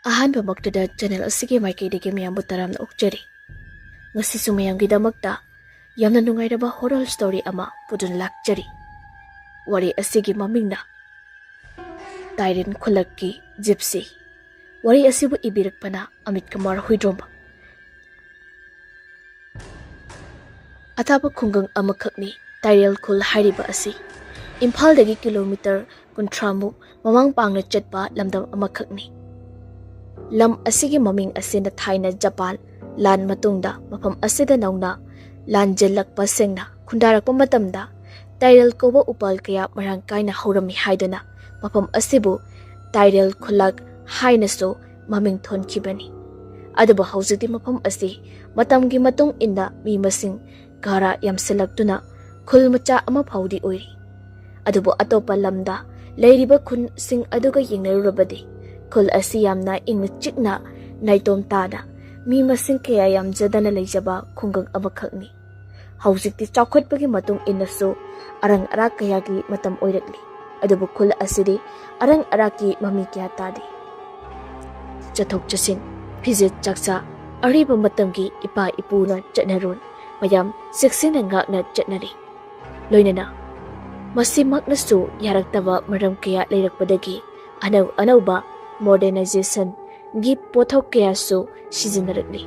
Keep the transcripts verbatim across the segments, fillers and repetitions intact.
ꯑꯍꯥꯟꯕꯃꯛꯇꯗ channel ꯑꯁꯤꯒꯤ ꯃꯥꯏꯀꯩꯗꯒꯤ ꯃꯌꯥꯝꯕꯨ ꯇꯔꯥꯝꯅ ꯑꯣꯛꯆꯔꯤ꯫ ꯉꯁꯤꯁꯨ ꯃꯌꯥꯝꯒꯤꯗꯃꯛꯇ ꯌꯥꯝꯅ ꯅꯨꯡꯉꯥꯏꯔꯕ horror story ꯑꯃ ꯄꯨꯗꯨꯅ ꯂꯥꯛꯆꯔꯤ꯫ ꯋꯥꯔꯤ ꯑꯁꯤꯒꯤ ꯃꯃꯤꯡꯅ ꯇꯥꯏꯔꯦꯟ ꯈꯨꯜꯂꯛꯀꯤ ꯖꯤꯞꯁꯤ꯫ ꯋꯥꯔꯤ ꯑꯁꯤꯕꯨ ꯏꯕꯤꯔꯛꯄꯅ ꯑꯃꯤꯠ ꯀꯨꯃꯥꯔ ꯍꯨꯏꯗ꯭ꯔꯣꯝꯕ꯫ ꯑꯊꯥꯞꯄ ꯈꯨꯡꯒꯪ ꯑꯃꯈꯛꯅꯤ ꯇꯥꯏꯔꯦꯜ ꯈꯨꯜ ꯍꯥꯏꯔꯤꯕ ꯑꯁꯤ꯫ ꯏꯝꯐꯥꯜꯗꯒꯤ kilometre ꯀꯨꯟꯊ꯭ꯔꯥꯃꯨꯛ ꯃꯃꯥꯡ ꯄꯥꯡꯅ ꯆꯠꯄ ꯂꯝꯗꯝ ꯑꯃꯈꯛꯅꯤ꯫ ꯂꯝ ꯑꯁꯤꯒꯤ ꯃꯃꯤꯡ ꯑꯁꯤꯅ ꯊꯥꯏꯅ ꯖꯄꯥꯟ ꯂꯥꯟ ꯃꯇꯨꯡꯗ ꯃꯐꯝ ꯑꯁꯤꯗ ꯅꯧꯅ ꯂꯥꯟꯖꯦꯜꯂꯛꯄꯁꯤꯡꯅ ꯈꯨꯟꯗꯥꯔꯛꯄ ꯃꯇꯝꯗ ꯇꯥꯏꯔꯦꯜ ꯀꯧꯕ ꯎꯄꯥꯜ ꯀꯌꯥ ꯃꯔꯥꯡ ꯀꯥꯏꯅ ꯍꯧꯔꯝꯃꯤ ꯍꯥꯏꯗꯨꯅ ꯃꯐꯝ ꯑꯁꯤꯕꯨ ꯇꯥꯏꯔꯦꯜ ꯈꯨꯜꯂꯛ ꯍꯥꯏꯅꯁꯨ ꯃꯃꯤꯡ ꯊꯣꯟꯈꯤꯕꯅꯤ꯫ ꯑꯗꯨꯕꯨ ꯍꯧꯖꯤꯛꯇꯤ ꯃꯐꯝ ꯑꯁꯤ ꯃꯇꯝꯒꯤ ꯃꯇꯨꯡ ꯏꯟꯅ ꯃꯤ ꯃꯁꯤꯡ ꯀꯥꯔꯥ ꯌꯥꯝꯁꯤꯜꯂꯛꯇꯨꯅ ꯈꯨꯜ ꯃꯆꯥ ꯑꯃ ꯐꯥꯎꯗꯤ ꯑꯣꯏꯔꯤ꯫ ꯑꯗꯨꯕꯨ ꯑꯇꯣꯞꯄ ꯂꯝꯗ ꯂꯩꯔꯤꯕ ꯈꯨꯟꯁꯤꯡ ꯑꯗꯨꯒ ꯌꯦꯡꯅꯔꯨꯔꯕꯗꯤ ꯈꯨꯜ ꯑꯁꯤ ꯌꯥꯝꯅ ꯏꯪꯅ ꯆꯤꯛꯅ ꯅꯥꯏꯇꯣꯝ ꯇꯥꯅ ꯃꯤ ꯃꯁꯤꯡ ꯀꯌꯥ ꯌꯥꯝꯖꯗꯅ ꯂꯩꯖꯕ ꯈꯨꯡꯒꯪ ꯑꯃꯈꯛꯅꯤ꯫ ꯍꯧꯖꯤꯛꯇꯤ ꯆꯥꯎꯈꯠꯄꯒꯤ ꯃꯇꯨꯡ ꯏꯟꯅꯁꯨ ꯑꯔꯪ ꯑꯔꯥꯛ ꯀꯌꯥꯒꯤ ꯃꯇꯝ ꯑꯣꯏꯔꯛꯂꯤ꯫ ꯑꯗꯨꯕꯨ ꯈꯨꯜ ꯑꯁꯤꯗꯤ ꯑꯔꯪ ꯑꯔꯥꯛꯀꯤ ꯃꯃꯤ ꯀꯌꯥ ꯇꯥꯗꯦ꯫ ꯆꯠꯊꯣꯛ ꯆꯠꯁꯤꯟ, ꯐꯤꯖꯦꯠ ꯆꯥꯛꯆꯥ, ꯑꯔꯤꯕ ꯃꯇꯝꯒꯤ ꯏꯄꯥ ꯏꯄꯨꯅ ꯆꯠꯅꯔꯣꯟ ꯃꯌꯥꯝ ꯆꯦꯛꯁꯤꯟꯅ ꯉꯥꯛꯅ ꯆꯠꯅꯔꯤ꯫ ꯂꯣꯏꯅꯅ ꯃꯁꯤꯃꯛꯅꯁꯨ ꯌꯥꯔꯛꯇꯕ ꯃꯔꯝ ꯀꯌꯥ ꯂꯩꯔꯛꯄꯗꯒꯤ ꯑꯅꯧ ꯑꯅꯧꯕ modernisation ꯒꯤ ꯄꯣꯠꯊꯣꯛ ꯀꯌꯥꯁꯨ ꯁꯤꯖꯤꯟꯅꯔꯛꯂꯤ꯫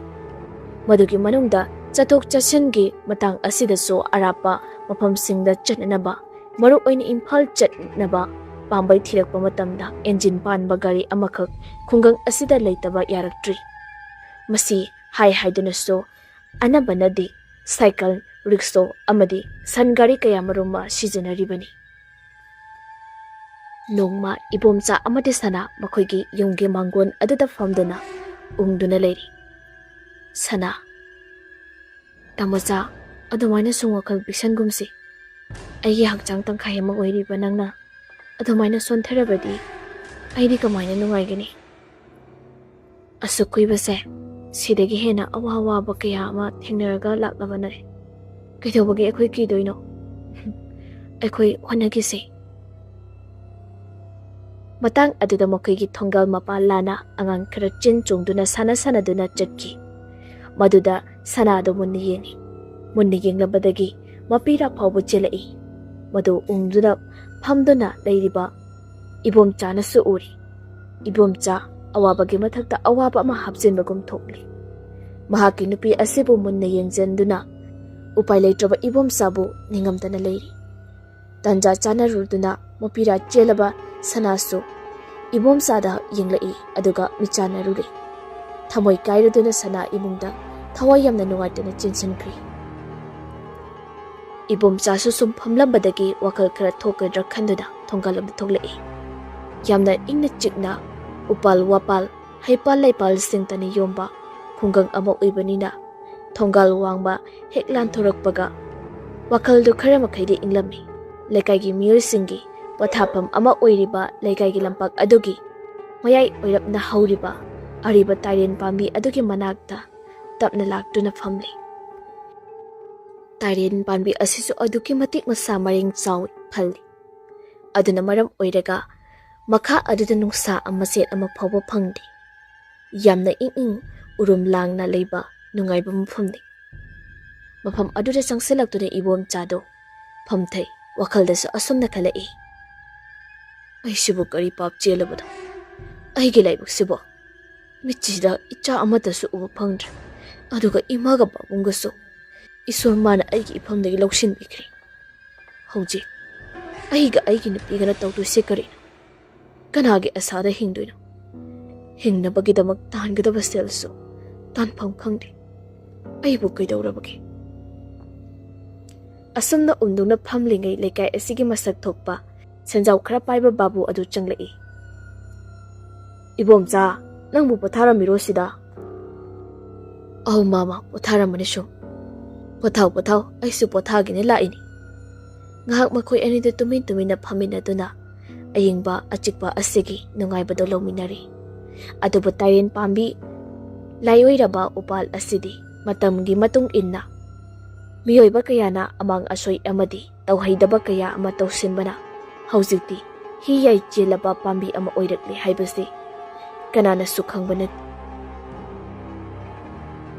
ꯃꯗꯨꯒꯤ ꯃꯅꯨꯡꯗ ꯆꯠꯊꯣꯛ ꯆꯠꯁꯤꯟꯒꯤ ꯃꯇꯥꯡ ꯑꯁꯤꯗꯁꯨ ꯑꯔꯥꯞꯄ ꯃꯐꯝꯁꯤꯡꯗ ꯆꯠꯅꯅꯕ, ꯃꯔꯨꯑꯣꯏꯅ ꯏꯝꯐꯥꯜ ꯆꯠꯅꯕ ꯄꯥꯝꯕꯩ ꯊꯤꯔꯛꯄ ꯃꯇꯝꯗ engine ꯄꯥꯟꯕ ꯒꯥꯔꯤ ꯑꯃꯈꯛ ꯈꯨꯡꯒꯪ ꯑꯁꯤꯗ ꯂꯩꯇꯕ ꯌꯥꯔꯛꯇ꯭ꯔꯤ꯫ ꯃꯁꯤ ꯍꯥꯏ ꯍꯥꯏꯗꯨꯅꯁꯨ ꯑꯅꯝꯕꯅꯗꯤ cycle, rickshaw ꯑꯃꯗꯤ ꯁꯟ ꯒꯥꯔꯤ ꯀꯌꯥ ꯃꯔꯨꯝ ꯑꯃ ꯁꯤꯖꯤꯟꯅꯔꯤꯕꯅꯤ꯫ ꯅꯣꯡꯃ ꯏꯕꯣꯝꯆꯥ ꯑꯃꯗꯤ ꯁꯅꯥ ꯃꯈꯣꯏꯒꯤ ꯌꯨꯝꯒꯤ ꯃꯥꯡꯒꯣꯟ ꯑꯗꯨꯗ ꯐꯝꯗꯨꯅ ꯎꯪꯗꯨꯅ ꯂꯩꯔꯤ꯫ ꯁꯅꯥ, "ꯇꯥꯃꯣꯆꯥ, ꯑꯗꯨꯃꯥꯏꯅ ꯁꯨꯝ ꯋꯥꯈꯜ ꯄꯤꯛꯁꯟꯒꯨꯝꯁꯤ꯫ ꯑꯩꯒꯤ ꯍꯛꯆꯥꯡ ꯇꯪꯈꯥꯏ ꯑꯃ ꯑꯣꯏꯔꯤꯕ ꯅꯪꯅ ꯑꯗꯨꯃꯥꯏꯅ ꯁꯣꯟꯊꯔꯕꯗꯤ ꯑꯩꯗꯤ ꯀꯃꯥꯏꯅ ꯅꯨꯡꯉꯥꯏꯒꯅꯤ? ꯑꯁꯨꯛ ꯀꯨꯏꯕꯁꯦ ꯁꯤꯗꯒꯤ ꯍꯦꯟꯅ ꯑꯋꯥ ꯑꯋꯥꯕ ꯀꯌꯥ ꯑꯃ ꯊꯦꯡꯅꯔꯒ ꯂꯥꯛꯂꯕꯅꯦ꯫ ꯀꯩꯗꯧꯕꯒꯤ ꯑꯩꯈꯣꯏ ꯀꯤꯗꯣꯏꯅꯣ? ꯑꯩꯈꯣꯏ ꯍꯣꯠꯅꯈꯤꯁꯤ꯫" ꯃꯇꯥꯡ ꯑꯗꯨꯗ ꯃꯈꯣꯏꯒꯤ ꯊꯣꯡꯒꯥꯜ ꯃꯄꯥ ꯂꯥꯟꯅ ꯑꯉꯥꯡ ꯈꯔ ꯆꯦꯟ ꯆꯣꯡꯗꯨꯅ ꯁꯥꯟꯅ ꯁꯥꯟꯅꯗꯨꯅ ꯆꯠꯈꯤ꯫ ꯃꯗꯨꯗ ꯁꯅꯥꯗꯨ ꯃꯨꯟꯅ ꯌꯦꯡꯉꯤ꯫ ꯃꯨꯟꯅ ꯌꯦꯡꯂꯕꯗꯒꯤ ꯃꯄꯤꯔꯥ ꯐꯥꯎꯕ ꯆꯦꯜꯂꯛꯏ꯫ ꯃꯗꯨ ꯎꯪꯗꯨꯅ ꯐꯝꯗꯨꯅ ꯂꯩꯔꯤꯕ ꯏꯕꯣꯝꯆꯥꯅꯁꯨ ꯎꯔꯤ꯫ ꯏꯕꯣꯝꯆꯥ ꯑꯋꯥꯕꯒꯤ ꯃꯊꯛꯇ ꯑꯋꯥꯕ ꯑꯃ ꯍꯥꯞꯆꯤꯟꯕꯒꯨꯝ ꯊꯣꯛꯂꯤ꯫ ꯃꯍꯥꯛꯀꯤ ꯅꯨꯄꯤ ꯑꯁꯤꯕꯨ ꯃꯨꯟꯅ ꯌꯦꯡꯖꯟꯗꯨꯅ ꯎꯄꯥꯏ ꯂꯩꯇ꯭ꯔꯕ ꯏꯕꯣꯝꯆꯥꯕꯨ ꯅꯤꯡꯉꯝꯗꯅ ꯂꯩꯔꯤ꯫ ꯇꯥꯟꯖꯥ ꯆꯥꯅꯔꯨꯗꯨꯅ ꯃꯄꯤꯔꯥ ꯆꯦꯜꯂꯕ ꯁꯅꯥꯁꯨ ꯏꯕꯣꯝꯆꯥꯗ ꯌꯦꯡꯂꯛꯏ, ꯑꯗꯨꯒ ꯃꯤꯆꯥꯟꯅꯔꯨꯔꯦ꯫ ꯊꯃꯣꯏ ꯀꯥꯏꯔꯗꯨꯅ ꯁꯅꯥ ꯏꯃꯨꯡꯗ ꯊꯋꯥꯏ ꯌꯥꯝꯅ ꯅꯨꯡꯉꯥꯏꯇꯅ ꯆꯦꯟꯁꯤꯟꯈ꯭ꯔꯤ꯫ ꯏꯕꯣꯝꯆꯥꯁꯨ ꯁꯨꯝ ꯐꯝꯂꯝꯕꯗꯒꯤ ꯋꯥꯈꯜ ꯈꯔ ꯊꯣꯛꯀꯗ꯭ꯔꯥ ꯈꯟꯗꯨꯅ ꯊꯣꯡꯒꯥꯜꯂꯣꯝꯗ ꯊꯣꯛꯂꯛꯏ꯫ ꯌꯥꯝꯅ ꯏꯪꯅ ꯆꯤꯛꯅ ꯎꯄꯥꯜ ꯋꯥꯄꯥꯜ, ꯍꯩꯄꯥꯜ ꯂꯩꯄꯥꯜꯁꯤꯡꯇꯅ ꯌꯣꯝꯕ ꯈꯨꯡꯒꯪ ꯑꯃ ꯑꯣꯏꯕꯅꯤꯅ, ꯊꯣꯡꯒꯥꯜ ꯋꯥꯡꯃ ꯍꯦꯛ ꯂꯥꯟꯊꯣꯔꯛꯄꯒ ꯋꯥꯈꯜꯗꯨ ꯈꯔ ꯃꯈꯩꯗꯤ ꯏꯪꯂꯝꯃꯤ꯫ ꯂꯩꯀꯥꯏꯒꯤ ꯃꯤꯑꯣꯏꯁꯤꯡꯒꯤ ꯄꯣꯊꯥꯐꯝ ꯑꯃ ꯑꯣꯏꯔꯤꯕ ꯂꯩꯀꯥꯏꯒꯤ ꯂꯝꯄꯥꯛ ꯑꯗꯨꯒꯤ ꯃꯌꯥꯏ ꯑꯣꯏꯔꯞꯅ ꯍꯧꯔꯤꯕ ꯑꯔꯤꯕ ꯇꯥꯏꯔꯦꯟ ꯄꯥꯝꯕꯤ ꯑꯗꯨꯒꯤ ꯃꯅꯥꯛꯇ ꯇꯞꯅ ꯂꯥꯛꯇꯨꯅ ꯐꯝꯂꯤ꯫ ꯇꯥꯏꯔꯦꯟ ꯄꯥꯝꯕꯤ ꯑꯁꯤꯁꯨ ꯑꯗꯨꯛꯀꯤ ꯃꯇꯤꯛ ꯃꯁꯥ ꯃꯔꯦꯡ ꯆꯥꯎꯏ ꯐꯜꯂꯤ꯫ ꯑꯗꯨꯅ ꯃꯔꯝ ꯑꯣꯏꯔꯒ ꯃꯈꯥ ꯑꯗꯨꯗ ꯅꯨꯡꯁꯥ ꯑꯃ ꯃꯆꯦꯠ ꯑꯃ ꯐꯥꯎꯕ ꯐꯪꯗꯦ꯫ ꯌꯥꯝꯅ ꯏꯪ ꯏꯪ ꯎꯔꯨꯝ ꯂꯥꯡꯅ ꯂꯩꯕ ꯅꯨꯡꯉꯥꯏꯕ ꯃꯐꯝꯅꯤ꯫ ꯃꯐꯝ ꯑꯗꯨꯗ ꯆꯪꯁꯤꯜꯂꯛꯇꯨꯅ ꯏꯕꯣꯝꯆꯥꯗꯣ ꯐꯝꯊꯩ꯫ ꯋꯥꯈꯜꯗꯁꯨ ꯑꯁꯨꯝꯅ ꯈꯜꯂꯛꯏ, "ꯑꯩꯁꯤꯕꯨ ꯀꯔꯤ ꯄꯥꯞ ꯆꯦꯜꯂꯕꯅꯣ? ꯑꯩꯒꯤ ꯂꯥꯏꯕꯛꯁꯤꯕꯨ ꯃꯤꯠꯁꯤꯗ ꯏꯆꯥ ꯑꯃꯠꯇꯁꯨ ꯎꯕ ꯐꯪꯗ꯭ꯔꯦ꯫ ꯑꯗꯨꯒ ꯏꯃꯥꯒ ꯄꯥꯕꯨꯡꯒꯁꯨ ꯏꯁꯣꯔ ꯃꯥꯅ ꯑꯩꯒꯤ ꯏꯐꯝꯗꯒꯤ ꯂꯧꯁꯤꯟꯕꯤꯈ꯭ꯔꯦ꯫ ꯍꯧꯖꯤꯛ ꯑꯩꯒ ꯑꯩꯒꯤ ꯅꯨꯄꯤꯒꯅ ꯇꯧꯗꯣꯏꯁꯦ ꯀꯔꯤꯅꯣ? ꯀꯅꯥꯒꯤ ꯑꯁꯥꯗ ꯍꯤꯡꯗꯣꯏꯅꯣ? ꯍꯤꯡꯅꯕꯒꯤꯗꯃꯛ ꯇꯥꯟꯒꯗꯕ ꯁꯦꯜꯁꯨ ꯇꯥꯟꯐꯝ ꯈꯪꯗꯦ꯫ ꯑꯩꯕꯨ ꯀꯩꯗꯧꯔꯕꯒꯦ?" ꯑꯁꯨꯝꯅ ꯎꯝꯗꯨꯅ ꯐꯝꯂꯤꯉꯩ ꯂꯩꯀꯥꯏ ꯑꯁꯤꯒꯤ ꯃꯁꯛ ꯊꯣꯛꯄ ꯁꯦꯟꯖꯥꯎ ꯈꯔ ꯄꯥꯏꯕ ꯕꯥꯕꯨ ꯑꯗꯨ ꯆꯪꯂꯛꯏ꯫ "ꯏꯕꯣꯝꯆꯥ, ꯅꯪꯕꯨ ꯄꯣꯊꯥꯔꯝꯃꯤꯔꯣ ꯁꯤꯗ?" "ꯑꯧ ꯃꯥꯃ, ꯄꯣꯊꯥꯔꯝꯕꯅꯤ ꯁꯨꯝ꯫" "ꯄꯣꯊꯥꯎ, ꯄꯣꯊꯥꯎ, ꯑꯩꯁꯨ ꯄꯣꯊꯥꯒꯦꯅ ꯂꯥꯛꯏꯅꯤ꯫" ꯉꯥꯏꯍꯥꯛ ꯃꯈꯣꯏ ꯑꯅꯤꯗꯨ ꯇꯨꯃꯤꯟ ꯇꯨꯃꯤꯟꯅ ꯐꯝꯃꯤꯟꯅꯗꯨꯅ ꯑꯌꯤꯡꯕ ꯑꯆꯤꯛꯄ ꯑꯁꯤꯒꯤ ꯅꯨꯡꯉꯥꯏꯕꯗꯨ ꯂꯧꯃꯤꯟꯅꯔꯤ꯫ ꯑꯗꯨꯕꯨ ꯇꯥꯏꯔꯦꯟ ꯄꯥꯝꯕꯤ ꯂꯥꯏꯑꯣꯏꯔꯕ ꯎꯄꯥꯜ ꯑꯁꯤꯗꯤ ꯃꯇꯝꯒꯤ ꯃꯇꯨꯡ ꯏꯟꯅ ꯃꯤꯑꯣꯏꯕ ꯀꯌꯥꯅ ꯑꯃꯥꯡ ꯑꯁꯣꯏ ꯑꯃꯗꯤ ꯇꯧꯍꯩꯗꯕ ꯀꯌꯥ ꯑꯃ ꯇꯧꯁꯤꯟꯕꯅ ꯍꯧꯖꯤꯛꯇꯤ ꯍꯤ ꯌꯥꯏ ꯆꯦꯜꯂꯕ ꯄꯥꯝꯕꯤ ꯑꯃ ꯑꯣꯏꯔꯛꯂꯦ ꯍꯥꯏꯕꯁꯤ ꯀꯅꯥꯅꯁꯨ ꯈꯪꯕ ꯅꯠꯇꯦ꯫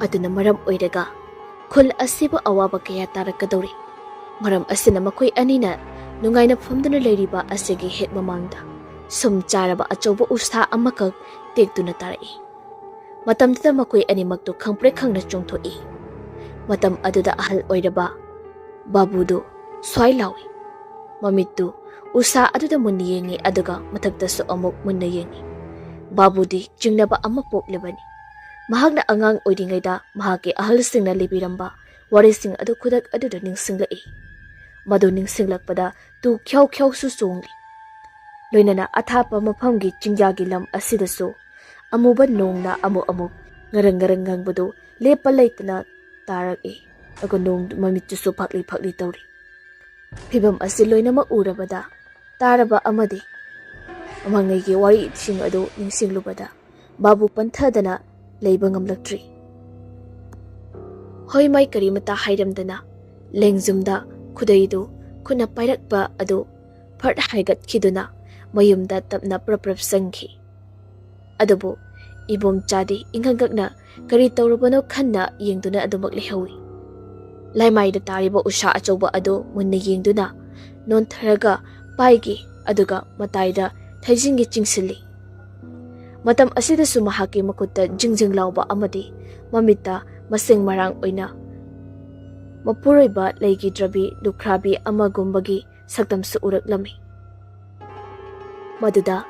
ꯑꯗꯨꯅ ꯃꯔꯝ ꯑꯣꯏꯔꯒ ꯈꯨꯜ ꯑꯁꯤꯕꯨ ꯑꯋꯥꯕ ꯀꯌꯥ ꯇꯥꯔꯛꯀꯗꯧꯔꯤ꯫ ꯃꯔꯝ ꯑꯁꯤꯅ ꯃꯈꯣꯏ ꯑꯅꯤꯅ ꯅꯨꯡꯉꯥꯏꯅ ꯐꯝꯗꯨꯅ ꯂꯩꯔꯤꯕ ꯑꯁꯤꯒꯤ ꯍꯦꯛ ꯃꯃꯥꯡꯗ ꯁꯨꯝ ꯆꯥꯔꯕ ꯑꯆꯧꯕ ꯎꯁꯥ ꯑꯃꯈꯛ ꯇꯦꯛꯇꯨꯅ ꯇꯥꯔꯛꯏ꯫ ꯃꯇꯝꯗꯨꯗ ꯃꯈꯣꯏ ꯑꯅꯤꯃꯛꯇꯨ ꯈꯪꯄ꯭ꯔꯦꯛ ꯈꯪꯅ ꯆꯣꯡꯊꯣꯛꯏ꯫ ꯃꯇꯝ ꯑꯗꯨꯗ ꯑꯍꯜ ꯑꯣꯏꯔꯕ ꯕꯥꯕꯨꯗꯨ ꯁ꯭ꯋꯥꯏ ꯂꯥꯎꯏ꯫ ꯃꯃꯤꯠꯇꯨ ꯎꯁꯥ ꯑꯗꯨꯗ ꯃꯨꯟꯅ ꯌꯦꯡꯉꯤ, ꯑꯗꯨꯒ ꯃꯊꯛꯇꯁꯨ ꯑꯃꯨꯛ ꯃꯨꯟꯅ ꯌꯦꯡꯉꯤ꯫ ꯕꯥꯕꯨꯗꯤ ꯆꯤꯡꯅꯕ ꯑꯃ ꯄꯣꯛꯂꯤꯕꯅꯤ꯫ ꯃꯍꯥꯛꯅ ꯑꯉꯥꯡ ꯑꯣꯏꯔꯤꯉꯩꯗ ꯃꯍꯥꯛꯀꯤ ꯑꯍꯜꯁꯤꯡꯅ ꯂꯤꯕꯤꯔꯝꯕ ꯋꯥꯔꯤꯁꯤꯡ ꯑꯗꯨ ꯈꯨꯗꯛ ꯑꯗꯨꯗ ꯅꯤꯡꯁꯤꯡꯂꯛꯏ꯫ ꯃꯗꯨ ꯅꯤꯡꯁꯤꯡꯂꯛꯄꯗ ꯇꯨ ꯈ꯭ꯌꯥꯎ ꯈ꯭ꯌꯥꯎꯁꯨ ꯆꯣꯡꯂꯤ꯫ ꯂꯣꯏꯅꯅ ꯑꯊꯥꯞꯄ ꯃꯐꯝꯒꯤ ꯆꯤꯡꯌꯥꯒꯤ ꯂꯝ ꯑꯁꯤꯗꯁꯨ ꯑꯃꯨꯕ ꯅꯣꯡꯅ ꯑꯃꯨꯛ ꯑꯃꯨꯛ ꯉꯔꯪ ꯉꯔꯪ ꯉꯪꯕꯗꯨ ꯂꯦꯞꯄ ꯂꯩꯇꯅ ꯇꯥꯔꯛꯏ꯫ ꯑꯗꯨꯒ ꯅꯣꯡ ꯃꯃꯤꯠꯇꯨꯁꯨ ꯐꯛꯂꯤ ꯐꯛꯂꯤ ꯇꯧꯔꯤ꯫ ꯐꯤꯚꯝ ꯑꯁꯤ ꯂꯣꯏꯅꯃꯛ ꯎꯔꯕꯗ ꯇꯥꯔꯕ ꯑꯃꯗꯤ ꯃꯃꯥꯡꯉꯩꯒꯤ ꯋꯥꯔꯤꯁꯤꯡ ꯑꯗꯨ ꯅꯤꯡꯁꯤꯡꯂꯨꯕꯗ ꯕꯥꯕꯨ ꯄꯟꯊꯗꯅ ꯂꯩꯕ ꯉꯝꯂꯛꯇ꯭ꯔꯤ꯫ ꯍꯣꯏ ꯃꯥꯏ ꯀꯔꯤꯃꯇ ꯍꯥꯏꯔꯝꯗꯅ ꯂꯦꯡꯖꯨꯝꯗ ꯈꯨꯗꯩꯗꯨ ꯈꯨꯠꯅ ꯄꯥꯏꯔꯛꯄ ꯑꯗꯨ ꯐꯠ ꯍꯥꯏꯒꯠꯈꯤꯗꯨꯅ ꯃꯌꯨꯝꯗ ꯇꯞꯅ ꯄ꯭ꯔꯞ ꯄ꯭ꯔꯞ ꯆꯪꯈꯤ꯫ ꯑꯗꯨꯕꯨ ꯏꯕꯣꯝꯆꯥꯗꯤ ꯏꯉꯛ ꯉꯛꯅ ꯀꯔꯤ ꯇꯧꯔꯕꯅꯣ ꯈꯟꯅ ꯌꯦꯡꯗꯨꯅ ꯑꯗꯨꯃꯛ ꯂꯩꯍꯧꯏ꯫ ꯂꯥꯏꯃꯥꯏꯗ ꯇꯥꯔꯤꯕ ꯎꯁꯥ ꯑꯆꯧꯕ ꯑꯗꯨ ꯃꯨꯟꯅ ꯌꯦꯡꯗꯨꯅ ꯅꯣꯟꯊꯔꯒ ꯄꯥꯏꯈꯤ, ꯑꯗꯨꯒ ꯃꯇꯥꯏꯗ ꯊꯩꯖꯤꯟꯒꯤ ꯆꯤꯡꯁꯤꯜꯂꯤ꯫ ꯃꯇꯝ ꯑꯁꯤꯗꯁꯨ ꯃꯍꯥꯛꯀꯤ ꯃꯈꯨꯠꯇ ꯖꯤꯡ ꯖꯤꯡ ꯂꯥꯎꯕ ꯑꯃꯗꯤ ꯃꯃꯤꯠꯇ ꯃꯁꯦꯡ ꯃꯔꯥꯡ ꯑꯣꯏꯅ ꯃꯄꯨꯔꯣꯏꯕ ꯂꯩꯈꯤꯗ꯭ꯔꯕꯤ ꯂꯨꯈ꯭ꯔꯥꯕꯤ ꯑꯃꯒꯨꯝꯕꯒꯤ ꯁꯛꯇꯝꯁꯨ ꯎꯔꯛꯂꯝꯃꯤ꯫ ꯃꯗꯨꯗ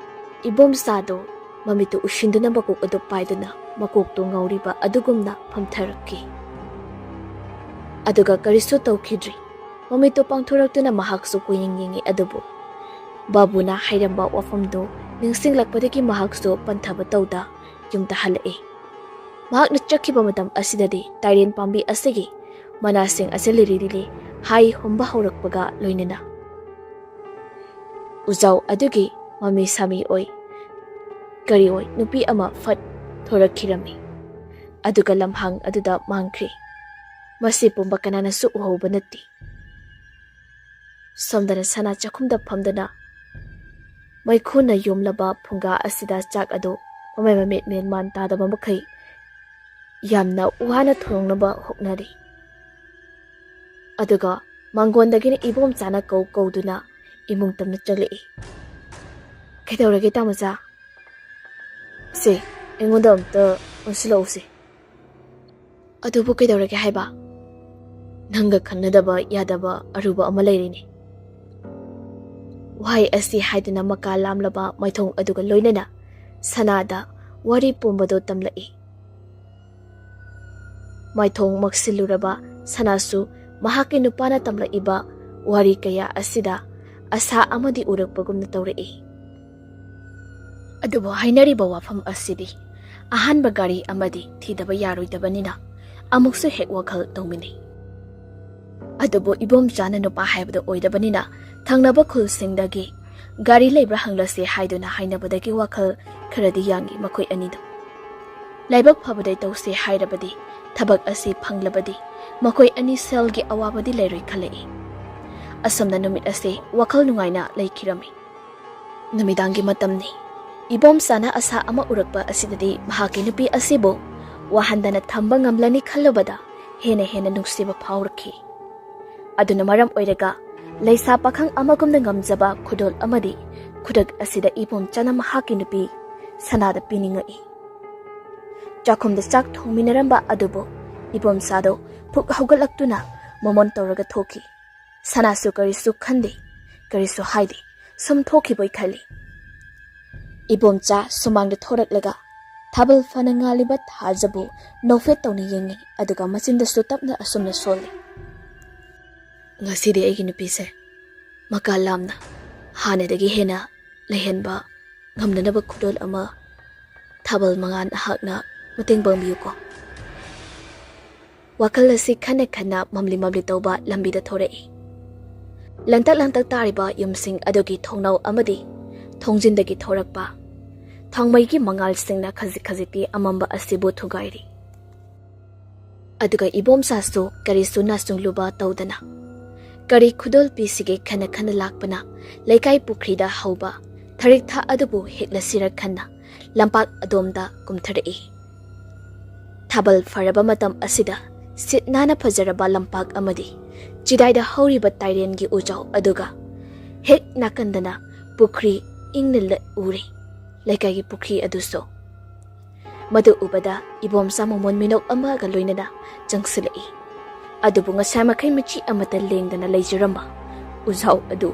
ꯏꯕꯣꯝꯆꯥꯗꯣ ꯃꯃꯤꯠꯇꯨ ꯎꯁꯤꯟꯗꯨꯅ ꯃꯀꯣꯛ ꯑꯗꯨ ꯄꯥꯏꯗꯨꯅ ꯃꯀꯣꯛꯇꯨ ꯉꯥꯎꯔꯤꯕ ꯑꯗꯨꯒꯨꯝꯅ ꯐꯝꯊꯔꯛꯈꯤ꯫ ꯑꯗꯨꯒ ꯀꯔꯤꯁꯨ ꯇꯧꯈꯤꯗ꯭ꯔꯤ꯫ ꯃꯃꯤꯠꯇꯨ ꯄꯥꯡꯊꯣꯔꯛꯇꯨꯅ ꯃꯍꯥꯛꯁꯨ ꯀꯣꯏꯌꯦꯡ ꯌꯦꯡꯉꯤ, ꯑꯗꯨꯕꯨ ꯕꯥꯕꯨꯅ ꯍꯥꯏꯔꯝꯕ ꯋꯥꯐꯝꯗꯨ ꯅꯤꯡꯁꯤꯡꯂꯛꯄꯗꯒꯤ ꯃꯍꯥꯛꯁꯨ ꯄꯟꯊꯕ ꯇꯧꯗ ꯌꯨꯝꯗ ꯍꯜꯂꯛꯏ꯫ ꯃꯍꯥꯛꯅ ꯆꯠꯈꯤꯕ ꯃꯇꯝ ꯑꯁꯤꯗꯗꯤ ꯇꯥꯏꯔꯦꯟ ꯄꯥꯝꯕꯤ ꯑꯁꯤꯒꯤ ꯃꯅꯥꯁꯤꯡ ꯑꯁꯤ ꯂꯤꯔꯤ ꯂꯤꯔꯤ ꯍꯥꯏ ꯍꯨꯝꯕ ꯍꯧꯔꯛꯄꯒ ꯂꯣꯏꯅꯅ ꯎꯖꯥꯎ ꯑꯗꯨꯒꯤ ꯃꯃꯤ ꯁꯥꯃꯤ ꯑꯣꯏ ꯀꯔꯤ ꯑꯣꯏ ꯅꯨꯄꯤ ꯑꯃ ꯐꯠ ꯊꯣꯔꯛꯈꯤꯔꯝꯃꯤ꯫ ꯑꯗꯨꯒ ꯂꯝꯍꯥꯡ ꯑꯗꯨꯗ ꯃꯥꯡꯈ꯭ꯔꯤ꯫ ꯃꯁꯤ ꯄꯨꯝꯕ ꯀꯅꯥꯅꯁꯨ ꯎꯍꯧꯕ ꯅꯠꯇꯦ꯫ ꯁꯣꯝꯗꯅ ꯁꯅꯥ ꯆꯥꯛꯈꯨꯝꯗ ꯐꯝꯗꯨꯅ ꯃꯩꯈꯨꯅ ꯌꯣꯝꯂꯕ ꯐꯨꯡꯒꯥ ꯑꯁꯤꯗ ꯆꯥꯛ ꯑꯗꯨ ꯃꯃꯩ ꯃꯃꯤꯠ ꯃꯦꯟ ꯃꯥꯟ ꯇꯥꯗꯕ ꯃꯈꯩ ꯌꯥꯝꯅ ꯋꯥꯅ ꯊꯣꯡꯅꯕ ꯍꯣꯠꯅꯔꯤ꯫ ꯑꯗꯨꯒ ꯃꯥꯡꯒꯣꯟꯗꯒꯤꯅ ꯏꯕꯣꯝꯆꯥꯅ ꯀꯧ ꯀꯧꯗꯨꯅ ꯏꯃꯨꯡ ꯇꯝꯅ ꯆꯪꯂꯛꯏ꯫ "ꯀꯩꯗꯧꯔꯒꯦ ꯇꯥꯃꯣꯆꯥ?" "ꯁꯦ, ꯑꯩꯉꯣꯟꯗ ꯑꯝꯇ ꯑꯣꯟꯁꯤꯜꯂꯛꯎꯁꯦ꯫" "ꯑꯗꯨꯕꯨ ꯀꯩꯗꯧꯔꯒꯦ ꯍꯥꯏꯕ? ꯅꯪꯒ ꯈꯪꯅꯗꯕ ꯌꯥꯗꯕ ꯑꯔꯨꯕ ꯑꯃ ꯂꯩꯔꯤꯅꯦ꯫" ꯋꯥꯍꯩ ꯑꯁꯤ ꯍꯥꯏꯗꯨꯅ ꯃꯀꯥ ꯂꯥꯝꯂꯕ ꯃꯥꯏꯊꯣꯡ ꯑꯗꯨꯒ ꯂꯣꯏꯅꯅ ꯁꯅꯥꯗ ꯋꯥꯔꯤ ꯄꯨꯝꯕꯗꯨ ꯇꯝꯂꯛꯏ꯫ ꯃꯥꯏꯊꯣꯡ ꯃꯛꯁꯤꯜꯂꯨꯔꯕ ꯁꯅꯥꯁꯨ ꯃꯍꯥꯛꯀꯤ ꯅꯨꯄꯥꯅ ꯇꯝꯂꯛꯏꯕ ꯋꯥꯔꯤ ꯀꯌꯥ ꯑꯁꯤꯗ ꯑꯁꯥ ꯑꯃꯗꯤ ꯎꯔꯛꯄꯒꯨꯝꯅ ꯇꯧꯔꯛꯏ꯫ ꯑꯗꯨꯕꯨ ꯍꯥꯏꯅꯔꯤꯕ ꯋꯥꯐꯝ ꯑꯁꯤꯗꯤ ꯑꯍꯥꯟꯕ ꯒꯥꯔꯤ ꯑꯃꯗꯤ ꯊꯤꯗꯕ ꯌꯥꯔꯣꯏꯗꯕꯅꯤꯅ ꯑꯃꯨꯛꯁꯨ ꯍꯦꯛ ꯋꯥꯈꯜ ꯇꯧꯃꯤꯟꯅꯩ꯫ ꯑꯗꯨꯕꯨ ꯏꯕꯣꯝꯆꯥꯅ ꯅꯨꯄꯥ ꯍꯥꯏꯕꯗꯨ ꯑꯣꯏꯗꯕꯅꯤꯅ ꯊꯪꯅꯕ ꯈꯨꯜꯁꯤꯡꯗꯒꯤ ꯒꯥꯔꯤ ꯂꯩꯕ꯭ꯔꯥ ꯍꯪꯂꯁꯤ ꯍꯥꯏꯗꯨꯅ ꯍꯥꯏꯅꯕꯗꯒꯤ ꯋꯥꯈꯜ ꯈꯔꯗꯤ ꯌꯥꯡꯏ ꯃꯈꯣꯏ ꯑꯅꯤꯗꯨ꯫ ꯂꯥꯏꯕꯛ ꯐꯕꯗꯩ ꯇꯧꯁꯤ ꯍꯥꯏꯔꯕꯗꯤ ꯊꯕꯛ ꯑꯁꯤ ꯐꯪꯂꯕꯗꯤ ꯃꯈꯣꯏ ꯑꯅꯤ ꯁꯦꯜꯒꯤ ꯑꯋꯥꯕꯗꯤ ꯂꯩꯔꯣꯏ ꯈꯜꯂꯛꯏ꯫ ꯑꯁꯨꯝꯅ ꯅꯨꯃꯤꯠ ꯑꯁꯤ ꯋꯥꯈꯜ ꯅꯨꯡꯉꯥꯏꯅ ꯂꯩꯈꯤꯔꯝꯃꯤ꯫ ꯅꯨꯃꯤꯗꯥꯡꯒꯤ ꯃꯇꯝꯅꯤ꯫ ꯏꯕꯣꯝꯆꯥꯅ ꯑꯁꯥ ꯑꯃ ꯎꯔꯛꯄ ꯑꯁꯤꯗꯗꯤ ꯃꯍꯥꯛꯀꯤ ꯅꯨꯄꯤ ꯑꯁꯤꯕꯨ ꯋꯥꯍꯟꯗꯅ ꯊꯝꯕ ꯉꯝꯂꯅꯤ ꯈꯜꯂꯨꯕꯗ ꯍꯦꯟꯅ ꯍꯦꯟꯅ ꯅꯨꯡꯁꯤꯕ ꯐꯥꯎꯔꯛꯈꯤ꯫ ꯑꯗꯨꯅ ꯃꯔꯝ ꯑꯣꯏꯔꯒ ꯂꯩꯁꯥ ꯄꯥꯈꯪ ꯑꯃꯒꯨꯝꯅ ꯉꯝꯖꯕ ꯈꯨꯗꯣꯜ ꯑꯃꯗꯤ ꯈꯨꯗꯛ ꯑꯁꯤꯗ ꯏꯕꯣꯝꯆꯥꯅ ꯃꯍꯥꯛꯀꯤ ꯅꯨꯄꯤ ꯁꯅꯥꯗ ꯄꯤꯅꯤꯡꯉꯛꯏ꯫ ꯆꯥꯛꯈꯨꯝꯗ ꯆꯥꯛ ꯊꯣꯡꯃꯤꯟꯅꯔꯝꯕ ꯑꯗꯨꯕꯨ ꯏꯕꯣꯝꯆꯥꯗꯣ ꯐꯨꯛ ꯍꯧꯒꯠꯂꯛꯇꯨꯅ ꯃꯣꯃꯣꯟ ꯇꯧꯔꯒ ꯊꯣꯛꯈꯤ꯫ ꯁꯅꯥꯁꯨ ꯀꯔꯤꯁꯨ ꯈꯟꯗꯦ, ꯀꯔꯤꯁꯨ ꯍꯥꯏꯗꯦ, ꯁꯨꯝ ꯊꯣꯛꯈꯤꯕꯣꯏ ꯈꯜꯂꯤ꯫ ꯏꯕꯣꯝꯆꯥ ꯁꯨꯃꯥꯡꯗ ꯊꯣꯔꯛꯂꯒ ꯊꯥꯕꯜ ꯐꯅ ꯉꯥꯜꯂꯤꯕ ꯊꯥꯖꯕꯨ ꯅꯣꯛꯐꯦꯠ ꯇꯧꯅ ꯌꯦꯡꯉꯤ, ꯑꯗꯨꯒ ꯃꯆꯤꯟꯗꯁꯨ ꯇꯞꯅ ꯑꯁꯨꯝꯅ ꯁꯣꯜꯂꯤ꯫ "ꯉꯁꯤꯗꯤ ꯑꯩꯒꯤ ꯅꯨꯄꯤꯁꯦ ꯃꯀꯥ ꯂꯥꯝꯅ ꯍꯥꯟꯅꯗꯒꯤ ꯍꯦꯟꯅ ꯂꯩꯍꯟꯕ ꯉꯝꯅꯅꯕ ꯈꯨꯗꯣꯜ ꯑꯃ ꯊꯥꯕꯜ ꯃꯉꯥꯜ ꯅꯍꯥꯛꯅ ꯃꯇꯦꯡ ꯄꯥꯡꯕꯤꯌꯨꯀꯣ꯫" ꯋꯥꯈꯜ ꯑꯁꯤ ꯈꯟꯅ ꯈꯟꯅ ꯃꯝꯂꯤ ꯃꯝꯂꯤ ꯇꯧꯕ ꯂꯝꯕꯤꯗ ꯊꯣꯔꯛꯏ꯫ ꯂꯟꯇꯛ ꯂꯟꯇꯛ ꯇꯥꯔꯤꯕ ꯌꯨꯝꯁꯤꯡ ꯑꯗꯨꯒꯤ ꯊꯣꯡꯅꯥꯎ ꯑꯃꯗꯤ ꯊꯣꯡꯖꯤꯟꯗꯒꯤ ꯊꯣꯔꯛꯄ ꯊꯥꯎꯃꯩꯒꯤ ꯃꯉꯥꯜꯁꯤꯡꯅ ꯈꯖꯤꯛ ꯈꯖꯤꯛꯇꯤ ꯑꯃꯝꯕ ꯑꯁꯤꯕꯨ ꯊꯨꯒꯥꯏꯔꯤ꯫ ꯑꯗꯨꯒ ꯏꯕꯣꯝꯆꯥꯁꯨ ꯀꯔꯤꯁꯨ ꯅꯥꯆꯨꯡꯂꯨꯕ ꯇꯧꯗꯅ ꯀꯔꯤ ꯈꯨꯗꯣꯜ ꯄꯤꯁꯤꯒꯦ ꯈꯟꯅ ꯈꯟꯅ ꯂꯥꯛꯄꯅ ꯂꯩꯀꯥꯏ ꯄꯨꯈ꯭ꯔꯤꯗ ꯍꯧꯕ ꯊꯔꯤꯛꯊꯥ ꯑꯗꯨꯕꯨ ꯍꯦꯛꯂꯁꯤꯔ ꯈꯟꯅ ꯂꯝꯄꯥꯛ ꯑꯗꯣꯝꯗ ꯀꯨꯝꯊꯔꯛꯏ꯫ ꯊꯥꯕꯜ ꯐꯔꯕ ꯃꯇꯝ ꯑꯁꯤꯗ ꯁꯤꯠ ꯅꯥꯟꯅ ꯐꯖꯔꯕ ꯂꯝꯄꯥꯛ ꯑꯃꯗꯤ ꯆꯤꯗꯥꯏꯗ ꯍꯧꯔꯤꯕ ꯇꯥꯏꯔꯦꯟꯒꯤ ꯎꯖꯥꯎ ꯑꯗꯨꯒ ꯍꯦꯛ ꯅꯥꯀꯟꯗꯅ ꯄꯨꯈ꯭ꯔꯤ ꯏꯪꯅ ꯂ-, ꯎꯔꯤ꯫ ꯂꯩꯀꯥꯏꯒꯤ ꯄꯨꯈ꯭ꯔꯤ ꯑꯗꯨꯁꯨ꯫ ꯃꯗꯨ ꯎꯕꯗ ꯏꯕꯣꯝꯆꯥ ꯃꯃꯣꯟ ꯃꯤꯅꯣꯛ ꯑꯃꯒ ꯂꯣꯏꯅꯅ ꯆꯪꯁꯤꯜꯂꯛꯏ꯫ ꯑꯗꯨꯕꯨ ꯉꯁꯥꯏ ꯃꯈꯩ ꯃꯤꯆꯤ ꯑꯃꯠꯇ ꯂꯦꯡꯗꯅ ꯂꯩꯖꯔꯝꯕ ꯎꯖꯥꯎ ꯑꯗꯨ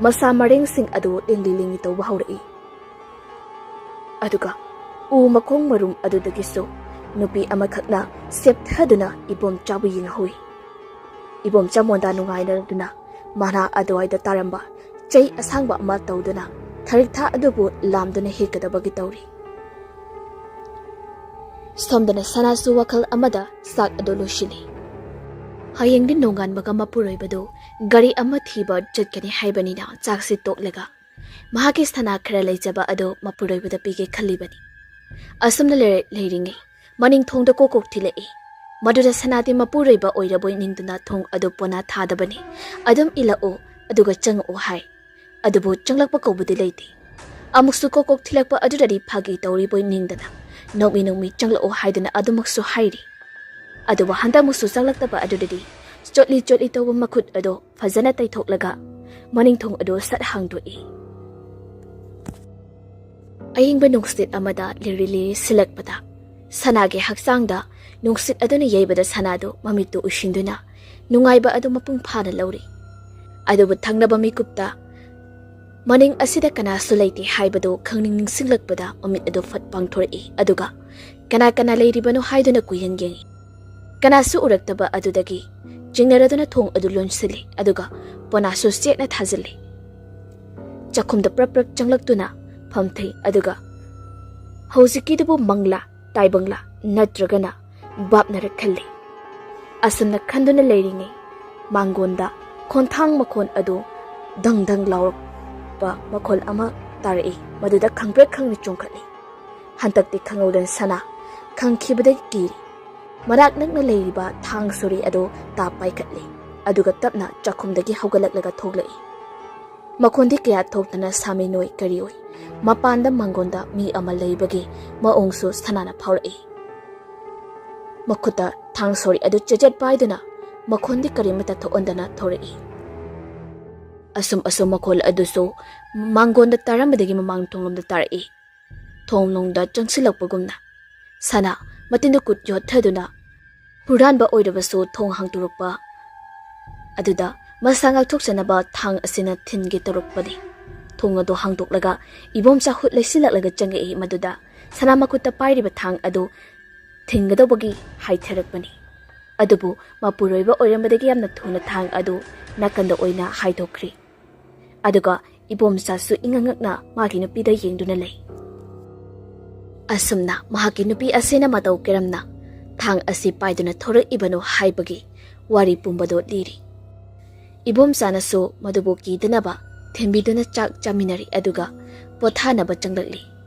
ꯃꯁꯥ ꯃꯔꯦꯡꯁꯤꯡ ꯑꯗꯨ ꯂꯦꯡꯂꯤ ꯂꯦꯡꯂꯤ ꯇꯧꯕ ꯍꯧꯔꯛꯏ꯫ ꯑꯗꯨꯒ ꯎ ꯃꯈꯣꯡ ꯃꯔꯨꯝ ꯑꯗꯨꯗꯒꯤꯁꯨ ꯅꯨꯄꯤ ꯑꯃꯈꯛꯅ ꯁꯦꯞꯊꯗꯨꯅ ꯏꯕꯣꯝꯆꯥꯕꯨ ꯌꯦꯡꯍꯧꯏ꯫ ꯏꯕꯣꯝꯆꯥ ꯃꯣꯟꯗꯥ ꯅꯨꯡꯉꯥꯏꯅꯗꯨꯅ ꯃꯅꯥ ꯑꯗꯨꯋꯥꯏꯗ ꯇꯥꯔꯝꯕ ꯆꯩ ꯑꯁꯥꯡꯕ ꯑꯃ ꯇꯧꯗꯨꯅ ꯊꯔꯤꯛꯊꯥ ꯑꯗꯨꯕꯨ ꯂꯥꯝꯗꯨꯅ ꯍꯦꯛꯀꯗꯕꯒꯤ ꯇꯧꯔꯤ꯫ ꯁꯣꯝꯗꯅ ꯁꯅꯥꯁꯨ ꯋꯥꯈꯜ ꯑꯃꯗ ꯆꯥꯛ ꯑꯗꯨ ꯂꯣꯏꯁꯤꯜꯂꯤ꯫ ꯍꯌꯦꯡꯗꯤ ꯅꯣꯡꯉꯥꯟꯕꯒ ꯃꯄꯨꯔꯣꯏꯕꯗꯨ ꯒꯥꯔꯤ ꯑꯃ ꯊꯤꯕ ꯆꯠꯀꯅꯤ ꯍꯥꯏꯕꯅꯤꯅ ꯆꯥꯛꯁꯤ ꯇꯣꯛꯂꯒ ꯃꯍꯥꯛꯀꯤ ꯁꯅꯥ ꯈꯔ ꯂꯩꯖꯕ ꯑꯗꯨ ꯃꯄꯨꯔꯣꯏꯕꯗ ꯄꯤꯒꯦ ꯈꯜꯂꯤꯕꯅꯤ꯫ ꯑꯁꯨꯝꯅ ꯂꯩꯔ-, ꯂꯩꯔꯤꯉꯩ ꯃꯅꯤꯡ ꯊꯣꯡꯗ ꯀꯣꯛ ꯀꯣꯛ ꯊꯤꯜꯂꯛꯏ꯫ ꯃꯗꯨꯗ ꯁꯅꯥꯗꯤ ꯃꯄꯨꯔꯣꯏꯕ ꯑꯣꯏꯔꯕꯣꯏ ꯅꯤꯡꯗꯨꯅ ꯊꯣꯡ ꯑꯗꯨ ꯄꯣꯅꯥ ꯊꯥꯗꯕꯅꯤ꯫ "ꯑꯗꯨꯝ ꯏꯜꯂꯛꯎ, ꯑꯗꯨꯒ ꯆꯪꯉꯛꯎ" ꯍꯥꯏ꯫ ꯑꯗꯨꯕꯨ ꯆꯪꯂꯛꯄ ꯀꯧꯕꯗꯤ ꯂꯩꯇꯦ꯫ ꯑꯃꯨꯛꯁꯨ ꯀꯣꯛ ꯀꯣꯛ ꯊꯤꯜꯂꯛꯄ ꯑꯗꯨꯗꯗꯤ ꯐꯥꯒꯤ ꯇꯧꯔꯤꯕꯣꯏ ꯅꯤꯡꯗꯅ "ꯅꯣꯛꯃꯤ ꯅꯣꯛꯃꯤ ꯆꯪꯂꯛꯎ" ꯍꯥꯏꯗꯨꯅ ꯑꯗꯨꯃꯛꯁꯨ ꯍꯥꯏꯔꯤ꯫ ꯑꯗꯨꯕꯨ ꯍꯟꯗꯛꯃꯨꯛꯁꯨ ꯆꯪꯂꯛꯇꯕ ꯑꯗꯨꯗꯗꯤ ꯆꯣꯠꯂꯤ ꯆꯣꯠꯂꯤ ꯇꯧꯕ ꯃꯈꯨꯠ ꯑꯗꯨ ꯐꯖꯅ ꯇꯩꯊꯣꯛꯂꯒ ꯃꯅꯤꯡ ꯊꯣꯡ ꯑꯗꯨ ꯁꯠ ꯍꯥꯡꯗꯣꯛꯏ꯫ ꯑꯏꯪꯕ ꯅꯨꯡꯁꯤꯠ ꯑꯃꯗ ꯂꯤꯔꯤ ꯂꯤꯔꯤ ꯁꯤꯜꯂꯛꯄꯗ ꯁꯅꯥꯒꯤ ꯍꯛꯆꯥꯡꯗ ꯅꯨꯡꯁꯤꯠ ꯑꯗꯨꯅ ꯌꯩꯕꯗ ꯁꯅꯥꯗꯨ ꯃꯃꯤꯠꯇꯨ ꯎꯏꯁꯤꯟꯗꯨꯅ ꯅꯨꯡꯉꯥꯏꯕ ꯑꯗꯨ ꯃꯄꯨꯡ ꯐꯥꯅ ꯂꯧꯔꯤ꯫ ꯑꯗꯨꯕꯨ ꯊꯪꯅꯕ ꯃꯤꯀꯨꯞꯇ ꯃꯅꯤꯡ ꯑꯁꯤꯗ ꯀꯅꯥꯁꯨ ꯂꯩꯇꯦ ꯍꯥꯏꯕꯗꯨ ꯈꯪꯅꯤꯡ ꯅꯤꯡꯁꯤꯡꯂꯛꯄꯗ ꯃꯃꯤꯠ ꯑꯗꯨ ꯐꯠ ꯄꯥꯡꯊꯣꯔꯛꯏ꯫ ꯑꯗꯨꯒ ꯀꯅꯥ ꯀꯅꯥ ꯂꯩꯔꯤꯕꯅꯣ ꯍꯥꯏꯗꯨꯅ ꯀꯨꯌꯦꯡ ꯌꯦꯡꯏ꯫ ꯀꯅꯥꯁꯨ ꯎꯔꯛꯇꯕ ꯑꯗꯨꯗꯒꯤ ꯆꯤꯡꯅꯔꯗꯨꯅ ꯊꯣꯡ ꯑꯗꯨ ꯂꯣꯟꯁꯤꯜꯂꯤ, ꯑꯗꯨꯒ ꯄꯣꯅꯥꯁꯨ ꯆꯦꯠꯅ ꯊꯥꯖꯤꯜꯂꯤ꯫ ꯆꯥꯛꯈꯨꯝꯗ ꯄ꯭ꯔꯞ ꯄ꯭ꯔꯞ ꯆꯪꯂꯛꯇꯨꯅ ꯐꯝꯊꯩ, ꯑꯗꯨꯒ ꯍꯧꯖꯤꯛꯀꯤꯗꯨꯕꯨ ꯃꯪꯂꯥ, ꯇꯥꯏꯕꯪꯂꯥ, ꯅꯠꯇ꯭ꯔꯒꯅ ꯚꯥꯞꯅꯔ ꯈꯜꯂꯤ꯫ ꯑꯁꯨꯝꯅ ꯈꯟꯗꯨꯅ ꯂꯩꯔꯤꯉꯩ ꯃꯥꯡꯒꯣꯟꯗ ꯈꯣꯟꯊꯥꯡ ꯃꯈꯣꯟ ꯑꯗꯨ ꯗꯪ ꯗꯪ ꯂꯥꯎꯔꯛꯄ ꯃꯈꯣꯜ ꯑꯃ ꯇꯥꯔꯛꯏ꯫ ꯃꯗꯨꯗ ꯈꯪꯄ꯭ꯔꯦꯛ ꯈꯪꯅ ꯆꯣꯡꯈꯠꯂꯤ꯫ ꯍꯟꯗꯛꯇꯤ ꯈꯪꯍꯧꯗꯅ ꯁꯅꯥ ꯈꯪꯈꯤꯕꯗꯒꯤ ꯀꯤꯔꯤ꯫ ꯃꯅꯥꯛ ꯅꯛꯅ ꯂꯩꯔꯤꯕ ꯊꯥꯡ ꯁꯣꯔꯤ ꯑꯗꯨ ꯇꯥ ꯄꯥꯏꯈꯠꯂꯤ, ꯑꯗꯨꯒ ꯇꯞꯅ ꯆꯥꯛꯈꯨꯝꯗꯒꯤ ꯍꯧꯒꯠꯂꯛꯂꯒ ꯊꯣꯛꯂꯛꯏ꯫ ꯃꯈꯣꯟꯗꯤ ꯀꯌꯥ ꯊꯣꯛꯇꯅ ꯁꯥꯃꯤ ꯅꯣꯏ ꯀꯔꯤ ꯑꯣꯏ, ꯃꯄꯥꯟꯗ ꯃꯥꯡꯒꯣꯟꯗ ꯃꯤ ꯑꯃ ꯂꯩꯕꯒꯤ ꯃꯑꯣꯡꯁꯨ ꯁꯅꯥꯅ ꯐꯥꯎꯔꯛꯏ꯫ ꯃꯈꯨꯠꯇ ꯊꯥꯡ ꯁꯣꯔꯤ ꯑꯗꯨ ꯆꯦꯆꯦꯠ ꯄꯥꯏꯗꯨꯅ ꯃꯈꯣꯟꯗꯤ ꯀꯔꯤꯃꯠꯇ ꯊꯣꯛꯍꯟꯗꯅ ꯊꯣꯔꯛꯏ꯫ ꯑꯁꯨꯝ ꯑꯁꯨꯝ ꯃꯈꯣꯜ ꯑꯗꯨꯁꯨ ꯃꯥꯡꯒꯣꯟꯗ ꯇꯥꯔꯝꯕꯗꯒꯤ ꯃꯃꯥꯡ ꯊꯣꯡꯂꯣꯝꯗ ꯇꯥꯔꯛꯏ꯫ ꯊꯣꯡꯂꯣꯝꯗ ꯆꯪꯁꯤꯜꯂꯛꯄꯒꯨꯝꯅ ꯁꯅꯥ ꯃꯇꯤꯟꯗꯨ ꯀꯨꯠ ꯌꯣꯠꯊꯗꯨꯅ ꯍꯨꯔꯥꯟꯕ ꯑꯣꯏꯔꯕꯁꯨ ꯊꯣꯡ ꯍꯥꯡꯗꯣꯔꯛꯄ ꯑꯗꯨꯗ ꯃꯁꯥ ꯉꯥꯛꯊꯣꯛꯆꯅꯕ ꯊꯥꯡ ꯑꯁꯤꯅ ꯊꯤꯟꯒꯦ ꯇꯧꯔꯛꯄꯅꯤ꯫ ꯊꯣꯡ ꯑꯗꯨ ꯍꯥꯡꯗꯣꯛꯂꯒ ꯏꯕꯣꯝꯆꯥ ꯈꯨꯠ ꯂꯩꯁꯤꯜꯂꯛꯂꯒ ꯆꯪꯉꯛꯏ꯫ ꯃꯗꯨꯗ ꯁꯅꯥ ꯃꯈꯨꯠꯇ ꯄꯥꯏꯔꯤꯕ ꯊꯥꯡ ꯑꯗꯨ ꯊꯤꯟꯒꯗꯧꯕꯒꯤ ꯍꯥꯏꯊꯔꯛꯄꯅꯤ꯫ ꯑꯗꯨꯕꯨ ꯃꯄꯨꯔꯣꯏꯕ ꯑꯣꯏꯔꯝꯕꯗꯒꯤ ꯌꯥꯝꯅ ꯊꯨꯅ ꯊꯥꯡ ꯑꯗꯨ ꯅꯥꯀꯟꯗ ꯑꯣꯏꯅ ꯍꯥꯏꯗꯣꯛꯈ꯭ꯔꯤ꯫ ꯑꯗꯨꯒ ꯏꯕꯣꯝꯆꯥꯁꯨ ꯏꯉꯛꯉꯛꯅ ꯃꯥꯒꯤ ꯅꯨꯄꯤꯗ ꯌꯦꯡꯗꯨꯅ ꯂꯩ꯫ ꯑꯁꯨꯝꯅ ꯃꯍꯥꯛꯀꯤ ꯅꯨꯄꯤ ꯑꯁꯤꯅ ꯃꯇꯧ ꯀꯔꯝꯅ ꯊꯥꯡ ꯑꯁꯤ ꯄꯥꯏꯗꯨꯅ ꯊꯣꯔꯛꯏꯕꯅꯣ ꯍꯥꯏꯕꯒꯤ ꯋꯥꯔꯤ ꯄꯨꯝꯕꯗꯨ ꯂꯤꯔꯤ꯫ ꯏꯕꯣꯝꯆꯥꯅꯁꯨ ꯃꯗꯨꯕꯨ ꯀꯤꯗꯅꯕ ꯊꯦꯝꯕꯤꯗꯨꯅ ꯆꯥꯛ ꯆꯥꯃꯤꯟꯅꯔꯤ, ꯑꯗꯨꯒ ꯄꯣꯊꯥꯅꯕ ꯆꯪꯂꯛꯂꯤ꯫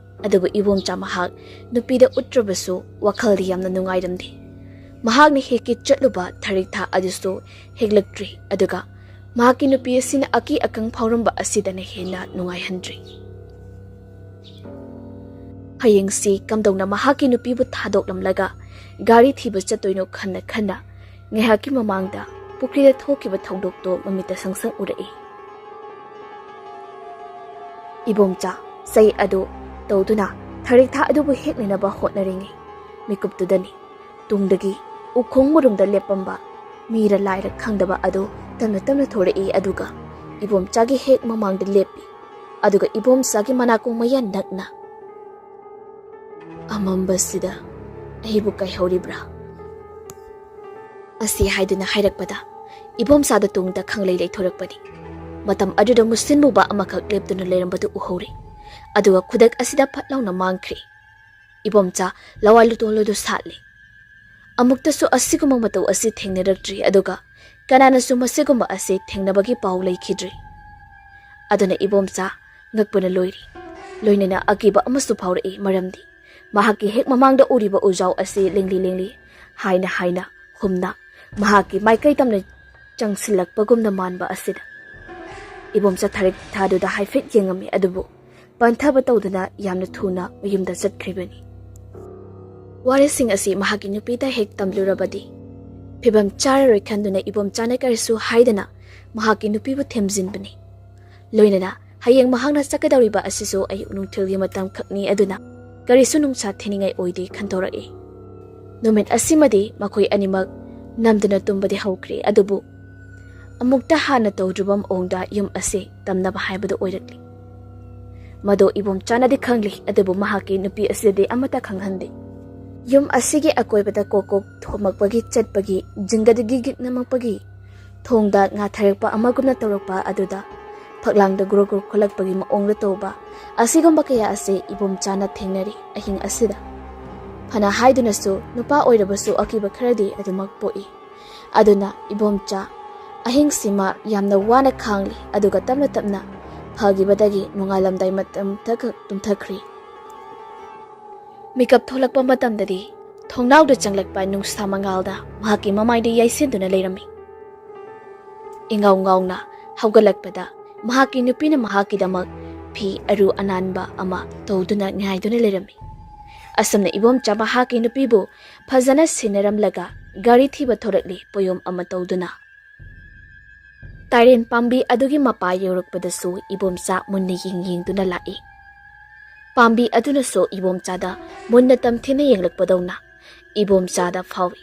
ꯑꯗꯨꯕꯨ ꯏꯕꯣꯝꯆꯥ ꯃꯍꯥꯛ ꯅꯨꯄꯤꯗ ꯎꯠꯇ꯭ꯔꯕꯁꯨ ꯋꯥꯈꯜꯗꯤ ꯌꯥꯝꯅ ꯅꯨꯡꯉꯥꯏꯔꯝꯗꯦ꯫ ꯃꯍꯥꯛꯅ ꯍꯦꯛꯀꯦ ꯆꯠꯂꯨꯕ ꯊꯔꯤꯛꯊꯥ ꯑꯗꯨꯁꯨ ꯍꯦꯛꯂꯛꯇ꯭ꯔꯤ, ꯑꯗꯨꯒ ꯃꯍꯥꯛꯀꯤ ꯅꯨꯄꯤ ꯑꯁꯤꯅ ꯑꯀꯤ ꯑꯈꯪ ꯐꯥꯎꯔꯝꯕ ꯑꯁꯤꯗꯅ ꯍꯦꯟꯅ ꯅꯨꯡꯉꯥꯏꯍꯟꯗ꯭ꯔꯤ꯫ ꯍꯌꯦꯡꯁꯤ ꯀꯝꯗꯧꯅ ꯃꯍꯥꯛꯀꯤ ꯅꯨꯄꯤꯕꯨ ꯊꯥꯗꯣꯛꯂꯝꯂꯒ ꯒꯥꯔꯤ ꯊꯤꯕ ꯆꯠꯇꯣꯏꯅꯣ ꯈꯟꯅ ꯈꯟꯅ ꯉꯥꯏꯍꯥꯛꯀꯤ ꯃꯃꯥꯡꯗ ꯄꯨꯈ꯭ꯔꯤꯗ ꯊꯣꯛꯈꯤꯕ ꯊꯧꯗꯣꯛꯇꯣ ꯃꯃꯤꯠꯇ ꯁꯪ ꯁꯪ ꯎꯔꯛꯏ꯫ ꯏꯕꯣꯝꯆꯥ ꯆꯩ ꯑꯗꯨ ꯇꯧꯗꯨꯅ ꯊꯔꯤꯛꯊꯥ ꯑꯗꯨꯕꯨ ꯍꯦꯛꯅꯅꯕ ꯍꯣꯠꯅꯔꯤꯉꯩ ꯃꯤꯀꯨꯞꯇꯨꯗꯅꯤ ꯇꯨꯡꯗꯒꯤ ꯎꯈꯣꯡ ꯃꯔꯨꯝꯗ ꯂꯦꯞꯄꯝꯕ ꯃꯤꯔ ꯂꯥꯏꯔ ꯈꯪꯗꯕ ꯑꯗꯨ ꯇꯞꯅ ꯇꯞꯅ ꯊꯣꯔꯛꯏ, ꯑꯗꯨꯒ ꯏꯕꯣꯝꯆꯥꯒꯤ ꯍꯦꯛ ꯃꯃꯥꯡꯗ ꯂꯦꯞꯄꯤ꯫ ꯑꯗꯨꯒ ꯏꯕꯣꯝꯆꯥꯒꯤ ꯃꯅꯥꯀꯣꯡ ꯃꯌꯥ ꯅꯛꯅ, "ꯑꯃꯝꯕꯁꯤꯗ ꯑꯩꯕꯨ ꯀꯥꯏꯍꯧꯔꯤꯕ꯭ꯔꯥ?" ꯑꯁꯤ ꯍꯥꯏꯗꯨꯅ ꯍꯥꯏꯔꯛꯄꯗ ꯏꯕꯣꯝꯆꯥꯗ ꯇꯨꯡꯗ ꯈꯪꯂꯩ ꯂꯩꯊꯣꯔꯛꯄꯅꯤ꯫ ꯃꯇꯝ ꯑꯗꯨꯗ ꯃꯨꯁꯤꯟ ꯃꯨꯕ ꯑꯃꯈꯛ ꯂꯦꯞꯇꯨꯅ ꯂꯩꯔꯝꯕꯗꯨ ꯎꯍꯧꯔꯦ꯫ ꯑꯗꯨꯒ ꯈꯨꯗꯛ ꯑꯁꯤꯗ ꯐꯠ ꯂꯥꯎꯅ ꯃꯥꯡꯈ꯭ꯔꯦ꯫ ꯏꯕꯣꯝꯆꯥ ꯂꯋꯥꯏ ꯂꯨꯇꯣꯟ ꯂꯣꯏꯗꯨ ꯁꯥꯠꯂꯦ꯫ ꯑꯃꯨꯛꯇꯁꯨ ꯑꯁꯤꯒꯨꯝꯕ ꯃꯇꯧ ꯑꯁꯤ ꯊꯦꯡꯅꯔꯛꯇ꯭ꯔꯤ, ꯑꯗꯨꯒ ꯀꯅꯥꯅꯁꯨ ꯃꯁꯤꯒꯨꯝꯕ ꯑꯁꯤ ꯊꯦꯡꯅꯕꯒꯤ ꯄꯥꯎ ꯂꯩꯈꯤꯗ꯭ꯔꯤ꯫ ꯑꯗꯨꯅ ꯏꯕꯣꯝꯆꯥ ꯉꯛꯄꯅ ꯂꯣꯏꯔꯤ꯫ ꯂꯣꯏꯅꯅ ꯑꯀꯤꯕ ꯑꯃꯁꯨ ꯐꯥꯎꯔꯛꯏ, ꯃꯔꯝꯗꯤ ꯃꯍꯥꯛꯀꯤ ꯍꯦꯛ ꯃꯃꯥꯡꯗ ꯎꯔꯤꯕ ꯎꯖꯥꯎ ꯑꯁꯤ ꯂꯦꯡꯂꯤ ꯂꯦꯡꯂꯤ ꯍꯥꯏꯅ ꯍꯥꯏꯅ ꯍꯨꯝꯅ ꯃꯍꯥꯛꯀꯤ ꯃꯥꯏꯀꯩ ꯇꯝꯅ ꯆꯪꯁꯤꯜꯂꯛꯄꯒꯨꯝꯅ ꯃꯥꯟꯕ ꯑꯁꯤꯗ꯫ ꯏꯕꯣꯝꯆꯥ ꯊꯥꯔꯤꯛ ꯊꯥꯗꯨꯗ ꯍꯥꯏꯐꯦꯠ ꯌꯦꯡꯉꯝꯃꯤ, ꯑꯗꯨꯕꯨ ꯄꯟꯊꯕ ꯇꯧꯗꯅ ꯌꯥꯝꯅ ꯊꯨꯅ ꯃꯌꯨꯝꯗ ꯆꯠꯈ꯭ꯔꯤꯕꯅꯤ꯫ ꯋꯥꯔꯤꯁꯤꯡ ꯑꯁꯤ ꯃꯍꯥꯛꯀꯤ ꯅꯨꯄꯤꯗ ꯍꯦꯛ ꯇꯝꯂꯨꯔꯕꯗꯤ ꯐꯤꯕꯝ ꯆꯥꯔꯔꯣꯏ ꯈꯟꯗꯨꯅ ꯏꯕꯣꯝꯆꯥꯅ ꯀꯔꯤꯁꯨ ꯍꯥꯏꯗꯅ ꯃꯍꯥꯛꯀꯤ ꯅꯨꯄꯤꯕꯨ ꯊꯦꯝꯖꯤꯟꯕꯅꯤ꯫ ꯂꯣꯏꯅꯅ ꯍꯌꯦꯡ ꯃꯍꯥꯛꯅ ꯆꯠꯀꯗꯧꯔꯤꯕ ꯑꯁꯤꯁꯨ ꯑꯌꯨꯛ ꯅꯨꯡꯊꯤꯜꯒꯤ ꯃꯇꯝ ꯈꯛꯅꯤ, ꯑꯗꯨꯅ ꯀꯔꯤꯁꯨ ꯅꯨꯡꯁꯥ ꯊꯤꯅꯤꯡꯉꯥꯏ ꯑꯣꯏꯗꯦ ꯈꯟꯗꯣꯔꯛꯏ꯫ ꯅꯨꯃꯤꯠ ꯑꯁꯤꯃꯗꯤ ꯃꯈꯣꯏ ꯑꯅꯤꯃꯛ ꯅꯝꯗꯨꯅ ꯇꯨꯝꯕꯗꯤ ꯍꯧꯈ꯭ꯔꯦ, ꯑꯗꯨꯕꯨ ꯑꯃꯨꯛꯇ ꯍꯥꯟꯅ ꯇꯧꯗ꯭ꯔꯤꯕ ꯃꯑꯣꯡꯗ ꯌꯨꯝ ꯑꯁꯤ ꯇꯝꯅꯕ ꯍꯥꯏꯕꯗꯨ ꯑꯣꯏꯔꯛꯂꯤ꯫ ꯃꯗꯨ ꯏꯕꯣꯝꯆꯥꯅꯗꯤ ꯈꯪꯂꯤ, ꯑꯗꯨꯕꯨ ꯃꯍꯥꯛꯀꯤ ꯅꯨꯄꯤ ꯑꯁꯤꯗꯗꯤ ꯑꯃꯠꯇ ꯈꯪꯍꯟꯗꯦ꯫ ꯌꯨꯝ ꯑꯁꯤꯒꯤ ꯑꯀꯣꯏꯕꯗ ꯀꯣꯛ ꯀꯣꯛ ꯊꯣꯝꯃꯛꯄꯒꯤ ꯆꯠꯄꯒꯤ, ꯖꯤꯡꯒꯗꯒꯤ ꯒꯤꯛ ꯅꯝꯃꯛꯄꯒꯤ, ꯊꯣꯡꯗ ꯉꯥ ꯊꯥꯔꯛꯄ ꯑꯃꯒꯨꯝꯅ ꯇꯧꯔꯛꯄ ꯑꯗꯨꯗ ꯐꯛꯂꯥꯡꯗ ꯒ꯭ꯔꯨ ꯒ꯭ꯔꯨ ꯈꯣꯠꯂꯛꯄꯒꯤ ꯃꯑꯣꯡꯗ ꯇꯧꯕ ꯑꯁꯤꯒꯨꯝꯕ ꯀꯌꯥ ꯑꯁꯤ ꯏꯕꯣꯝꯆꯥꯅ ꯊꯦꯡꯅꯔꯤ ꯑꯍꯤꯡ ꯑꯁꯤꯗ꯫ ꯐꯅ ꯍꯥꯏꯗꯨꯅꯁꯨ ꯅꯨꯄꯥ ꯑꯣꯏꯔꯕꯁꯨ ꯑꯀꯤꯕ ꯈꯔꯗꯤ ꯑꯗꯨꯃꯛ ꯄꯣꯛꯏ꯫ ꯑꯗꯨꯅ ꯏꯕꯣꯝꯆꯥ ꯑꯍꯤꯡꯁꯤꯃ ꯌꯥꯝꯅ ꯋꯥꯅ ꯈꯥꯡꯂꯤ, ꯑꯗꯨꯒ ꯇꯞꯅ ꯇꯞꯅ ꯐꯈꯤꯕꯗꯒꯤ ꯅꯣꯡꯉꯥꯜꯂꯝꯗꯥꯏ ꯃꯇꯝꯗꯈꯛ ꯇꯨꯝꯊꯈ꯭ꯔꯤ꯫ ꯃꯤꯀꯞ ꯊꯣꯛꯂꯛꯄ ꯃꯇꯝꯗꯗꯤ ꯊꯣꯡꯅꯥꯎꯗ ꯆꯪꯂꯛꯄ ꯅꯨꯡꯁꯥ ꯃꯉꯥꯜꯗ ꯃꯍꯥꯛꯀꯤ ꯃꯃꯥꯏꯗ ꯌꯩꯁꯤꯟꯗꯨꯅ ꯂꯩꯔꯝꯃꯤ꯫ ꯏꯉꯥꯎ ꯉꯥꯎꯅ ꯍꯧꯒꯠꯂꯛꯄꯗ ꯃꯍꯥꯛꯀꯤ ꯅꯨꯄꯤꯅ ꯃꯍꯥꯛꯀꯤꯗꯃꯛ ꯐꯤ ꯑꯔꯨ ꯑꯅꯥꯟꯕ ꯑꯃ ꯇꯧꯗꯨꯅ ꯉꯥꯏꯗꯨꯅ ꯂꯩꯔꯝꯃꯤ꯫ ꯑꯁꯨꯝꯅ ꯏꯕꯣꯝꯆꯥ ꯃꯍꯥꯛꯀꯤ ꯅꯨꯄꯤꯕꯨ ꯐꯖꯅ ꯁꯤꯟꯅꯔꯝꯂꯒ ꯒꯥꯔꯤ ꯊꯤꯕ ꯊꯣꯔꯛꯂꯤ ꯄꯣꯌꯣꯝ ꯑꯃ ꯇꯧꯗꯨꯅ꯫ ꯇꯥꯏꯔꯦꯟ ꯄꯥꯝꯕꯤ ꯑꯗꯨꯒꯤ ꯃꯄꯥ ꯌꯧꯔꯛꯄꯗꯁꯨ ꯏꯕꯣꯝꯆꯥ ꯃꯨꯟꯅ ꯌꯦꯡ ꯌꯦꯡꯗꯨꯅ ꯂꯥꯛꯏ꯫ ꯄꯥꯝꯕꯤ ꯑꯗꯨꯅꯁꯨ ꯏꯕꯣꯝꯆꯥꯗ ꯃꯨꯟꯅ ꯇꯝꯊꯤꯅ ꯌꯦꯡꯂꯛꯄꯗꯧꯅ ꯏꯕꯣꯝꯆꯥꯗ ꯐꯥꯎꯏ꯫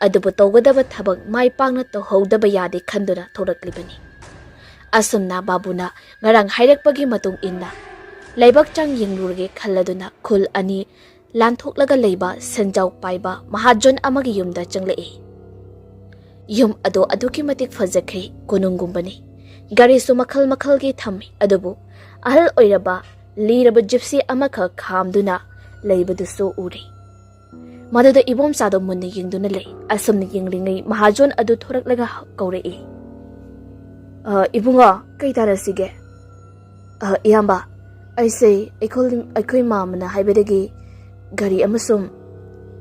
ꯑꯗꯨꯕꯨ ꯇꯧꯒꯗꯕ ꯊꯕꯛ ꯃꯥꯏ ꯄꯥꯛꯅ ꯇꯧꯍꯧꯗꯕ ꯌꯥꯗꯦ ꯈꯟꯗꯨꯅ ꯊꯣꯔꯛꯂꯤꯕꯅꯤ꯫ ꯑꯁꯨꯝꯅ ꯕꯥꯕꯨꯅ ꯉꯔꯥꯡ ꯍꯥꯏꯔꯛꯄꯒꯤ ꯃꯇꯨꯡ ꯏꯟꯅ ꯂꯩꯕꯥꯛ ꯆꯥꯡ ꯌꯦꯡꯂꯨꯔꯒꯦ ꯈꯜꯂꯗꯨꯅ ꯈꯨꯜ ꯑꯅꯤ ꯂꯥꯟꯊꯣꯛꯂꯒ ꯂꯩꯕ ꯁꯦꯟꯖꯥꯎ ꯄꯥꯏꯕ ꯃꯍꯥꯖꯣꯟ ꯑꯃꯒꯤ ꯌꯨꯝꯗ ꯆꯪꯂꯛꯏ꯫ ꯌꯨꯝ ꯑꯗꯣ ꯑꯗꯨꯛꯀꯤ ꯃꯇꯤꯛ ꯐꯖꯈ꯭ꯔꯦ, ꯀꯣꯅꯨꯡꯒꯨꯝꯕꯅꯤ꯫ ꯒꯥꯔꯤꯁꯨ ꯃꯈꯜ ꯃꯈꯜꯒꯤ ꯊꯝꯃꯤ, ꯑꯗꯨꯕꯨ ꯑꯍꯜ ꯑꯣꯏꯔꯕ ꯂꯤꯔꯕ ꯖꯤꯞꯁꯤ ꯑꯃꯈꯛ ꯈꯥꯝꯗꯨꯅ ꯂꯩꯕꯗꯨꯁꯨ ꯎꯔꯦ꯫ ꯃꯗꯨꯗ ꯏꯕꯣꯝꯆꯥꯗꯣ ꯃꯨꯟꯅ ꯌꯦꯡꯗꯨꯅ ꯂꯩ꯫ ꯑꯁꯨꯝꯅ ꯌꯦꯡꯂꯤꯉꯩ ꯃꯍꯥꯖꯣꯟ ꯑꯗꯨ ꯊꯣꯔꯛꯂꯒ ꯀꯧꯔꯛꯏ, "ꯑ, ꯏꯕꯨꯡꯉꯣ, ꯀꯩ ꯇꯥꯟꯅꯁꯤꯒꯦ?" "ꯑ, ꯏꯌꯥꯝꯕ, ꯑꯩꯁꯦ ꯑꯩꯈꯣꯏ, ꯑꯩꯈꯣꯏ ꯃꯥꯃꯅ ꯍꯥꯏꯕꯗꯒꯤ ꯒꯥꯔꯤ ꯑꯃꯁꯨꯡ,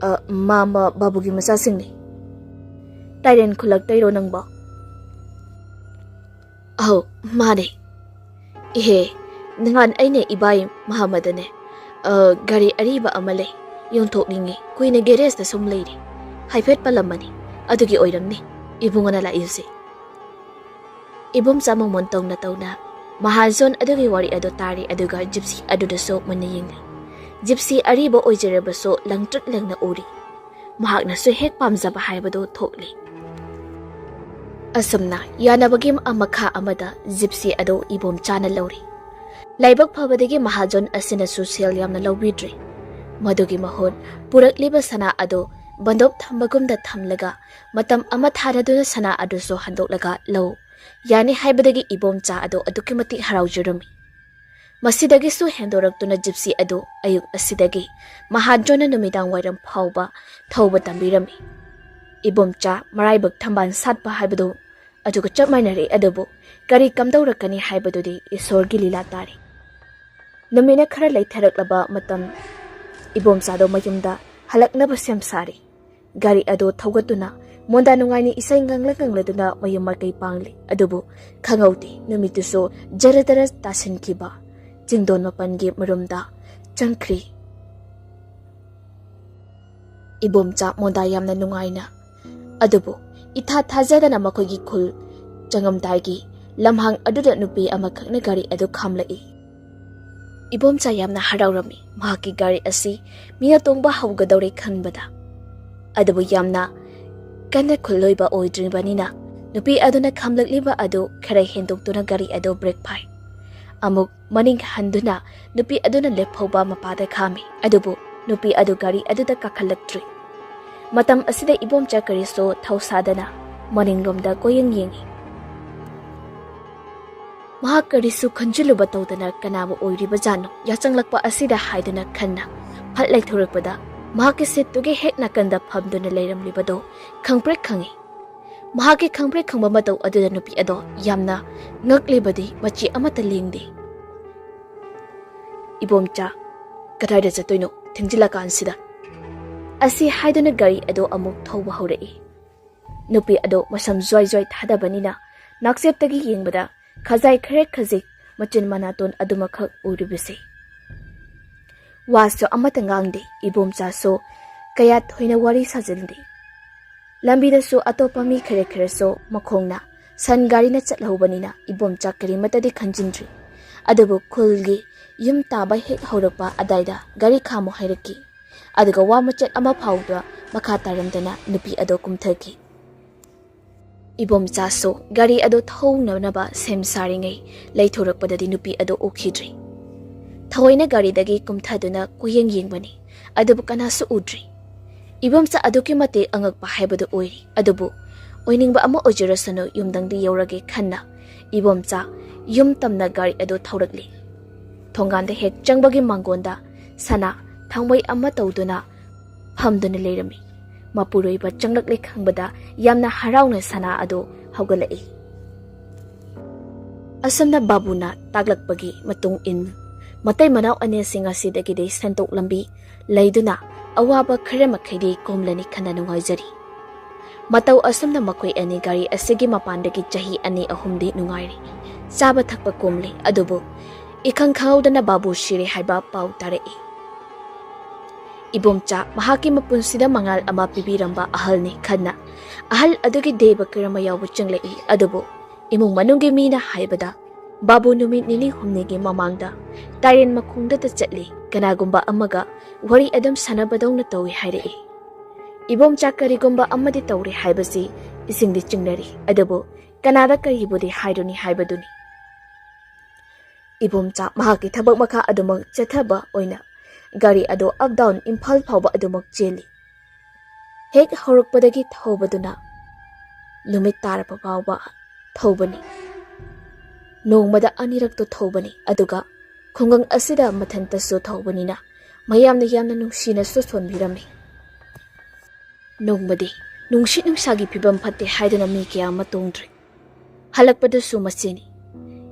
ꯑ, ꯃꯥꯃ ꯕꯥꯕꯨꯒꯤ ꯃꯆꯥꯁꯤꯡꯅꯤ꯫" "ꯇꯥꯏꯔꯦꯟ ꯈꯨꯜꯂꯛꯇꯩꯔꯣ ꯅꯪꯕꯣ?" ꯑꯧ, ꯃꯥꯅꯦ꯫ ꯏꯍꯦ, ꯅꯍꯥꯟ ꯑꯩꯅ ꯏꯕꯥꯏ ꯃꯍꯥꯃꯗꯅꯦ, "ꯑ, ꯒꯥꯔꯤ ꯑꯔꯤꯕ ꯑꯃ ꯂꯩ, ꯌꯣꯟꯊꯣꯛꯅꯤꯡꯉꯤ, ꯀꯨꯏꯅ ꯒꯦꯔꯦꯖꯇ ꯁꯨꯝ ꯂꯩꯔꯤ, ꯍꯥꯏꯐꯦꯠ ꯄꯜꯂꯝꯕꯅꯤ, ꯑꯗꯨꯒꯤ ꯑꯣꯏꯔꯝꯅꯤ ꯏꯕꯨꯡꯉꯣꯅ ꯂꯥꯛꯏꯁꯦ"꯫ ꯏꯕꯣꯝꯆꯥ ꯃꯃꯣꯟ ꯇꯧꯅ ꯇꯧꯅ ꯃꯍꯥꯖꯣꯟ ꯑꯗꯨꯒꯤ ꯋꯥꯔꯤ ꯑꯗꯨ ꯇꯥꯔꯤ, ꯑꯗꯨꯒ ꯖꯤꯞꯁꯤ ꯑꯗꯨꯗꯁꯨ ꯃꯨꯟꯅ ꯌꯦꯡꯂꯤ꯫ ꯖꯤꯞꯁꯤ ꯑꯔꯤꯕ ꯑꯣꯏꯖꯔꯕꯁꯨ ꯂꯪꯇ꯭ꯔꯤꯛ ꯂꯪꯅ ꯎꯔꯤ꯫ ꯃꯍꯥꯛꯅꯁꯨ ꯍꯦꯛ ꯄꯥꯝꯖꯕ ꯍꯥꯏꯕꯗꯨ ꯊꯣꯛꯂꯤ꯫ ꯑꯁꯨꯝꯅ ꯌꯥꯅꯕꯒꯤ ꯃꯈꯥ ꯑꯃꯗ ꯖꯤꯞꯁꯤ ꯑꯗꯨ ꯏꯕꯣꯝꯆꯥꯅ ꯂꯧꯔꯤ꯫ ꯂꯥꯏꯕꯛ ꯐꯕꯗꯒꯤ ꯃꯍꯥꯖꯣꯟ ꯑꯁꯤꯅꯁꯨ ꯁꯦꯜ ꯌꯥꯝꯅ ꯂꯧꯕꯤꯗ꯭ꯔꯦ꯫ ꯃꯗꯨꯒꯤ ꯃꯍꯨꯠ ꯄꯨꯔꯛꯂꯤꯕ ꯁꯅꯥ ꯑꯗꯨ ꯕꯟꯗꯣꯞ ꯊꯝꯕꯒꯨꯝꯗ ꯊꯝꯂꯒ ꯃꯇꯝ ꯑꯃ ꯊꯥꯅꯗꯨꯅ ꯁꯅꯥ ꯑꯗꯨꯁꯨ ꯍꯟꯗꯣꯛꯂꯒ ꯂꯧ ꯌꯥꯅꯤ ꯍꯥꯏꯕꯗꯒꯤ ꯏꯕꯣꯝꯆꯥ ꯑꯗꯨ ꯑꯗꯨꯛꯀꯤ ꯃꯇꯤꯛ ꯍꯔꯥꯎꯖꯔꯝꯃꯤ꯫ ꯃꯁꯤꯗꯒꯤꯁꯨ ꯍꯦꯟꯗꯣꯔꯛꯇꯨꯅ ꯖꯤꯞꯁꯤ ꯑꯗꯨ ꯑꯌꯨꯛ ꯑꯁꯤꯗꯒꯤ ꯃꯍꯥꯖꯣꯟꯅ ꯅꯨꯃꯤꯗꯥꯡ ꯋꯥꯏꯔꯝ ꯐꯥꯎꯕ ꯊꯧꯕ ꯇꯝꯕꯤꯔꯝꯃꯤ꯫ ꯏꯕꯣꯝꯆꯥ ꯃꯔꯥꯏꯕꯛ ꯊꯝꯕꯥꯜ ꯁꯥꯠꯄ ꯍꯥꯏꯕꯗꯨ ꯑꯗꯨꯒ ꯆꯞ ꯃꯥꯟꯅꯔꯦ, ꯑꯗꯨꯕꯨ ꯀꯔꯤ ꯀꯝꯗꯧꯔꯛꯀꯅꯤ ꯍꯥꯏꯕꯗꯨꯗꯤ ꯏꯁꯣꯔꯒꯤ ꯂꯤꯂꯥ ꯇꯥꯔꯦ꯫ ꯅꯨꯃꯤꯠꯅ ꯈꯔ ꯂꯩꯊꯔꯛꯂꯕ ꯃꯇꯝ, ꯏꯕꯣꯝꯆꯥꯗꯣ ꯃꯌꯨꯝꯗ ꯍꯜꯂꯛꯅꯕ ꯁꯦꯝ ꯁꯥꯔꯤ꯫ ꯒꯥꯔꯤ ꯑꯗꯨ ꯊꯧꯒꯠꯇꯨꯅ ꯃꯣꯟꯗꯥ ꯅꯨꯡꯉꯥꯏꯅ ꯏꯁꯩ ꯉꯪꯂ ꯉꯪꯂꯗꯨꯅ ꯃꯌꯨꯝ ꯃꯥꯏꯀꯩ ꯄꯥꯡꯂꯤ꯫ ꯑꯗꯨꯕꯨ ꯈꯪꯍꯧꯗꯦ, ꯅꯨꯃꯤꯠꯇꯨꯁꯨ ꯖꯔ ꯖꯔ ꯇꯥꯁꯤꯟꯈꯤꯕ꯫ ꯆꯤꯡꯗꯣꯟ ꯃꯥꯄꯟꯒꯤ ꯃꯔꯨꯝꯗ ꯆꯪꯈ꯭ꯔꯤ꯫ ꯏꯕꯣꯝꯆꯥ ꯃꯣꯟꯗꯥ ꯌꯥꯝꯅ ꯅꯨꯡꯉꯥꯏꯅ, ꯑꯗꯨꯕꯨ ꯏꯊꯥ ꯊꯥꯖꯗꯅ ꯃꯈꯣꯏꯒꯤ ꯈꯨꯜ ꯆꯪꯉꯝꯗꯥꯏꯒꯤ ꯂꯝꯍꯥꯡ ꯑꯗꯨꯗ ꯅꯨꯄꯤ ꯑꯃꯈꯛꯅ ꯒꯥꯔꯤ ꯑꯗꯨ ꯈꯥꯝꯂꯛꯏ꯫ ꯏꯕꯣꯝꯆꯥ ꯌꯥꯝꯅ ꯍꯔꯥꯎꯔꯝꯃꯤ꯫ ꯃꯍꯥꯛꯀꯤ ꯒꯥꯔꯤ ꯑꯁꯤ ꯃꯤꯅ ꯇꯣꯡꯕ ꯍꯧꯒꯗꯧꯔꯦ ꯈꯟꯕꯗ꯫ ꯑꯗꯨꯕꯨ ꯌꯥꯝꯅ ꯀꯟꯅ ꯈꯨꯜꯂꯣꯏꯕ ꯑꯣꯏꯗ꯭ꯔꯤꯕꯅꯤꯅ ꯅꯨꯄꯤ ꯑꯗꯨꯅ ꯈꯥꯝꯂꯛꯂꯤꯕ ꯑꯗꯨ ꯈꯔ ꯍꯦꯟꯗꯣꯛꯇꯨꯅ ꯒꯥꯔꯤ ꯑꯗꯨ ꯕ꯭ꯔꯦꯛ ꯐꯥꯏ꯫ ꯑꯃꯨꯛ ꯃꯅꯤꯡ ꯍꯟꯗꯨꯅ ꯅꯨꯄꯤ ꯑꯗꯨꯅ ꯂꯦꯞꯍꯧꯕ ꯃꯄꯥꯗ ꯈꯥꯝꯃꯤ, ꯑꯗꯨꯕꯨ ꯅꯨꯄꯤ ꯑꯗꯨ ꯒꯥꯔꯤ ꯑꯗꯨꯗ ꯀꯥꯈꯠꯂꯛꯇ꯭ꯔꯤ꯫ ꯃꯇꯝ ꯑꯁꯤꯗ ꯏꯕꯣꯝꯆꯥ ꯀꯔꯤꯁꯨ ꯊꯧꯁꯥꯗꯅ ꯃꯅꯤꯡꯂꯣꯝꯗ ꯀꯣꯏꯌꯦꯡ ꯌꯦꯡꯏ꯫ ꯃꯍꯥꯛ ꯀꯔꯤꯁꯨ ꯈꯟꯖꯤꯜꯂꯨꯕ ꯇꯧꯗꯅ ꯀꯅꯥꯕꯨ ꯑꯣꯏꯔꯤꯕꯖꯥꯠꯅꯣ ꯌꯥꯆꯪꯂꯛꯄ ꯑꯁꯤꯗ ꯍꯥꯏꯗꯨꯅ ꯈꯟꯅ ꯐꯠ ꯂꯩꯊꯣꯔꯛꯄꯗ, ꯃꯍꯥꯛꯀꯤ ꯁꯤꯠꯇꯨꯒꯤ ꯍꯦꯛ ꯅꯥꯀꯟꯗ ꯐꯝꯗꯨꯅ ꯂꯩꯔꯝꯂꯤꯕꯗꯣ ꯈꯪꯄ꯭ꯔꯦꯛ ꯈꯪꯏ꯫ ꯃꯍꯥꯛꯀꯤ ꯈꯪꯄ꯭ꯔꯦꯛ ꯈꯪꯕ ꯃꯇꯧ ꯑꯗꯨꯗ ꯅꯨꯄꯤ ꯑꯗꯣ ꯌꯥꯝꯅ ꯉꯛꯂꯤꯕꯗꯤ ꯃꯆꯤ ꯑꯃꯠꯇ ꯂꯦꯡꯗꯦ꯫ "ꯏꯕꯣꯝꯆꯥ, ꯀꯗꯥꯏꯗ ꯆꯠꯇꯣꯏꯅꯣ ꯊꯦꯡꯖꯤꯜꯂꯀꯥꯟꯁꯤꯗ?" ꯑꯁꯤ ꯍꯥꯏꯗꯨꯅ ꯒꯥꯔꯤ ꯑꯗꯨ ꯑꯃꯨꯛ ꯊꯧꯕ ꯍꯧꯔꯛꯏ꯫ ꯅꯨꯄꯤ ꯑꯗꯨ ꯃꯁꯝ ꯖ꯭ꯋꯥꯏ ꯖ꯭ꯋꯥꯏ ꯊꯥꯗꯕꯅꯤꯅ ꯅꯥꯛꯆꯦꯞꯇꯒꯤ ꯌꯦꯡꯕꯗ ꯈꯖꯥꯏ ꯈꯔ ꯈꯖꯤꯛ, ꯃꯆꯤꯟ ꯃꯅꯥꯇꯣꯟ ꯑꯗꯨꯃꯈꯛ ꯎꯔꯤꯕꯁꯦ꯫ ꯋꯥꯁꯨ ꯑꯃꯠꯇ ꯉꯥꯡꯗꯦ꯫ ꯏꯕꯣꯝꯆꯥꯁꯨ ꯀꯌꯥ ꯊꯣꯏꯅ ꯋꯥꯔꯤ ꯁꯥꯖꯤꯟꯗꯦ꯫ ꯂꯝꯕꯤꯗꯁꯨ ꯑꯇꯣꯞꯄ ꯃꯤ ꯈꯔ ꯈꯔꯁꯨ ꯃꯈꯣꯡꯅ ꯁꯟ ꯒꯥꯔꯤꯅ ꯆꯠꯍꯧꯕꯅꯤꯅ ꯏꯕꯣꯝꯆꯥ ꯀꯔꯤꯃꯠꯇꯗꯤ ꯈꯟꯖꯤꯟꯗ꯭ꯔꯤ꯫ ꯑꯗꯨꯕꯨ ꯈꯨꯜꯒꯤ ꯌꯨꯝ ꯇꯥꯕ ꯍꯦꯛ ꯍꯧꯔꯛꯄ ꯑꯗꯥꯏꯗ ꯒꯥꯔꯤ ꯈꯥꯝꯃꯨ ꯍꯥꯏꯔꯛꯈꯤ꯫ ꯑꯗꯨꯒ ꯋꯥ ꯃꯆꯦꯠ ꯑꯃ ꯐꯥꯎꯗ ꯃꯈꯥ ꯇꯥꯔꯝꯗꯅ ꯅꯨꯄꯤ ꯑꯗꯣ ꯀꯨꯝꯊꯈꯤ꯫ ꯏꯕꯣꯝꯆꯥꯁꯨ ꯒꯥꯔꯤ ꯑꯗꯨ ꯊꯧꯅꯅꯕ ꯁꯦꯝ ꯁꯥꯔꯤꯉꯩ ꯂꯩꯊꯣꯔꯛꯄꯗꯗꯤ ꯅꯨꯄꯤ ꯑꯗꯨ ꯎꯈꯤꯗ꯭ꯔꯤ꯫ ꯊꯑꯣꯏꯅ ꯒꯥꯔꯤꯗꯒꯤ ꯀꯨꯝꯊꯗꯨꯅ ꯀꯨꯌꯦꯡ ꯌꯦꯡꯕꯅꯤ, ꯑꯗꯨꯕꯨ ꯀꯅꯥꯁꯨ ꯎꯗ꯭ꯔꯤ꯫ ꯏꯕꯣꯝꯆꯥ ꯑꯗꯨꯛꯀꯤ ꯃꯇꯤꯛ ꯑꯉꯛꯄ ꯍꯥꯏꯕꯗꯨ ꯑꯣꯏꯔꯤ꯫ ꯑꯗꯨꯕꯨ ꯑꯣꯏꯅꯤꯡꯕ ꯑꯃ ꯑꯣꯏꯖꯔꯁꯅꯨ, ꯌꯨꯝꯗꯪꯗꯤ ꯌꯧꯔꯒꯦ ꯈꯟꯅ ꯏꯕꯣꯝꯆꯥ ꯌꯨꯝ ꯇꯝꯅ ꯒꯥꯔꯤ ꯑꯗꯨ ꯊꯧꯔꯛꯂꯤ꯫ ꯊꯣꯡꯒꯥꯟꯗ ꯍꯦꯛ ꯆꯪꯕꯒꯤ ꯃꯥꯡꯒꯣꯟꯗ ꯁꯅꯥ ꯊꯥꯡꯃꯩ ꯑꯃ ꯇꯧꯗꯨꯅ ꯐꯝꯗꯨꯅ ꯂꯩꯔꯝꯃꯤ꯫ ꯃꯄꯨꯔꯣꯏꯕ ꯆꯪꯂꯛꯂꯦ ꯈꯪꯕꯗ ꯌꯥꯝꯅ ꯍꯔꯥꯎꯅ ꯁꯅꯥ ꯑꯗꯨ ꯍꯧꯒꯠꯂꯛꯏ꯫ ꯑꯁꯨꯝꯅ ꯕꯥꯕꯨꯅ ꯇꯥꯛꯂꯛꯄꯒꯤ ꯃꯇꯨꯡ ꯏꯟ ꯃꯇꯩ ꯃꯅꯥꯎ ꯑꯅꯤꯁꯤꯡ ꯑꯁꯤꯗꯒꯤꯗꯤ ꯁꯦꯟꯊꯣꯛ ꯂꯝꯕꯤ ꯂꯩꯗꯨꯅ ꯑꯋꯥꯕ ꯈꯔ ꯃꯈꯩꯗꯤ ꯀꯣꯝꯂꯅꯤ ꯈꯟꯅ ꯅꯨꯡꯉꯥꯏꯖꯔꯤ꯫ ꯃꯇꯧ ꯑꯁꯨꯝꯅ ꯃꯈꯣꯏ ꯑꯅꯤ ꯒꯥꯔꯤ ꯑꯁꯤꯒꯤ ꯃꯄꯥꯟꯗꯒꯤ ꯆꯍꯤ ꯑꯅꯤ ꯑꯍꯨꯝꯗꯤ ꯅꯨꯡꯉꯥꯏꯔꯤ꯫ ꯆꯥꯕ ꯊꯛꯄ ꯀꯣꯝꯂꯤ, ꯑꯗꯨꯕꯨ ꯏꯈꯪ ꯈꯪꯍꯧꯗꯅ ꯕꯥꯕꯨ ꯁꯤꯔꯦ ꯍꯥꯏꯕ ꯄꯥꯎ ꯇꯥꯔꯛꯏ꯫ ꯏꯕꯣꯝꯆꯥ ꯃꯍꯥꯛꯀꯤ ꯃꯄꯨꯟꯁꯤꯗ ꯃꯉꯥꯜ ꯑꯃ ꯄꯤꯕꯤꯔꯝꯕ ꯑꯍꯜꯅꯤ ꯈꯟꯅ ꯑꯍꯜ ꯑꯗꯨꯒꯤ ꯗꯦꯕ ꯀꯔꯃ ꯌꯥꯎꯕ ꯆꯤꯡꯂꯛꯏ꯫ ꯑꯗꯨꯕꯨ ꯏꯃꯨꯡ ꯃꯅꯨꯡꯒꯤ ꯃꯤꯅ ꯍꯥꯏꯕꯗ ꯕꯥꯕꯨ ꯅꯨꯃꯤꯠ ꯅꯤꯅꯤ ꯍꯨꯝꯅꯤꯒꯤ ꯃꯃꯥꯡꯗ ꯇꯥꯏꯔꯦꯟ ꯃꯈꯣꯡꯗꯇ ꯆꯠꯂꯤ, ꯀꯅꯥꯒꯨꯝꯕ ꯑꯃꯒ ꯋꯥꯔꯤ ꯑꯗꯨꯝ ꯁꯥꯟꯅꯕꯗꯧꯅ ꯇꯧꯏ ꯍꯥꯏꯔꯛꯏ꯫ ꯏꯕꯣꯝꯆꯥ ꯀꯔꯤꯒꯨꯝꯕ ꯑꯃꯗꯤ ꯇꯧꯔꯦ ꯍꯥꯏꯕꯁꯤ ꯏꯁꯤꯡꯗꯤ ꯆꯤꯡꯅꯔꯤ, ꯑꯗꯨꯕꯨ ꯀꯅꯥꯗ ꯀꯔꯤꯕꯨꯗꯤ ꯍꯥꯏꯔꯨꯅꯤ ꯍꯥꯏꯕꯗꯨꯅꯤ꯫ ꯏꯕꯣꯝꯆꯥ ꯃꯍꯥꯛꯀꯤ ꯊꯕꯛ ꯃꯈꯥ ꯑꯗꯨꯃꯛ ꯆꯠꯊꯕ ꯑꯣꯏꯅ ꯒꯥꯔꯤ ꯑꯗꯨ ꯑꯞ ꯗꯥꯎꯟ ꯏꯝꯐꯥꯜ ꯐꯥꯎꯕ ꯑꯗꯨꯃꯛ ꯆꯦꯜꯂꯤ꯫ ꯍꯦꯛ ꯍꯧꯔꯛꯄꯗꯒꯤ ꯊꯧꯕꯗꯨꯅ ꯅꯨꯃꯤꯠ ꯇꯥꯔꯕ ꯐꯥꯎꯕ ꯊꯧꯕꯅꯤ꯫ ꯅꯣꯡꯃꯗ ꯑꯅꯤꯔꯛꯇꯨ ꯊꯧꯕꯅꯤ, ꯑꯗꯨꯒ ꯈꯨꯡꯒꯪ ꯑꯁꯤꯗ ꯃꯊꯟꯇꯁꯨ ꯊꯧꯕꯅꯤꯅ ꯃꯌꯥꯝꯅ ꯌꯥꯝꯅ ꯅꯨꯡꯁꯤꯅꯁꯨ ꯁꯣꯟꯕꯤꯔꯝꯃꯤ꯫ ꯅꯣꯡꯃꯗꯤ ꯅꯨꯡꯁꯤꯠ ꯅꯨꯡꯁꯥꯒꯤ ꯐꯤꯕꯝ ꯐꯠꯇꯦ ꯍꯥꯏꯗꯨꯅ ꯃꯤ ꯀꯌꯥ ꯑꯃ ꯇꯣꯡꯗ꯭ꯔꯦ꯫ ꯍꯜꯂꯛꯄꯗꯁꯨ ꯃꯁꯤꯅꯤ꯫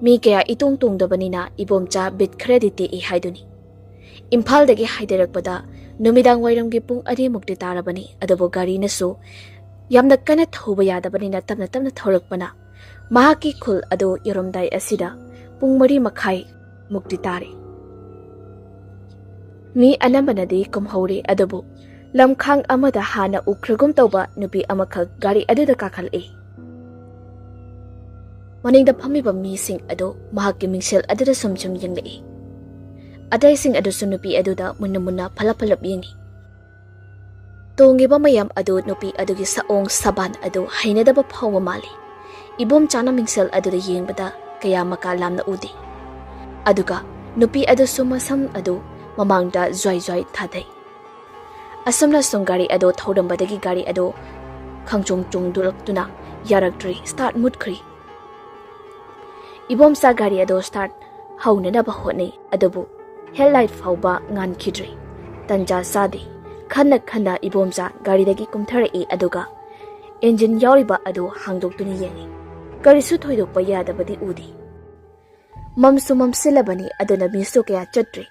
ꯃꯤ ꯀꯌꯥ ꯏꯇꯣꯡ ꯇꯣꯡꯗꯕꯅꯤꯅ ꯏꯕꯣꯝꯆꯥ ꯕꯤꯠ ꯈꯔꯗꯤ ꯇꯦꯛꯏ ꯍꯥꯏꯗꯨꯅꯤ꯫ ꯏꯝꯐꯥꯜꯗꯒꯤ ꯍꯥꯏꯊꯔꯛꯄꯗ ꯅꯨꯃꯤꯗꯥꯡ ꯋꯥꯏꯔꯝꯒꯤ ꯄꯨꯡ ꯑꯅꯤꯃꯨꯛꯇꯤ ꯇꯥꯔꯕꯅꯤ, ꯑꯗꯨꯕꯨ ꯒꯥꯔꯤꯅꯁꯨ ꯌꯥꯝꯅ ꯀꯟꯅ ꯊꯧꯕ ꯌꯥꯗꯕꯅꯤꯅ ꯇꯞꯅ ꯇꯞꯅ ꯊꯧꯔꯛꯄꯅ ꯃꯍꯥꯛꯀꯤ ꯈꯨꯜ ꯑꯗꯨ ꯌꯧꯔꯝꯗꯥꯏ ꯑꯁꯤꯗ ꯄꯨꯡ ꯃꯔꯤ ꯃꯈꯥꯏ ꯃꯨꯛꯇꯤ ꯇꯥꯔꯦ꯫ ꯃꯤ ꯑꯅꯝꯕꯅꯗꯤ ꯀꯨꯝꯍꯧꯔꯦ, ꯑꯗꯨꯕꯨ ꯂꯝꯈꯥꯡ ꯑꯃꯗ ꯍꯥꯟꯅ ꯎꯈ꯭ꯔꯒꯨꯝ ꯇꯧꯕ ꯅꯨꯄꯤ ꯑꯃꯈꯛ ꯒꯥꯔꯤ ꯑꯗꯨꯗ ꯀꯥꯈꯠꯂꯛꯏ꯫ ꯃꯅꯤꯡꯗ ꯐꯝꯃꯤꯕ ꯃꯤꯁꯤꯡ ꯑꯗꯨ ꯃꯍꯥꯛꯀꯤ ꯃꯤꯡꯁꯦꯜ ꯑꯗꯨꯗ ꯁꯨꯝ ꯁꯨꯝ ꯌꯦꯡꯂꯛꯏ꯫ ꯑꯇꯩꯁꯤꯡ ꯑꯗꯨꯁꯨ ꯅꯨꯄꯤ ꯑꯗꯨꯗ ꯃꯨꯟꯅ ꯃꯨꯟꯅ ꯐꯂꯞ ꯐꯂꯞ ꯌꯦꯡꯏ꯫ ꯇꯣꯡꯉꯤꯕ ꯃꯌꯥꯝ ꯑꯗꯨ ꯅꯨꯄꯤ ꯑꯗꯨꯒꯤ ꯁꯑꯣꯡ ꯁꯕꯥꯟ ꯑꯗꯨ ꯍꯩꯅꯗꯕ ꯐꯥꯎꯕ ꯃꯥꯜꯂꯤ꯫ ꯏꯕꯣꯝꯆꯥꯅ ꯃꯤꯡꯁꯦꯜ ꯑꯗꯨꯗ ꯌꯦꯡꯕꯗ ꯀꯌꯥ ꯃꯀꯥ ꯂꯥꯝꯅ ꯎꯗꯦ꯫ ꯑꯗꯨꯒ ꯅꯨꯄꯤ ꯑꯗꯨꯁꯨ ꯃꯁꯝ ꯑꯗꯨ ꯃꯃꯥꯡꯗ ꯖ꯭ꯋꯥꯏ ꯖ꯭ꯋꯥꯏ ꯊꯥꯗꯩ꯫ ꯑꯁꯨꯝꯅ ꯁꯨꯝ ꯒꯥꯔꯤ ꯑꯗꯨ ꯊꯧꯔꯝꯕꯗꯒꯤ ꯒꯥꯔꯤ ꯑꯗꯨ ꯈꯪꯆꯣꯡ ꯆꯣꯡꯗꯣꯔꯛꯇꯨꯅ ꯌꯥꯔꯛꯇ꯭ꯔꯦ, ꯁ꯭ꯇꯥꯔꯠ ꯃꯨꯠꯈ꯭ꯔꯦ꯫ ꯏꯕꯣꯝꯆꯥ ꯒꯥꯔꯤ ꯑꯗꯨ ꯁ꯭ꯇꯥꯔꯠ ꯍꯧꯅꯅꯕ ꯍꯣꯠꯅꯩ, ꯑꯗꯨꯕꯨ ꯍꯦꯗꯂꯥꯏꯠ ꯐꯥꯎꯕ ꯉꯥꯟꯈꯤꯗ꯭ꯔꯦ꯫ ꯇꯟꯖꯥ ꯆꯥꯗꯦ꯫ ꯈꯟꯅ ꯈꯟꯅ ꯏꯕꯣꯝꯆꯥ ꯒꯥꯔꯤꯗꯒꯤ ꯀꯨꯝꯊꯔꯛꯏ, ꯑꯗꯨꯒ ꯏꯟꯖꯤꯟ ꯌꯥꯎꯔꯤꯕ ꯑꯗꯨ ꯍꯥꯡꯗꯣꯛꯇꯨꯅ ꯌꯦꯡꯏ꯫ ꯀꯔꯤꯁꯨ ꯊꯣꯏꯗꯣꯛꯄ ꯌꯥꯗꯕꯗꯤ ꯎꯗꯦ꯫ ꯃꯝꯁꯨ ꯃꯝꯁꯤꯜꯂꯕꯅꯤ, ꯑꯗꯨꯅ ꯃꯤꯁꯨ ꯀꯌꯥ ꯆꯠꯇ꯭ꯔꯦ꯫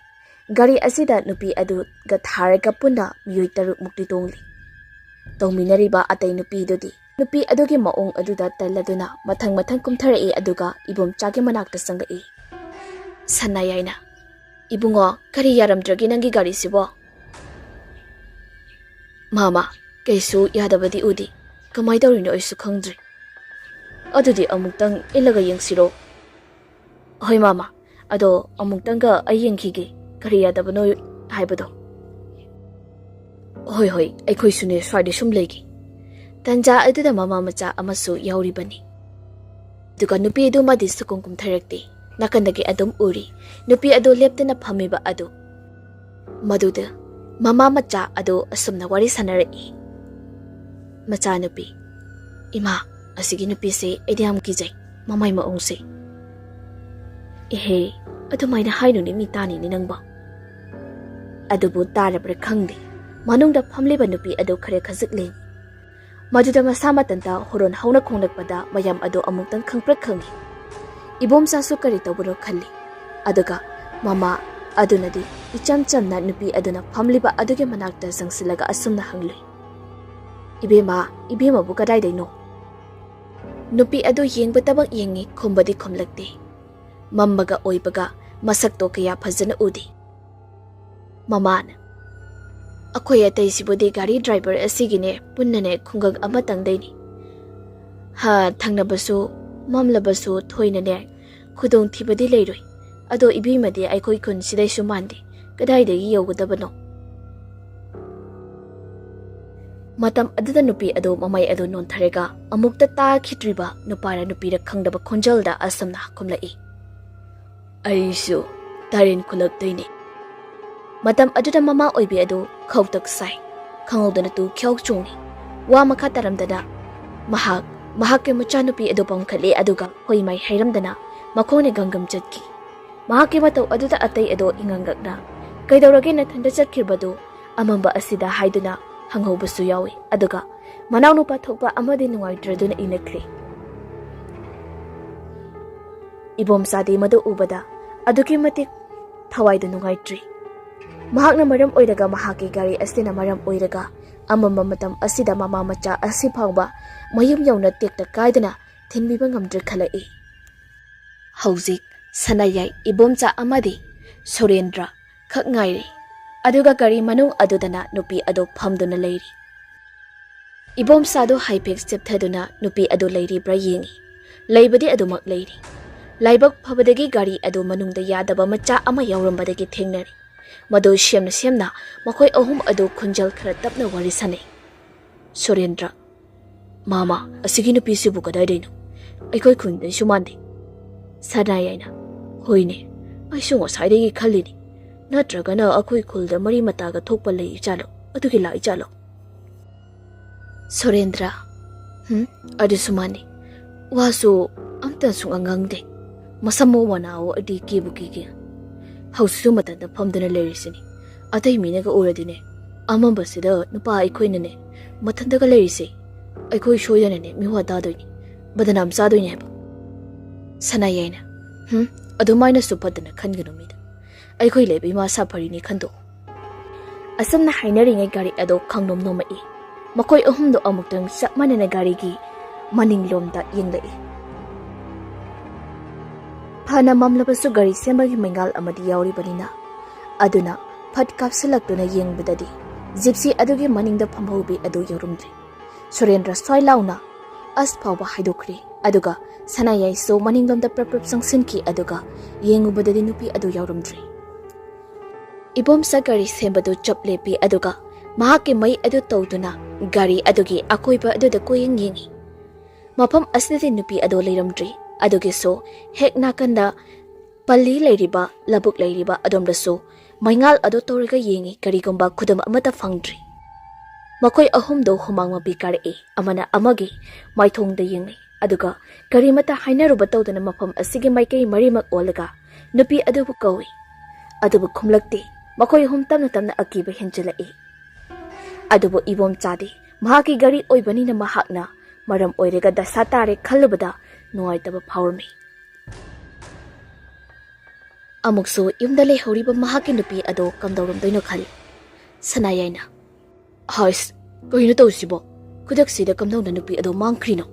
ꯒꯥꯔꯤ ꯑꯁꯤꯗ ꯅꯨꯄꯤ ꯑꯗꯨꯒ ꯊꯥꯔꯒ ꯄꯨꯟꯅ ꯃꯤꯑꯣꯏ ꯇꯔꯨꯛ ꯃꯨꯛꯇꯤ ꯇꯣꯡꯂꯤ꯫ ꯇꯣꯡꯃꯤꯟꯅꯔꯤꯕ ꯑꯇꯩ ꯅꯨꯄꯤꯗꯨꯗꯤ ꯅꯨꯄꯤ ꯑꯗꯨꯒꯤ ꯃꯑꯣꯡ ꯑꯗꯨꯗ ꯇꯜꯂꯗꯨꯅ ꯃꯊꯪ ꯃꯊꯪ ꯀꯨꯝꯊꯔꯛꯏ, ꯑꯗꯨꯒ ꯏꯕꯣꯝꯆꯥꯒꯤ ꯃꯅꯥꯛꯇ ꯆꯪꯂꯛꯏ꯫ ꯁꯅꯥ ꯌꯥꯏꯅ, "ꯏꯕꯨꯡꯉꯣ, ꯀꯔꯤ ꯌꯥꯔꯝꯗ꯭ꯔꯒꯦ ꯅꯪꯒꯤ ꯒꯥꯔꯤꯁꯤꯕꯣ?" "ꯃꯥꯃ, ꯀꯩꯁꯨ ꯌꯥꯗꯕꯗꯤ ꯎꯗꯦ꯫ ꯀꯃꯥꯏ ꯇꯧꯔꯤꯅꯣ ꯑꯩꯁꯨ ꯈꯪꯗ꯭ꯔꯦ꯫ ꯑꯗꯨꯗꯤ ꯑꯃꯨꯛꯇꯪ ꯏꯜꯂꯒ ꯌꯦꯡꯁꯤꯔꯣ?" "ꯍꯣꯏ ꯃꯥꯃ, ꯑꯗꯣ ꯑꯃꯨꯛꯇꯪꯒ ꯑꯩ ꯌꯦꯡꯈꯤꯒꯦ, ꯀꯔꯤ ꯌꯥꯗꯕꯅꯣ ꯍꯥꯏꯕꯗꯣ꯫" "ꯍꯣꯏ, ꯍꯣꯏ, ꯑꯩꯈꯣꯏꯁꯨꯅꯦ ꯁ꯭ꯋꯥꯏꯗ ꯁꯨꯝ ꯂꯩꯒꯦ꯫" ꯇꯟꯖꯥ ꯑꯗꯨꯗ ꯃꯃꯥ ꯃꯆꯥ ꯑꯃꯁꯨ ꯌꯥꯎꯔꯤꯕꯅꯤ꯫ ꯑꯗꯨꯒ ꯅꯨꯄꯤ ꯑꯗꯨꯃꯗꯤ ꯁꯨꯀꯨꯝ ꯀꯨꯝꯊꯔꯛꯇꯦ꯫ ꯅꯥꯀꯟꯗꯒꯤ ꯑꯗꯨꯝ ꯎꯔꯤ꯫ ꯅꯨꯄꯤ ꯑꯗꯨ ꯂꯦꯞꯇꯅ ꯐꯝꯃꯤꯕ ꯑꯗꯨ꯫ ꯃꯗꯨꯗ ꯃꯃꯥ ꯃꯆꯥ ꯑꯗꯨ ꯑꯁꯨꯝꯅ ꯋꯥꯔꯤ ꯁꯥꯟꯅꯔꯛꯏ꯫ ꯃꯆꯥꯅꯨꯄꯤ, "ꯏꯃꯥ, ꯑꯁꯤꯒꯤ ꯅꯨꯄꯤꯁꯦ ꯑꯩꯗꯤ ꯌꯥꯝ ꯀꯤꯖꯩ, ꯃꯃꯥꯏ ꯃꯑꯣꯡꯁꯦ꯫" "ꯏꯍꯦ, ꯑꯗꯨꯃꯥꯏꯅ ꯍꯥꯏꯅꯨꯅꯦ, ꯃꯤ ꯇꯥꯅꯤꯅꯦ ꯅꯪꯕꯣ꯫" ꯑꯗꯨꯕꯨ ꯇꯥꯔꯕ꯭ꯔꯥ ꯈꯪꯗꯦ, ꯃꯅꯨꯡꯗ ꯐꯝꯂꯤꯕ ꯅꯨꯄꯤ ꯑꯗꯨ ꯈꯔ ꯈꯖꯤꯛ ꯂꯦꯡꯏ꯫ ꯃꯗꯨꯗ ꯃꯁꯥ ꯃꯊꯟꯇ ꯍꯣꯔꯣꯟ ꯍꯧꯅ ꯈꯣꯡꯂꯛꯄꯗ ꯃꯌꯥꯝ ꯑꯗꯨ ꯑꯃꯨꯛꯇꯪ ꯈꯪꯄ꯭ꯔꯦꯛ ꯈꯪꯏ꯫ ꯏꯕꯣꯝꯆꯥꯁꯨ ꯀꯔꯤ ꯇꯧꯕꯅꯣ ꯈꯜꯂꯤ꯫ ꯑꯗꯨꯒ ꯃꯃꯥ ꯑꯗꯨꯅꯗꯤ ꯏꯆꯝ ꯆꯝꯅ ꯅꯨꯄꯤ ꯑꯗꯨꯅ ꯐꯝꯂꯤꯕ ꯑꯗꯨꯒꯤ ꯃꯅꯥꯛꯇ ꯆꯪꯁꯤꯜꯂꯒ ꯑꯁꯨꯝꯅ ꯍꯪꯂꯨꯏ, "ꯏꯕꯦꯝꯃ, ꯏꯕꯦꯝꯃꯕꯨ ꯀꯗꯥꯏꯗꯩꯅꯣ?" ꯅꯨꯄꯤ ꯑꯗꯨ ꯌꯦꯡꯕꯇꯃꯛ ꯌꯦꯡꯉꯤ, ꯈꯨꯝꯕꯗꯤ ꯈꯨꯝꯂꯛꯇꯦ꯫ ꯃꯝꯕꯒ ꯑꯣꯏꯕꯒ ꯃꯁꯛꯇꯣ ꯀꯌꯥ ꯐꯖꯅ ꯎꯗꯦ꯫ ꯃꯃꯥꯅ, "ꯑꯩꯈꯣꯏ ꯑꯇꯩꯁꯤꯕꯨꯗꯤ ꯒꯥꯔꯤ ꯗ꯭ꯔꯥꯏꯚꯔ ꯑꯁꯤꯒꯤꯅꯦ, ꯄꯨꯟꯅꯅꯦ ꯈꯨꯡꯒꯪ ꯑꯃꯇꯪꯗꯩꯅꯤ꯫ ꯍꯥ, ꯊꯪꯅꯕꯁꯨ ꯃꯝꯂꯕꯁꯨ ꯊꯣꯏꯅꯅꯦ ꯈꯨꯗꯣꯡꯊꯤꯕꯗꯤ ꯂꯩꯔꯣꯏ꯫ ꯑꯗꯣ ꯏꯕꯦꯝꯃꯗꯤ ꯑꯩꯈꯣꯏ ꯈꯨꯟꯁꯤꯗꯩꯁꯨ ꯃꯥꯟꯗꯦ, ꯀꯗꯥꯏꯗꯒꯤ ꯌꯧꯒꯗꯕꯅꯣ?" ꯃꯇꯝ ꯑꯗꯨꯗ ꯅꯨꯄꯤ ꯑꯗꯨ ꯃꯃꯩ ꯑꯗꯨ ꯅꯣꯟꯊꯔꯒ ꯑꯃꯨꯛꯇ ꯇꯥꯈꯤꯗ꯭ꯔꯤꯕ ꯅꯨꯄꯥꯔ ꯅꯨꯄꯤꯔ ꯈꯪꯗꯕ ꯈꯣꯟꯖꯦꯜꯗ ꯑꯁꯨꯝꯅ ꯈꯨꯝꯂꯛꯏ, "ꯑꯩꯁꯨ ꯇꯥꯔꯦꯟ ꯈꯨꯜꯂꯛꯇꯩꯅꯦ꯫" ꯃꯇꯝ ꯑꯗꯨꯗ ꯃꯃꯥ ꯑꯣꯏꯕꯤ ꯑꯗꯨ ꯈꯧꯇꯛ ꯁꯥꯏ꯫ ꯈꯪꯍꯧꯗꯅ ꯇꯨ ꯈ꯭ꯌꯥꯎ ꯆꯣꯡꯉꯤ꯫ ꯋꯥ ꯃꯈꯥ ꯇꯥꯔꯝꯗꯅ ꯃꯍꯥꯛ ꯃꯍꯥꯛꯀꯤ ꯃꯆꯥꯅꯨꯄꯤ ꯑꯗꯨ ꯄꯝꯈꯠꯂꯦ, ꯑꯗꯨꯒ ꯍꯣꯏ ꯃꯥꯏ ꯍꯩꯔꯝꯗꯅ ꯃꯈꯣꯡꯅ ꯒꯪꯒꯝ ꯆꯠꯈꯤ꯫ ꯃꯍꯥꯛꯀꯤ ꯃꯇꯧ ꯑꯗꯨꯗ ꯑꯇꯩ ꯑꯗꯣ ꯏꯉꯛꯉꯛꯅ, "ꯀꯩꯗꯧꯔꯒꯦ ꯅꯊꯟꯇ ꯆꯠꯈꯤꯕꯗꯨ?" ꯑꯃꯝꯕ ꯑꯁꯤꯗ ꯍꯥꯏꯗꯨꯅ ꯍꯪꯍꯧꯕꯁꯨ ꯌꯥꯎꯏ꯫ ꯑꯗꯨꯒ ꯃꯅꯥꯎꯅꯨꯄꯥ ꯊꯣꯛꯄ ꯑꯃꯗꯤ ꯅꯨꯡꯉꯥꯏꯇ꯭ꯔꯗꯨꯅ ꯏꯅꯈ꯭ꯔꯦ꯫ ꯏꯕꯣꯝꯆꯥꯗꯤ ꯃꯗꯨ ꯎꯕꯗ ꯑꯗꯨꯛꯀꯤ ꯃꯇꯤꯛ ꯊꯋꯥꯏꯗꯨ ꯅꯨꯡꯉꯥꯏꯇ꯭ꯔꯤ꯫ ꯃꯍꯥꯛꯅ ꯃꯔꯝ ꯑꯣꯏꯔꯒ, ꯃꯍꯥꯛꯀꯤ ꯒꯥꯔꯤ ꯑꯁꯤꯅ ꯃꯔꯝ ꯑꯣꯏꯔꯒ ꯑꯃꯝꯕ ꯃꯇꯝ ꯑꯁꯤꯗ ꯃꯃꯥ ꯃꯆꯥ ꯑꯁꯤ ꯐꯥꯎꯕ ꯃꯌꯨꯝ ꯌꯧꯅ ꯇꯦꯛꯇ ꯀꯥꯏꯗꯅ ꯊꯤꯟꯕꯤꯕ ꯉꯝꯗ꯭ꯔꯦ ꯈꯜꯂꯛꯏ꯫ ꯍꯧꯖꯤꯛ ꯁꯅꯥꯌꯥꯏ, ꯏꯕꯣꯝꯆꯥ ꯑꯃꯗꯤ ꯁꯨꯔꯦꯟꯗ꯭ꯔ ꯈꯛ ꯉꯥꯏꯔꯦ꯫ ꯑꯗꯨꯒ ꯒꯥꯔꯤ ꯃꯅꯨꯡ ꯑꯗꯨꯗꯅ ꯅꯨꯄꯤ ꯑꯗꯨ ꯐꯝꯗꯨꯅ ꯂꯩꯔꯤ꯫ ꯏꯕꯣꯝꯆꯥꯗꯨ ꯍꯥꯏꯐꯦꯠ ꯆꯦꯞꯊꯗꯨꯅ ꯅꯨꯄꯤ ꯑꯗꯨ ꯂꯩꯔꯤꯕ꯭ꯔꯥ ꯌꯦꯡꯉꯤ꯫ ꯂꯩꯕꯗꯤ ꯑꯗꯨꯃꯛ ꯂꯩꯔꯤ꯫ ꯂꯥꯏꯕꯛ ꯐꯕꯗꯒꯤ ꯒꯥꯔꯤ ꯑꯗꯨ ꯃꯅꯨꯡꯗ ꯌꯥꯗꯕ ꯃꯆꯥ ꯑꯃ ꯌꯥꯎꯔꯝꯕꯗꯒꯤ ꯊꯦꯡꯅꯔꯤ꯫ ꯃꯗꯨ ꯁꯦꯝꯅ ꯁꯦꯝꯅ ꯃꯈꯣꯏ ꯑꯍꯨꯝ ꯑꯗꯨ ꯈꯣꯟꯖꯦꯜ ꯈꯔ ꯇꯞꯅ ꯋꯥꯔꯤ ꯁꯥꯅꯩ꯫ ꯁꯨꯔꯦꯟꯗ꯭ꯔ, "ꯃꯥꯃ, ꯑꯁꯤꯒꯤ ꯅꯨꯄꯤꯁꯤꯕꯨ ꯀꯗꯥꯏꯗꯩꯅꯣ? ꯑꯩꯈꯣꯏ ꯈꯨꯟꯗꯩꯁꯨ ꯃꯥꯟꯗꯦ꯫" ꯁꯅꯥꯌꯥꯏꯅ, "ꯍꯣꯏꯅꯦ, ꯑꯩꯁꯨ ꯉꯁꯥꯏꯗꯒꯤ ꯈꯜꯂꯤꯅꯤ꯫ ꯅꯠꯇ꯭ꯔꯒꯅ ꯑꯩꯈꯣꯏ ꯈꯨꯜꯗ ꯃꯔꯤ ꯃꯇꯥꯒ ꯊꯣꯛꯄ ꯂꯩ ꯖꯥꯠꯂꯣ? ꯑꯗꯨꯒꯤ ꯂꯥꯛꯏ ꯖꯥꯠꯂꯣ?" ꯁꯨꯔꯦꯟꯗ꯭ꯔ, "ꯍꯨꯝ, ꯑꯗꯨꯁꯨ ꯃꯥꯟꯅꯤ꯫ ꯋꯥꯁꯨ ꯑꯝꯇ ꯁꯨꯡꯉꯥꯡ ꯉꯥꯡꯗꯦ꯫ ꯃꯁꯝ ꯃꯎ ꯃꯅꯥꯎ ꯑꯗꯤ ꯀꯤꯕꯨ ꯀꯤꯒꯦ꯫ ꯍꯧꯖꯤꯛꯁꯨ ꯃꯊꯟꯇ ꯐꯝꯗꯨꯅ ꯂꯩꯔꯤꯁꯤꯅꯤ꯫ ꯑꯇꯩ ꯃꯤꯅꯒ ꯎꯔꯗꯤꯅꯦ, ꯑꯃꯝꯕꯁꯤꯗ ꯅꯨꯄꯥ ꯑꯩꯈꯣꯏꯅꯅꯦ ꯃꯊꯟꯇꯒ ꯂꯩꯔꯤꯁꯦ, ꯑꯩꯈꯣꯏ ꯁꯣꯏꯗꯅꯅꯦ ꯃꯤꯋꯥ ꯇꯥꯗꯣꯏꯅꯤ, ꯕꯗꯅꯥꯝ ꯆꯥꯗꯣꯏꯅꯤ ꯍꯥꯏꯕ꯫" ꯁꯅꯥꯌꯥꯏꯅ, "ꯍꯨꯝ, ꯑꯗꯨꯃꯥꯏꯅꯁꯨ ꯐꯠꯇꯅ ꯈꯟꯒꯅꯨ ꯃꯤꯗ꯫ ꯑꯩꯈꯣꯏ ꯂꯩꯕ ꯏꯃꯥ ꯁꯥꯐꯔꯤꯅꯤ ꯈꯟꯗꯣꯛꯎ꯫" ꯑꯁꯨꯝꯅ ꯍꯥꯏꯅꯔꯤꯉꯩ ꯒꯥꯔꯤ ꯑꯗꯣ ꯈꯪꯅꯣꯝ ꯅꯣꯝꯃꯛꯏ꯫ ꯃꯈꯣꯏ ꯑꯍꯨꯝꯗꯣ ꯑꯃꯨꯛꯇꯪ ꯆꯞ ꯃꯥꯟꯅꯅ ꯒꯥꯔꯤꯒꯤ ꯃꯅꯤꯡꯂꯣꯝꯗ ꯌꯦꯡꯂꯛꯏ꯫ ꯐꯅ ꯃꯝꯂꯕꯁꯨ ꯒꯥꯔꯤ ꯁꯦꯝꯕꯒꯤ ꯃꯩꯉꯥꯜ ꯑꯃꯗꯤ ꯌꯥꯎꯔꯤꯕꯅꯤꯅ, ꯑꯗꯨꯅ ꯐꯠ ꯀꯥꯞꯁꯤꯜꯂꯛꯇꯨꯅ ꯌꯦꯡꯕꯗꯗꯤ ꯖꯤꯞꯁꯤ ꯑꯗꯨꯒꯤ ꯃꯅꯤꯡꯗ ꯐꯝꯍꯧꯕꯤ ꯑꯗꯨ ꯌꯥꯎꯔꯝꯗ꯭ꯔꯦ꯫ ꯁꯨꯔꯦꯟꯗ꯭ꯔ ꯁ꯭ꯋꯥꯏ ꯂꯥꯎꯅ "ꯑꯁ" ꯐꯥꯎꯕ ꯍꯥꯏꯗꯣꯛꯈ꯭ꯔꯦ, ꯑꯗꯨꯒ ꯁꯅꯥꯌꯥꯏꯁꯨ ꯃꯅꯤꯡꯂꯣꯝꯗ ꯄ꯭ꯔꯞ ꯄ꯭ꯔꯞ ꯆꯪꯁꯤꯟꯈꯤ꯫ ꯑꯗꯨꯒ ꯌꯦꯡꯉꯨꯕꯗꯗꯤ ꯅꯨꯄꯤ ꯑꯗꯨ ꯌꯥꯎꯔꯝꯗ꯭ꯔꯦ꯫ ꯏꯕꯣꯝꯆꯥ ꯒꯥꯔꯤ ꯁꯦꯝꯕꯗꯨ ꯆꯞ ꯂꯦꯞꯄꯤ, ꯑꯗꯨꯒ ꯃꯍꯥꯛꯀꯤ ꯃꯩ ꯑꯗꯨ ꯇꯧꯗꯨꯅ ꯒꯥꯔꯤ ꯑꯗꯨꯒꯤ ꯑꯀꯣꯏꯕ ꯑꯗꯨꯗ ꯀꯣꯏꯌꯦꯡ ꯌꯦꯡꯉꯤ꯫ ꯃꯐꯝ ꯑꯁꯤꯗꯗꯤ ꯅꯨꯄꯤ ꯑꯗꯨ ꯂꯩꯔꯝꯗ꯭ꯔꯤ꯫ ꯑꯗꯨꯒꯤꯁꯨ ꯍꯦꯛ ꯅꯥꯀꯟꯗ ꯄꯜꯂꯤ ꯂꯩꯔꯤꯕ, ꯂꯧꯕꯨꯛ ꯂꯩꯔꯤꯕ ꯑꯗꯣꯝꯗꯁꯨ ꯃꯩꯉꯥꯜ ꯑꯗꯨ ꯇꯧꯔꯒ ꯌꯦꯡꯉꯤ, ꯀꯔꯤꯒꯨꯝꯕ ꯈꯨꯗꯝ ꯑꯃꯠꯇ ꯐꯪꯗ꯭ꯔꯤ꯫ ꯃꯈꯣꯏ ꯑꯍꯨꯝꯗꯨ ꯍꯨꯃꯥꯡ ꯃꯄꯤ ꯀꯥꯔꯛꯏ, ꯑꯃꯅ ꯑꯃꯒꯤ ꯃꯥꯏꯊꯣꯡꯗ ꯌꯦꯡꯅꯩ, ꯑꯗꯨꯒ ꯀꯔꯤꯃꯠꯇ ꯍꯥꯏꯅꯔꯨꯕ ꯇꯧꯗꯅ ꯃꯐꯝ ꯑꯁꯤꯒꯤ ꯃꯥꯏꯀꯩ ꯃꯔꯤꯃꯛ ꯑꯣꯜꯂꯒ ꯅꯨꯄꯤ ꯑꯗꯨꯕꯨ ꯀꯧꯏ꯫ ꯑꯗꯨꯕꯨ ꯈꯨꯝꯂꯛꯇꯦ꯫ ꯃꯈꯣꯏ ꯑꯍꯨꯝ ꯇꯞꯅ ꯇꯞꯅ ꯑꯀꯤꯕ ꯍꯦꯟꯖꯤꯜꯂꯛꯏ꯫ ꯑꯗꯨꯕꯨ ꯏꯕꯣꯝꯆꯥꯗꯤ ꯃꯍꯥꯛꯀꯤ ꯒꯥꯔꯤ ꯑꯣꯏꯕꯅꯤꯅ ꯃꯍꯥꯛꯅ ꯃꯔꯝ ꯑꯣꯏꯔꯒ ꯗꯁꯥ ꯇꯥꯔꯦ ꯈꯜꯂꯨꯕꯗ ꯅꯨꯡꯉꯥꯏꯇꯕ ꯐꯥꯎꯔꯝꯃꯤ꯫ ꯑꯃꯨꯛꯁꯨ ꯌꯨꯝꯗ ꯂꯩꯍꯧꯔꯤꯕ ꯃꯍꯥꯛꯀꯤ ꯅꯨꯄꯤ ꯑꯗꯣ ꯀꯝꯗꯧꯔꯝꯗꯣꯏꯅꯣ ꯈꯜꯂꯤ꯫ ꯁꯅꯥꯌꯥꯏꯅ, "ꯍꯥꯏꯁ, ꯀꯩꯅꯣ ꯇꯧꯁꯤꯕꯣ? ꯈꯨꯗꯛꯁꯤꯗ ꯀꯝꯗꯧꯅ ꯅꯨꯄꯤ ꯑꯗꯣ ꯃꯥꯡꯈ꯭ꯔꯤꯅꯣ?"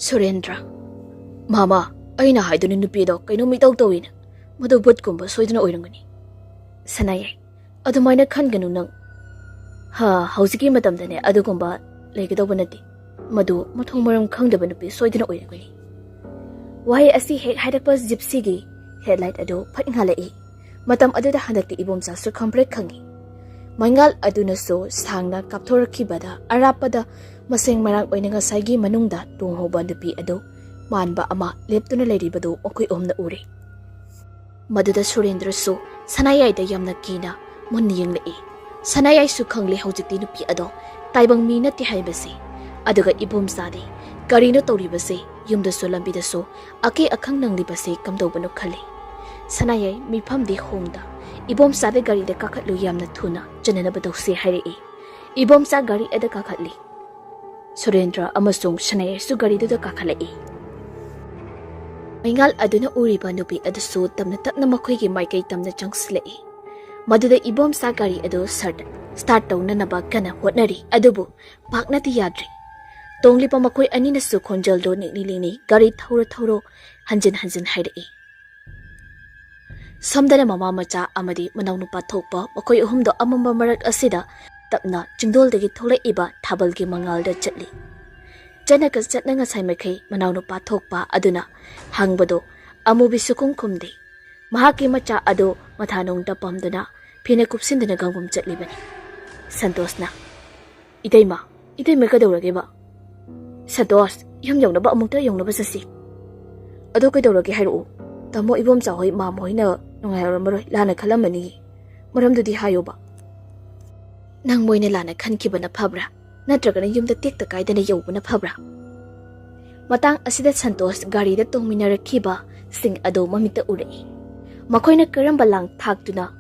ꯁꯨꯔꯦꯟꯗ꯭ꯔ, "ꯃꯥꯃ, ꯑꯩꯅ ꯍꯥꯏꯗꯨꯅ ꯅꯨꯄꯤ ꯑꯗꯣ ꯀꯩꯅꯣꯝ ꯏꯇꯧ ꯇꯧꯏꯅ꯫ ꯃꯗꯨ ꯚꯨꯠꯀꯨꯝꯕ ꯁꯣꯏꯗꯅ ꯑꯣꯏꯔꯝꯒꯅꯤ꯫" ꯁꯅꯥꯌꯥꯏ, "ꯑꯗꯨꯃꯥꯏꯅ ꯈꯟꯒꯅꯨ ꯅꯪ꯫ ꯍꯥ, ꯍꯧꯖꯤꯛꯀꯤ ꯃꯇꯝꯗꯅꯦ ꯑꯗꯨꯒꯨꯝꯕ ꯂꯩꯒꯗꯧꯕ ꯅꯠꯇꯦ꯫ ꯃꯗꯨ ꯃꯊꯣꯡ ꯃꯔꯝ ꯈꯪꯗꯕ ꯅꯨꯄꯤ ꯁꯣꯏꯗꯅ ꯑꯣꯏꯔꯝꯒꯅꯤ꯫" ꯋꯥꯍꯩ ꯑꯁꯤ ꯍꯦꯛ ꯍꯥꯏꯔꯛꯄ ꯖꯤꯞꯁꯤꯒꯤ ꯍꯦꯗꯂꯥꯏꯠ ꯑꯗꯨ ꯐꯠ ꯉꯥꯜꯂꯛꯏ꯫ ꯃꯇꯝ ꯑꯗꯨꯗ ꯍꯟꯗꯛꯇꯤ ꯏꯕꯣꯝꯆꯥꯁꯨ ꯈꯪꯄ꯭ꯔꯦꯛ ꯈꯪꯏ꯫ ꯃꯩꯉꯥꯜ ꯑꯗꯨꯅꯁꯨ ꯁꯥꯡꯅ ꯀꯥꯞꯊꯣꯔꯛꯈꯤꯕꯗ ꯑꯔꯥꯞꯄꯗ ꯃꯁꯦꯡ ꯃꯔꯥꯡ ꯑꯣꯏꯅ ꯉꯁꯥꯏꯒꯤ ꯃꯅꯨꯡꯗ ꯇꯣꯡꯍꯧꯕ ꯅꯨꯄꯤ ꯑꯗꯨ ꯃꯥꯟꯕ ꯑꯃ ꯂꯦꯞꯇꯨꯅ ꯂꯩꯔꯤꯕꯗꯨ ꯃꯈꯣꯏ ꯑꯍꯨꯝꯅ ꯎꯔꯦ꯫ ꯃꯗꯨꯗ ꯁꯨꯔꯦꯟꯗ꯭ꯔꯁꯨ ꯁꯅꯥꯌꯥꯏꯗ ꯌꯥꯝꯅ ꯀꯤꯅ ꯃꯨꯟꯅ ꯌꯦꯡꯂꯛꯏ꯫ ꯁꯅꯥꯌꯥꯏꯁꯨ ꯈꯪꯂꯦ ꯍꯧꯖꯤꯛꯇꯤ ꯅꯨꯄꯤ ꯑꯗꯣ ꯇꯥꯏꯕꯪ ꯃꯤ ꯅꯠꯇꯦ ꯍꯥꯏꯕꯁꯤ꯫ ꯑꯗꯨꯒ ꯏꯕꯣꯝꯆꯥꯗꯤ ꯀꯔꯤꯅꯣ ꯇꯧꯔꯤꯕꯁꯦ? ꯌꯨꯝꯗꯁꯨ ꯂꯝꯕꯤꯗꯁꯨ ꯑꯀꯤ ꯑꯈꯪ ꯅꯪꯂꯤꯕꯁꯦ ꯀꯝꯗꯧꯕꯅꯣ ꯈꯜꯂꯤ꯫ ꯁꯅꯥꯌꯥꯏ ꯃꯤꯐꯝꯗꯤ ꯍꯣꯡꯗ ꯏꯕꯣꯝꯆꯥꯗ ꯒꯥꯔꯤꯗ ꯀꯥꯈꯠꯂꯨ, ꯌꯥꯝꯅ ꯊꯨꯅ ꯆꯠꯅꯅꯕ ꯇꯧꯁꯤ ꯍꯥꯏꯔꯛꯏ꯫ ꯏꯕꯣꯝꯆꯥ ꯒꯥꯔꯤ ꯑꯗ ꯀꯥꯈꯠꯂꯤ꯫ ꯁꯨꯔꯦꯟꯗ꯭ꯔ ꯑꯃꯁꯨꯡ ꯁꯅꯥꯌꯥꯏꯁꯨ ꯒꯥꯔꯤꯗꯨꯗ ꯀꯥꯈꯠꯂꯛꯏ꯫ ꯃꯩꯉꯥꯜ ꯑꯗꯨꯅ ꯎꯔꯤꯕ ꯅꯨꯄꯤ ꯑꯗꯨꯁꯨ ꯇꯞꯅ ꯇꯞꯅ ꯃꯈꯣꯏꯒꯤ ꯃꯥꯏꯀꯩ ꯇꯝꯅ ꯆꯪꯁꯤꯜꯂꯛꯏ꯫ ꯃꯗꯨꯗ ꯏꯕꯣꯝꯆꯥ ꯒꯥꯔꯤ ꯑꯗꯨ ꯁꯔꯠ ꯁ꯭ꯇꯥꯔꯠ ꯇꯧꯅꯅꯕ ꯀꯟꯅ ꯍꯣꯠꯅꯔꯤ, ꯑꯗꯨꯕꯨ ꯄꯥꯛꯅꯗꯤ ꯌꯥꯗ꯭ꯔꯤ꯫ ꯇꯣꯡꯂꯤꯕ ꯃꯈꯣꯏ ꯑꯅꯤꯅꯁꯨ ꯈꯣꯟꯖꯦꯜꯗꯣ ꯅꯤꯛꯂꯤ ꯅꯤꯛꯂꯤ ꯒꯥꯔꯤ ꯊꯧꯔ ꯊꯧꯔꯣ ꯍꯟꯖꯤꯟ ꯍꯟꯖꯤꯟ ꯍꯥꯏꯔꯛꯏ꯫ ꯁꯣꯝꯗꯅ ꯃꯃꯥ ꯃꯆꯥ ꯑꯃꯗꯤ ꯃꯅꯥꯎꯅꯨꯄꯥ ꯊꯣꯛꯄ ꯃꯈꯣꯏ ꯑꯍꯨꯝꯗꯣ ꯑꯃꯝꯕ ꯃꯔꯛ ꯑꯁꯤꯗ ꯇꯞꯅ ꯆꯤꯡꯗꯣꯜꯗꯒꯤ ꯊꯣꯛꯂꯛꯏꯕ ꯊꯥꯕꯜꯒꯤ ꯃꯉꯥꯜꯗ ꯆꯠꯂꯤ꯫ ꯆꯠꯅ ꯆꯠꯅ ꯉꯁꯥꯏ ꯃꯈꯩ ꯃꯅꯥꯎꯅꯨꯄꯥ ꯊꯣꯛꯄ ꯑꯗꯨꯅ ꯍꯪꯕꯗꯣ ꯑꯃꯨꯕꯤ ꯁꯨꯈꯨꯝ ꯈꯨꯝꯗꯦ꯫ ꯃꯍꯥꯛꯀꯤ ꯃꯆꯥ ꯑꯗꯨ ꯃꯊꯥꯅꯨꯡꯗ ꯄꯝꯗꯨꯅ ꯐꯤꯅ ꯀꯨꯞꯁꯤꯟꯗꯨꯅ ꯒꯝꯒꯝ ꯆꯠꯂꯤꯕꯅꯤ꯫ ꯁꯟꯇꯣꯁꯅ, "ꯏꯇꯩꯃ, ꯏꯇꯩꯃ ꯀꯩꯗꯧꯔꯒꯦꯕ?" "ꯁꯟꯇꯣꯁ, ꯌꯨꯝ ꯌꯧꯅꯕ ꯑꯃꯨꯛꯇ ꯌꯧꯅꯕ ꯆꯠꯁꯤ꯫" "ꯑꯗꯣ ꯀꯩꯗꯧꯔꯒꯦ ꯍꯥꯏꯔꯛꯎ꯫ ꯇꯥꯃꯣ ꯏꯕꯣꯝꯆꯥ ꯍꯣꯏ ꯃꯥꯝꯃ ꯍꯣꯏꯅ ꯅꯨꯡꯉꯥꯏꯔꯝꯃꯔꯣꯏ, ꯂꯥꯟꯅ ꯈꯜꯂꯝꯃꯅꯤ꯫ ꯃꯔꯝꯗꯨꯗꯤ ꯍꯥꯏꯌꯣꯕ꯫" "ꯅꯪ ꯃꯣꯏꯅ ꯂꯥꯟꯅ ꯈꯟꯈꯤꯕꯅ ꯐꯕ꯭ꯔꯥ, ꯅꯠꯇ꯭ꯔꯒꯅ ꯌꯨꯝꯗ ꯇꯦꯛꯇ ꯀꯥꯏꯗꯅ ꯌꯧꯕꯅ ꯐꯕ꯭ꯔꯥ?" ꯃꯇꯥꯡ ꯑꯁꯤꯗ ꯁꯟꯇꯣꯁ ꯒꯥꯔꯤꯗ ꯇꯣꯡꯃꯤꯟꯅꯔꯛꯈꯤꯕꯁꯤꯡ ꯑꯗꯨ ꯃꯃꯤꯠꯇ ꯎꯔꯛꯏ꯫ ꯃꯈꯣꯏꯅ ꯀꯔꯝꯕ ꯂꯥꯡ ꯊꯥꯛꯇꯨꯅ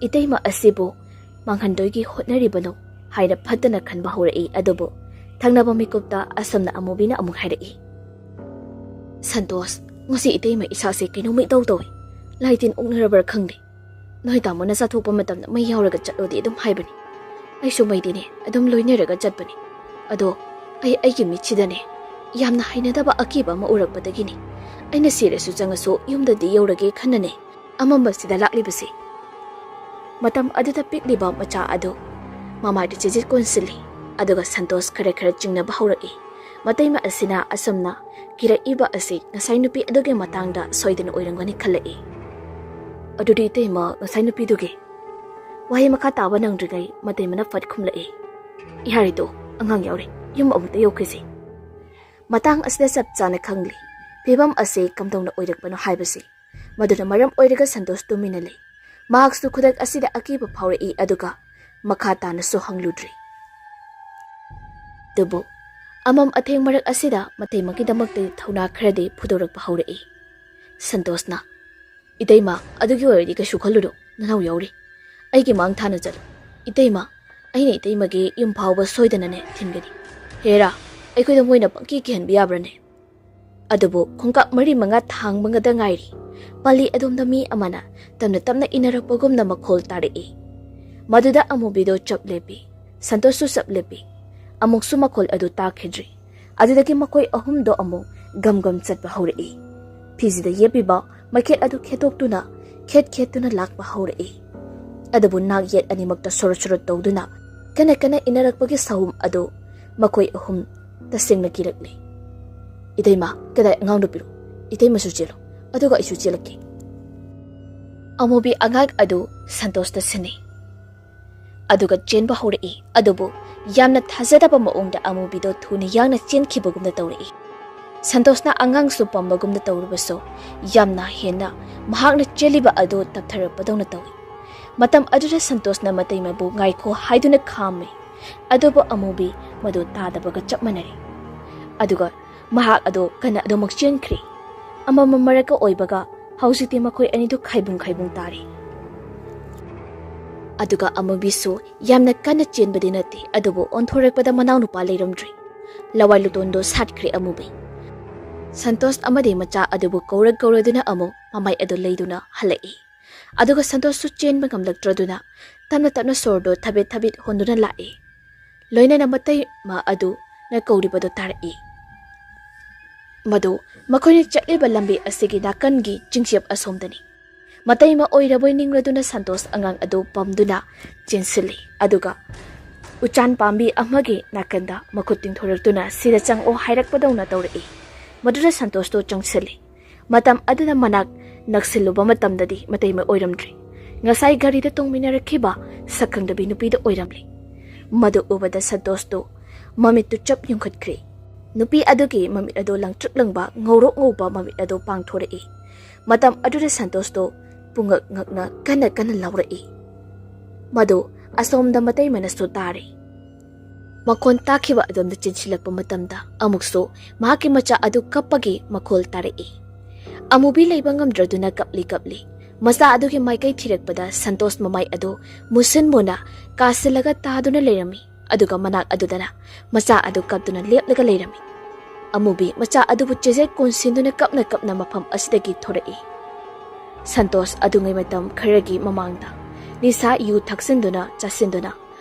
ꯏꯇꯩꯃ ꯑꯁꯤꯕꯨ ꯃꯥꯡꯍꯟꯗꯣꯏꯒꯤ ꯍꯣꯠꯅꯔꯤꯕꯅꯣ ꯍꯥꯏꯅ ꯐꯠꯇꯅ ꯈꯟꯕ ꯍꯧꯔꯛꯏ꯫ ꯑꯗꯨꯕꯨ ꯊꯪꯅꯕ ꯃꯤꯀꯨꯞꯇ ꯑꯁꯣꯝꯅ ꯑꯃꯨꯕꯤꯅ ꯑꯃꯨꯛ ꯍꯥꯏꯔꯛꯏ, "ꯁꯟꯇꯣꯁ, ꯉꯁꯤ ꯏꯇꯩꯃ ꯏꯁꯥꯁꯦ ꯀꯩꯅꯣꯝꯃ ꯏꯇꯧ ꯇꯧꯏ꯫ ꯂꯥꯏ ꯇꯤꯟ ꯑꯣꯛꯅꯔꯕ꯭ꯔꯥ ꯈꯪꯗꯦ꯫ ꯅꯣꯏ ꯇꯥꯃꯣꯅ ꯆꯥꯊꯣꯛꯄ ꯃꯇꯝꯗ ꯃꯩ ꯌꯥꯎꯔꯒ ꯆꯠꯂꯣꯗꯤ ꯑꯗꯨꯝ ꯍꯥꯏꯕꯅꯤ꯫ ꯑꯩꯁꯨ ꯃꯩꯗꯤꯅꯦ ꯑꯗꯨꯝ ꯂꯣꯏꯅꯔꯒ ꯆꯠꯄꯅꯤ꯫ ꯑꯗꯣ ꯑꯩ ꯑꯩꯒꯤ ꯃꯤꯠꯁꯤꯗꯅꯦ ꯌꯥꯝꯅ ꯍꯩꯅꯗꯕ ꯑꯀꯤꯕ ꯑꯃ ꯎꯔꯛꯄꯗꯒꯤꯅꯤ ꯑꯩꯅ ꯁꯤꯔꯁꯨ ꯆꯪꯉꯁꯨ ꯌꯨꯝꯗꯗꯤ ꯌꯧꯔꯒꯦ ꯈꯟꯅꯅꯦ ꯑꯃꯝꯕꯁꯤꯗ ꯂꯥꯛꯂꯤꯕꯁꯤ꯫" ꯃꯇꯝ ꯑꯗꯨꯗ ꯄꯤꯛꯂꯤꯕ ꯃꯆꯥ ꯑꯗꯨ ꯃꯃꯥꯏꯗ ꯆꯤꯖꯤꯠ ꯀꯣꯟꯁꯤꯜꯂꯤ꯫ ꯑꯗꯨꯒ ꯁꯟꯇꯣꯁ ꯈꯔ ꯈꯔ ꯆꯤꯡꯅꯕ ꯍꯧꯔꯛꯏ꯫ ꯃꯇꯩꯃ ꯑꯁꯤꯅ ꯑꯁꯨꯝꯅ ꯀꯤꯔꯛꯏꯕ ꯑꯁꯤ ꯉꯁꯥꯏ ꯅꯨꯄꯤ ꯑꯗꯨꯒꯤ ꯃꯇꯥꯡꯗ ꯁꯣꯏꯗꯅ ꯑꯣꯏꯔꯝꯒꯅꯤ ꯈꯜꯂꯛꯏ꯫ "ꯑꯗꯨꯗꯤ ꯏꯇꯩꯃ, ꯉꯁꯥꯏ ꯅꯨꯄꯤꯗꯨꯒꯤ ꯋꯥꯍꯩ ꯃꯈꯥ ꯇꯥꯕ ꯅꯪꯗ꯭ꯔꯤꯉꯩ ꯃꯇꯩꯃꯅ ꯐꯠ ꯈꯨꯝꯂꯛꯏ, "ꯏꯍꯥꯔꯤꯗꯣ, ꯑꯉꯥꯡ ꯌꯥꯎꯔꯤ, ꯌꯨꯝ ꯑꯃꯨꯛꯇ ꯌꯧꯈꯤꯁꯤ꯫" ꯃꯇꯥꯡ ꯑꯁꯤꯗ ꯆꯞ ꯆꯥꯅ ꯈꯪꯂꯤ ꯐꯤꯕꯝ ꯑꯁꯤ ꯀꯝꯗꯧꯅ ꯑꯣꯏꯔꯛꯄꯅꯣ ꯍꯥꯏꯕꯁꯤ꯫ ꯃꯗꯨꯅ ꯃꯔꯝ ꯑꯣꯏꯔꯒ ꯁꯟꯇꯣꯁ ꯇꯨꯃꯤꯟꯅ ꯂꯩ꯫ ꯃꯍꯥꯛꯁꯨ ꯈꯨꯗꯛ ꯑꯁꯤꯗ ꯑꯀꯤꯕ ꯐꯥꯎꯔꯛꯏ, ꯑꯗꯨꯒ ꯃꯈꯥ ꯇꯥꯅꯁꯨ ꯍꯪꯂꯨꯗ꯭ꯔꯤ꯫ ꯑꯗꯨꯕꯨ ꯑꯃꯝ ꯑꯊꯦꯡ ꯃꯔꯛ ꯑꯁꯤꯗ ꯃꯇꯩꯃꯒꯤꯗꯃꯛꯇꯗꯤ ꯊꯧꯅꯥ ꯈꯔꯗꯤ ꯐꯨꯗꯣꯔꯛꯄ ꯍꯧꯔꯛꯏ꯫ ꯁꯟꯇꯣꯁꯅ, "ꯏꯇꯩꯃ, ꯑꯗꯨꯒꯤ ꯑꯣꯏꯔꯗꯤ ꯀꯩꯁꯨ ꯈꯜꯂꯨꯅꯨ, ꯅꯅꯥꯎ ꯌꯥꯎꯔꯤ꯫ ꯑꯩꯒꯤ ꯃꯥꯡ ꯊꯥꯅ ꯆꯠꯂꯨ꯫ ꯏꯇꯩꯃ, ꯑꯩꯅ ꯏꯇꯩꯃꯒꯤ ꯌꯨꯝ ꯐꯥꯎꯕ ꯁꯣꯏꯗꯅꯅꯦ ꯊꯤꯟꯒꯅꯤ꯫ ꯍꯦꯔꯥ, ꯑꯩꯈꯣꯏꯗ ꯃꯣꯏꯅ ꯄꯪꯀꯤ ꯀꯤꯍꯟꯕ ꯌꯥꯕ꯭ꯔꯥꯅꯦ?" ꯑꯗꯨꯕꯨ ꯈꯣꯡꯀꯥꯞ ꯃꯔꯤ ꯃꯉꯥ ꯊꯥꯡꯕꯒꯗ ꯉꯥꯏꯔꯤ꯫ ꯄꯥꯂꯤ ꯑꯗꯣꯝꯗ ꯃꯤ ꯑꯃꯅ ꯇꯞꯅ ꯇꯞꯅ ꯏꯟꯅꯔꯛꯄꯒꯨꯝꯅ ꯃꯈꯣꯜ ꯇꯥꯔꯛꯏ꯫ ꯃꯗꯨꯗ ꯑꯃꯨꯕꯤꯗꯣ ꯆꯞ ꯂꯦꯞꯄꯤ꯫ ꯁꯟꯇꯣꯁꯁꯨ ꯆꯞ ꯂꯦꯞꯄꯤ꯫ ꯑꯃꯨꯛꯁꯨ ꯃꯈꯣꯜ ꯑꯗꯨ ꯇꯥꯈꯤꯗ꯭ꯔꯤ꯫ ꯑꯗꯨꯗꯒꯤ ꯃꯈꯣꯏ ꯑꯍꯨꯝꯗꯣ ꯑꯃꯨꯛ ꯒꯝ ꯒꯝ ꯆꯠꯄ ꯍꯧꯔꯛꯏ꯫ ꯐꯤꯖꯤꯗ ꯌꯦꯞꯄꯤꯕ ꯃꯩꯈꯦꯠ ꯑꯗꯨ ꯈꯦꯠꯇꯣꯛꯇꯨꯅ, ꯈꯦꯠ ꯈꯦꯠꯇꯨꯅ ꯂꯥꯛꯄ ꯍꯧꯔꯛꯏ꯫ ꯑꯗꯨꯕꯨ ꯅꯥꯛ ꯌꯦꯠ ꯑꯅꯤꯃꯛꯇ ꯁꯣꯔꯣꯠ ꯁꯣꯔꯣꯠ ꯇꯧꯗꯨꯅ ꯀꯟꯅ ꯀꯟꯅ ꯏꯟꯅꯔꯛꯄꯒꯤ ꯁꯍꯨꯝ ꯑꯗꯨ ꯃꯈꯣꯏ ꯑꯍꯨꯝ ꯇꯁꯦꯡꯅ ꯀꯤꯔꯛꯂꯦ꯫ "ꯏꯇꯩꯃ, ꯀꯗꯥꯏ ꯑꯉꯥꯡ ꯅꯨꯄꯤꯔꯣ? ꯏꯇꯩꯃꯁꯨ ꯆꯦꯜꯂꯣ, ꯑꯗꯨꯒ ꯑꯩꯁꯨ ꯆꯦꯜꯂꯛꯀꯦ꯫" ꯑꯃꯨꯕꯤ ꯑꯉꯥꯡ ꯑꯗꯨ ꯁꯟꯇꯣꯁꯇ ꯁꯤꯟꯅꯩ꯫ ꯑꯗꯨꯒ ꯆꯦꯟꯕ ꯍꯧꯔꯛꯏ꯫ ꯑꯗꯨꯕꯨ ꯌꯥꯝꯅ ꯊꯥꯖꯗꯕ ꯃꯑꯣꯡꯗ ꯑꯃꯨꯕꯤꯗꯣ ꯊꯨꯅ ꯌꯥꯡꯅ ꯆꯦꯟꯈꯤꯕꯒꯨꯝꯅ ꯇꯧꯔꯛꯏ꯫ ꯁꯟꯇꯣꯁꯅ ꯑꯉꯥꯡꯁꯨ ꯄꯝꯕꯒꯨꯝꯅ ꯇꯧꯔꯕꯁꯨ, ꯌꯥꯝꯅ ꯍꯦꯟꯅ ꯃꯍꯥꯛꯅ ꯆꯦꯜꯂꯤꯕ ꯑꯗꯨ ꯇꯞꯊꯔꯛꯄꯗꯧꯅ ꯇꯧꯏ꯫ ꯃꯇꯝ ꯑꯗꯨꯗ ꯁꯟꯇꯣꯁꯅ ꯃꯇꯩꯃꯕꯨ "ꯉꯥꯏꯈꯣ" ꯍꯥꯏꯗꯨꯅ ꯈꯥꯝꯃꯤ꯫ ꯑꯗꯨꯕꯨ ꯑꯃꯨꯕꯤ ꯃꯗꯨ ꯇꯥꯗꯕꯒ ꯆꯞ ꯃꯥꯟꯅꯔꯦ꯫ ꯑꯗꯨꯒ ꯃꯍꯥꯛ ꯑꯗꯨ ꯀꯟꯅ ꯑꯗꯨꯃꯛ ꯆꯦꯟꯈ꯭ꯔꯦ꯫ ꯑꯃꯃꯝ ꯃꯔꯛꯇ ꯑꯣꯏꯕꯒ ꯍꯧꯖꯤꯛꯇꯤ ꯃꯈꯣꯏ ꯑꯅꯤꯗꯨ ꯈꯥꯏꯕꯨꯡ ꯈꯥꯏꯕꯨꯡ ꯇꯥꯔꯦ꯫ ꯑꯗꯨꯒ ꯑꯃꯨꯕꯤꯁꯨ ꯌꯥꯝꯅ ꯀꯟꯅ ꯆꯦꯟꯕꯗꯤ ꯅꯠꯇꯦ, ꯑꯗꯨꯕꯨ ꯑꯣꯟꯊꯣꯔꯛꯄꯗ ꯃꯅꯥꯎꯅꯨꯄꯥ ꯂꯩꯔꯝꯗ꯭ꯔꯦ꯫ ꯂꯋꯥꯏ ꯂꯨꯇꯣꯟꯗꯣ ꯁꯥꯠꯈ꯭ꯔꯦ ꯑꯃꯨꯕꯤ꯫ ꯁꯟꯇꯣꯁ ꯑꯃꯗꯤ ꯃꯆꯥ ꯑꯗꯨꯕꯨ ꯀꯧꯔ ꯀꯧꯔꯗꯨꯅ ꯑꯃꯨꯛ ꯃꯃꯥꯏ ꯑꯗꯨ ꯂꯩꯗꯨꯅ ꯍꯜꯂꯛꯏ꯫ ꯑꯗꯨꯒ ꯁꯟꯇꯣꯁꯁꯨ ꯆꯦꯟꯕ ꯉꯝꯂꯛꯇ꯭ꯔꯗꯨꯅ ꯇꯞꯅ ꯇꯞꯅ ꯁꯣꯔꯗꯣ ꯊꯕꯦꯠ ꯊꯕꯦꯠ ꯍꯣꯟꯗꯨꯅ ꯂꯥꯛꯏ꯫ ꯂꯣꯏꯅꯅ ꯃꯇꯩꯃ ꯑꯗꯨꯅ ꯀꯧꯔꯤꯕꯗꯨ ꯇꯥꯔꯛꯏ꯫ ꯃꯗꯨ ꯃꯈꯣꯏꯅ ꯆꯠꯂꯤꯕ ꯂꯝꯕꯤ ꯑꯁꯤꯒꯤ ꯅꯥꯀꯟꯒꯤ ꯆꯤꯡꯆꯦꯞ ꯑꯁꯣꯝꯗꯅꯤ꯫ ꯃꯇꯩꯃ ꯑꯣꯏꯔꯕꯣꯏ ꯅꯤꯡꯂꯗꯨꯅ ꯁꯟꯇꯣꯁ ꯑꯉꯥꯡ ꯑꯗꯨ ꯄꯝꯗꯨꯅ ꯆꯦꯟꯁꯤꯜꯂꯤ꯫ ꯑꯗꯨꯒ ꯎꯆꯥꯟ ꯄꯥꯝꯕꯤ ꯑꯃꯒꯤ ꯅꯥꯀꯟꯗ ꯃꯈꯨꯠ ꯇꯤꯡꯊꯣꯔꯛꯇꯨꯅ "ꯁꯤꯗ ꯆꯪꯉꯛꯑꯣ" ꯍꯥꯏꯔꯛꯄꯗꯧꯅ ꯇꯧꯔꯛꯏ꯫ ꯃꯗꯨꯗ ꯁꯟꯇꯣꯁꯇꯣ ꯆꯪꯁꯤꯜꯂꯤ꯫ ꯃꯇꯝ ꯑꯗꯨꯗ ꯃꯅꯥꯛ ꯅꯛꯁꯤꯜꯂꯨꯕ ꯃꯇꯝꯗꯗꯤ ꯃꯇꯩꯃ ꯑꯣꯏꯔꯝꯗ꯭ꯔꯦ꯫ ꯉꯁꯥꯏ ꯒꯥꯔꯤꯗ ꯇꯣꯡꯃꯤꯟꯅꯔꯛꯈꯤꯕ ꯁꯛꯈꯪꯗꯕꯤ ꯅꯨꯄꯤꯗꯨ ꯑꯣꯏꯔꯝꯂꯦ꯫ ꯃꯗꯨ ꯎꯕꯗ ꯁꯟꯇꯣꯁꯇꯨ ꯃꯃꯤꯠꯇꯨ ꯆꯞ ꯌꯨꯡꯈꯠꯈ꯭ꯔꯦ꯫ ꯅꯨꯄꯤ ꯑꯗꯨꯒꯤ ꯃꯃꯤꯠ ꯑꯗꯨ ꯂꯪꯇ꯭ꯔꯤꯛ ꯂꯪꯕ ꯉꯧꯔꯣꯛ ꯉꯧꯕ ꯃꯃꯤꯠ ꯑꯗꯨ ꯄꯥꯡꯊꯣꯔꯛꯏ꯫ ꯃꯇꯝ ꯑꯗꯨꯗ ꯁꯟꯇꯣꯁꯇꯨ ꯄꯨꯡꯉꯛ ꯉꯛꯅ ꯀꯟꯅ ꯀꯟꯅ ꯂꯥꯎꯔꯛꯏ꯫ ꯃꯗꯨ ꯑꯁꯣꯝꯗ ꯃꯇꯩꯃꯅꯁꯨ ꯇꯥꯔꯦ꯫ ꯃꯈꯣꯟ ꯇꯥꯈꯤꯕ ꯑꯗꯣꯝꯗ ꯆꯦꯟꯁꯤꯜꯂꯛꯄ ꯃꯇꯝꯗ ꯑꯃꯨꯛꯁꯨ ꯃꯍꯥꯛꯀꯤ ꯃꯆꯥ ꯑꯗꯨ ꯀꯞꯄꯒꯤ ꯃꯈꯣꯜ ꯇꯥꯔꯛꯏ꯫ ꯑꯃꯨꯕꯤ ꯂꯩꯕ ꯉꯝꯗ꯭ꯔꯗꯨꯅ ꯀꯞꯂꯤ ꯀꯞꯂꯤ꯫ ꯃꯆꯥ ꯑꯗꯨꯒꯤ ꯃꯥꯏꯀꯩ ꯊꯤꯔꯛꯄꯗ ꯁꯟꯇꯣꯁ ꯃꯃꯥꯏ ꯑꯗꯨ ꯃꯨꯁꯤꯟ ꯃꯨꯅ ꯀꯥꯁꯤꯜꯂꯒ ꯇꯥꯗꯨꯅ ꯂꯩꯔꯝꯃꯤ꯫ ꯑꯗꯨꯒ ꯃꯅꯥꯛ ꯑꯗꯨꯗꯅ ꯃꯆꯥ ꯑꯗꯨ ꯀꯞꯇꯨꯅ ꯂꯦꯞꯂꯒ ꯂꯩꯔꯝꯃꯤ꯫ ꯑꯃꯨꯕꯤ ꯃꯆꯥ ꯑꯗꯨꯕꯨ ꯆꯦꯖꯦꯠ ꯀꯣꯟꯁꯤꯟꯗꯨꯅ ꯀꯞꯅ ꯀꯞꯅ ꯃꯐꯝ ꯑꯁꯤꯗꯒꯤ ꯊꯣꯔꯛꯏ꯫ ꯁꯟꯇꯣꯁ ꯑꯗꯨꯉꯩ ꯃꯇꯝ ꯈꯔꯒꯤ ꯃꯃꯥꯡꯗ ꯅꯤꯁꯥ ꯌꯨ ꯊꯛꯆꯤꯟꯗꯨꯅ ꯆꯥꯁꯤꯟꯗꯨꯅ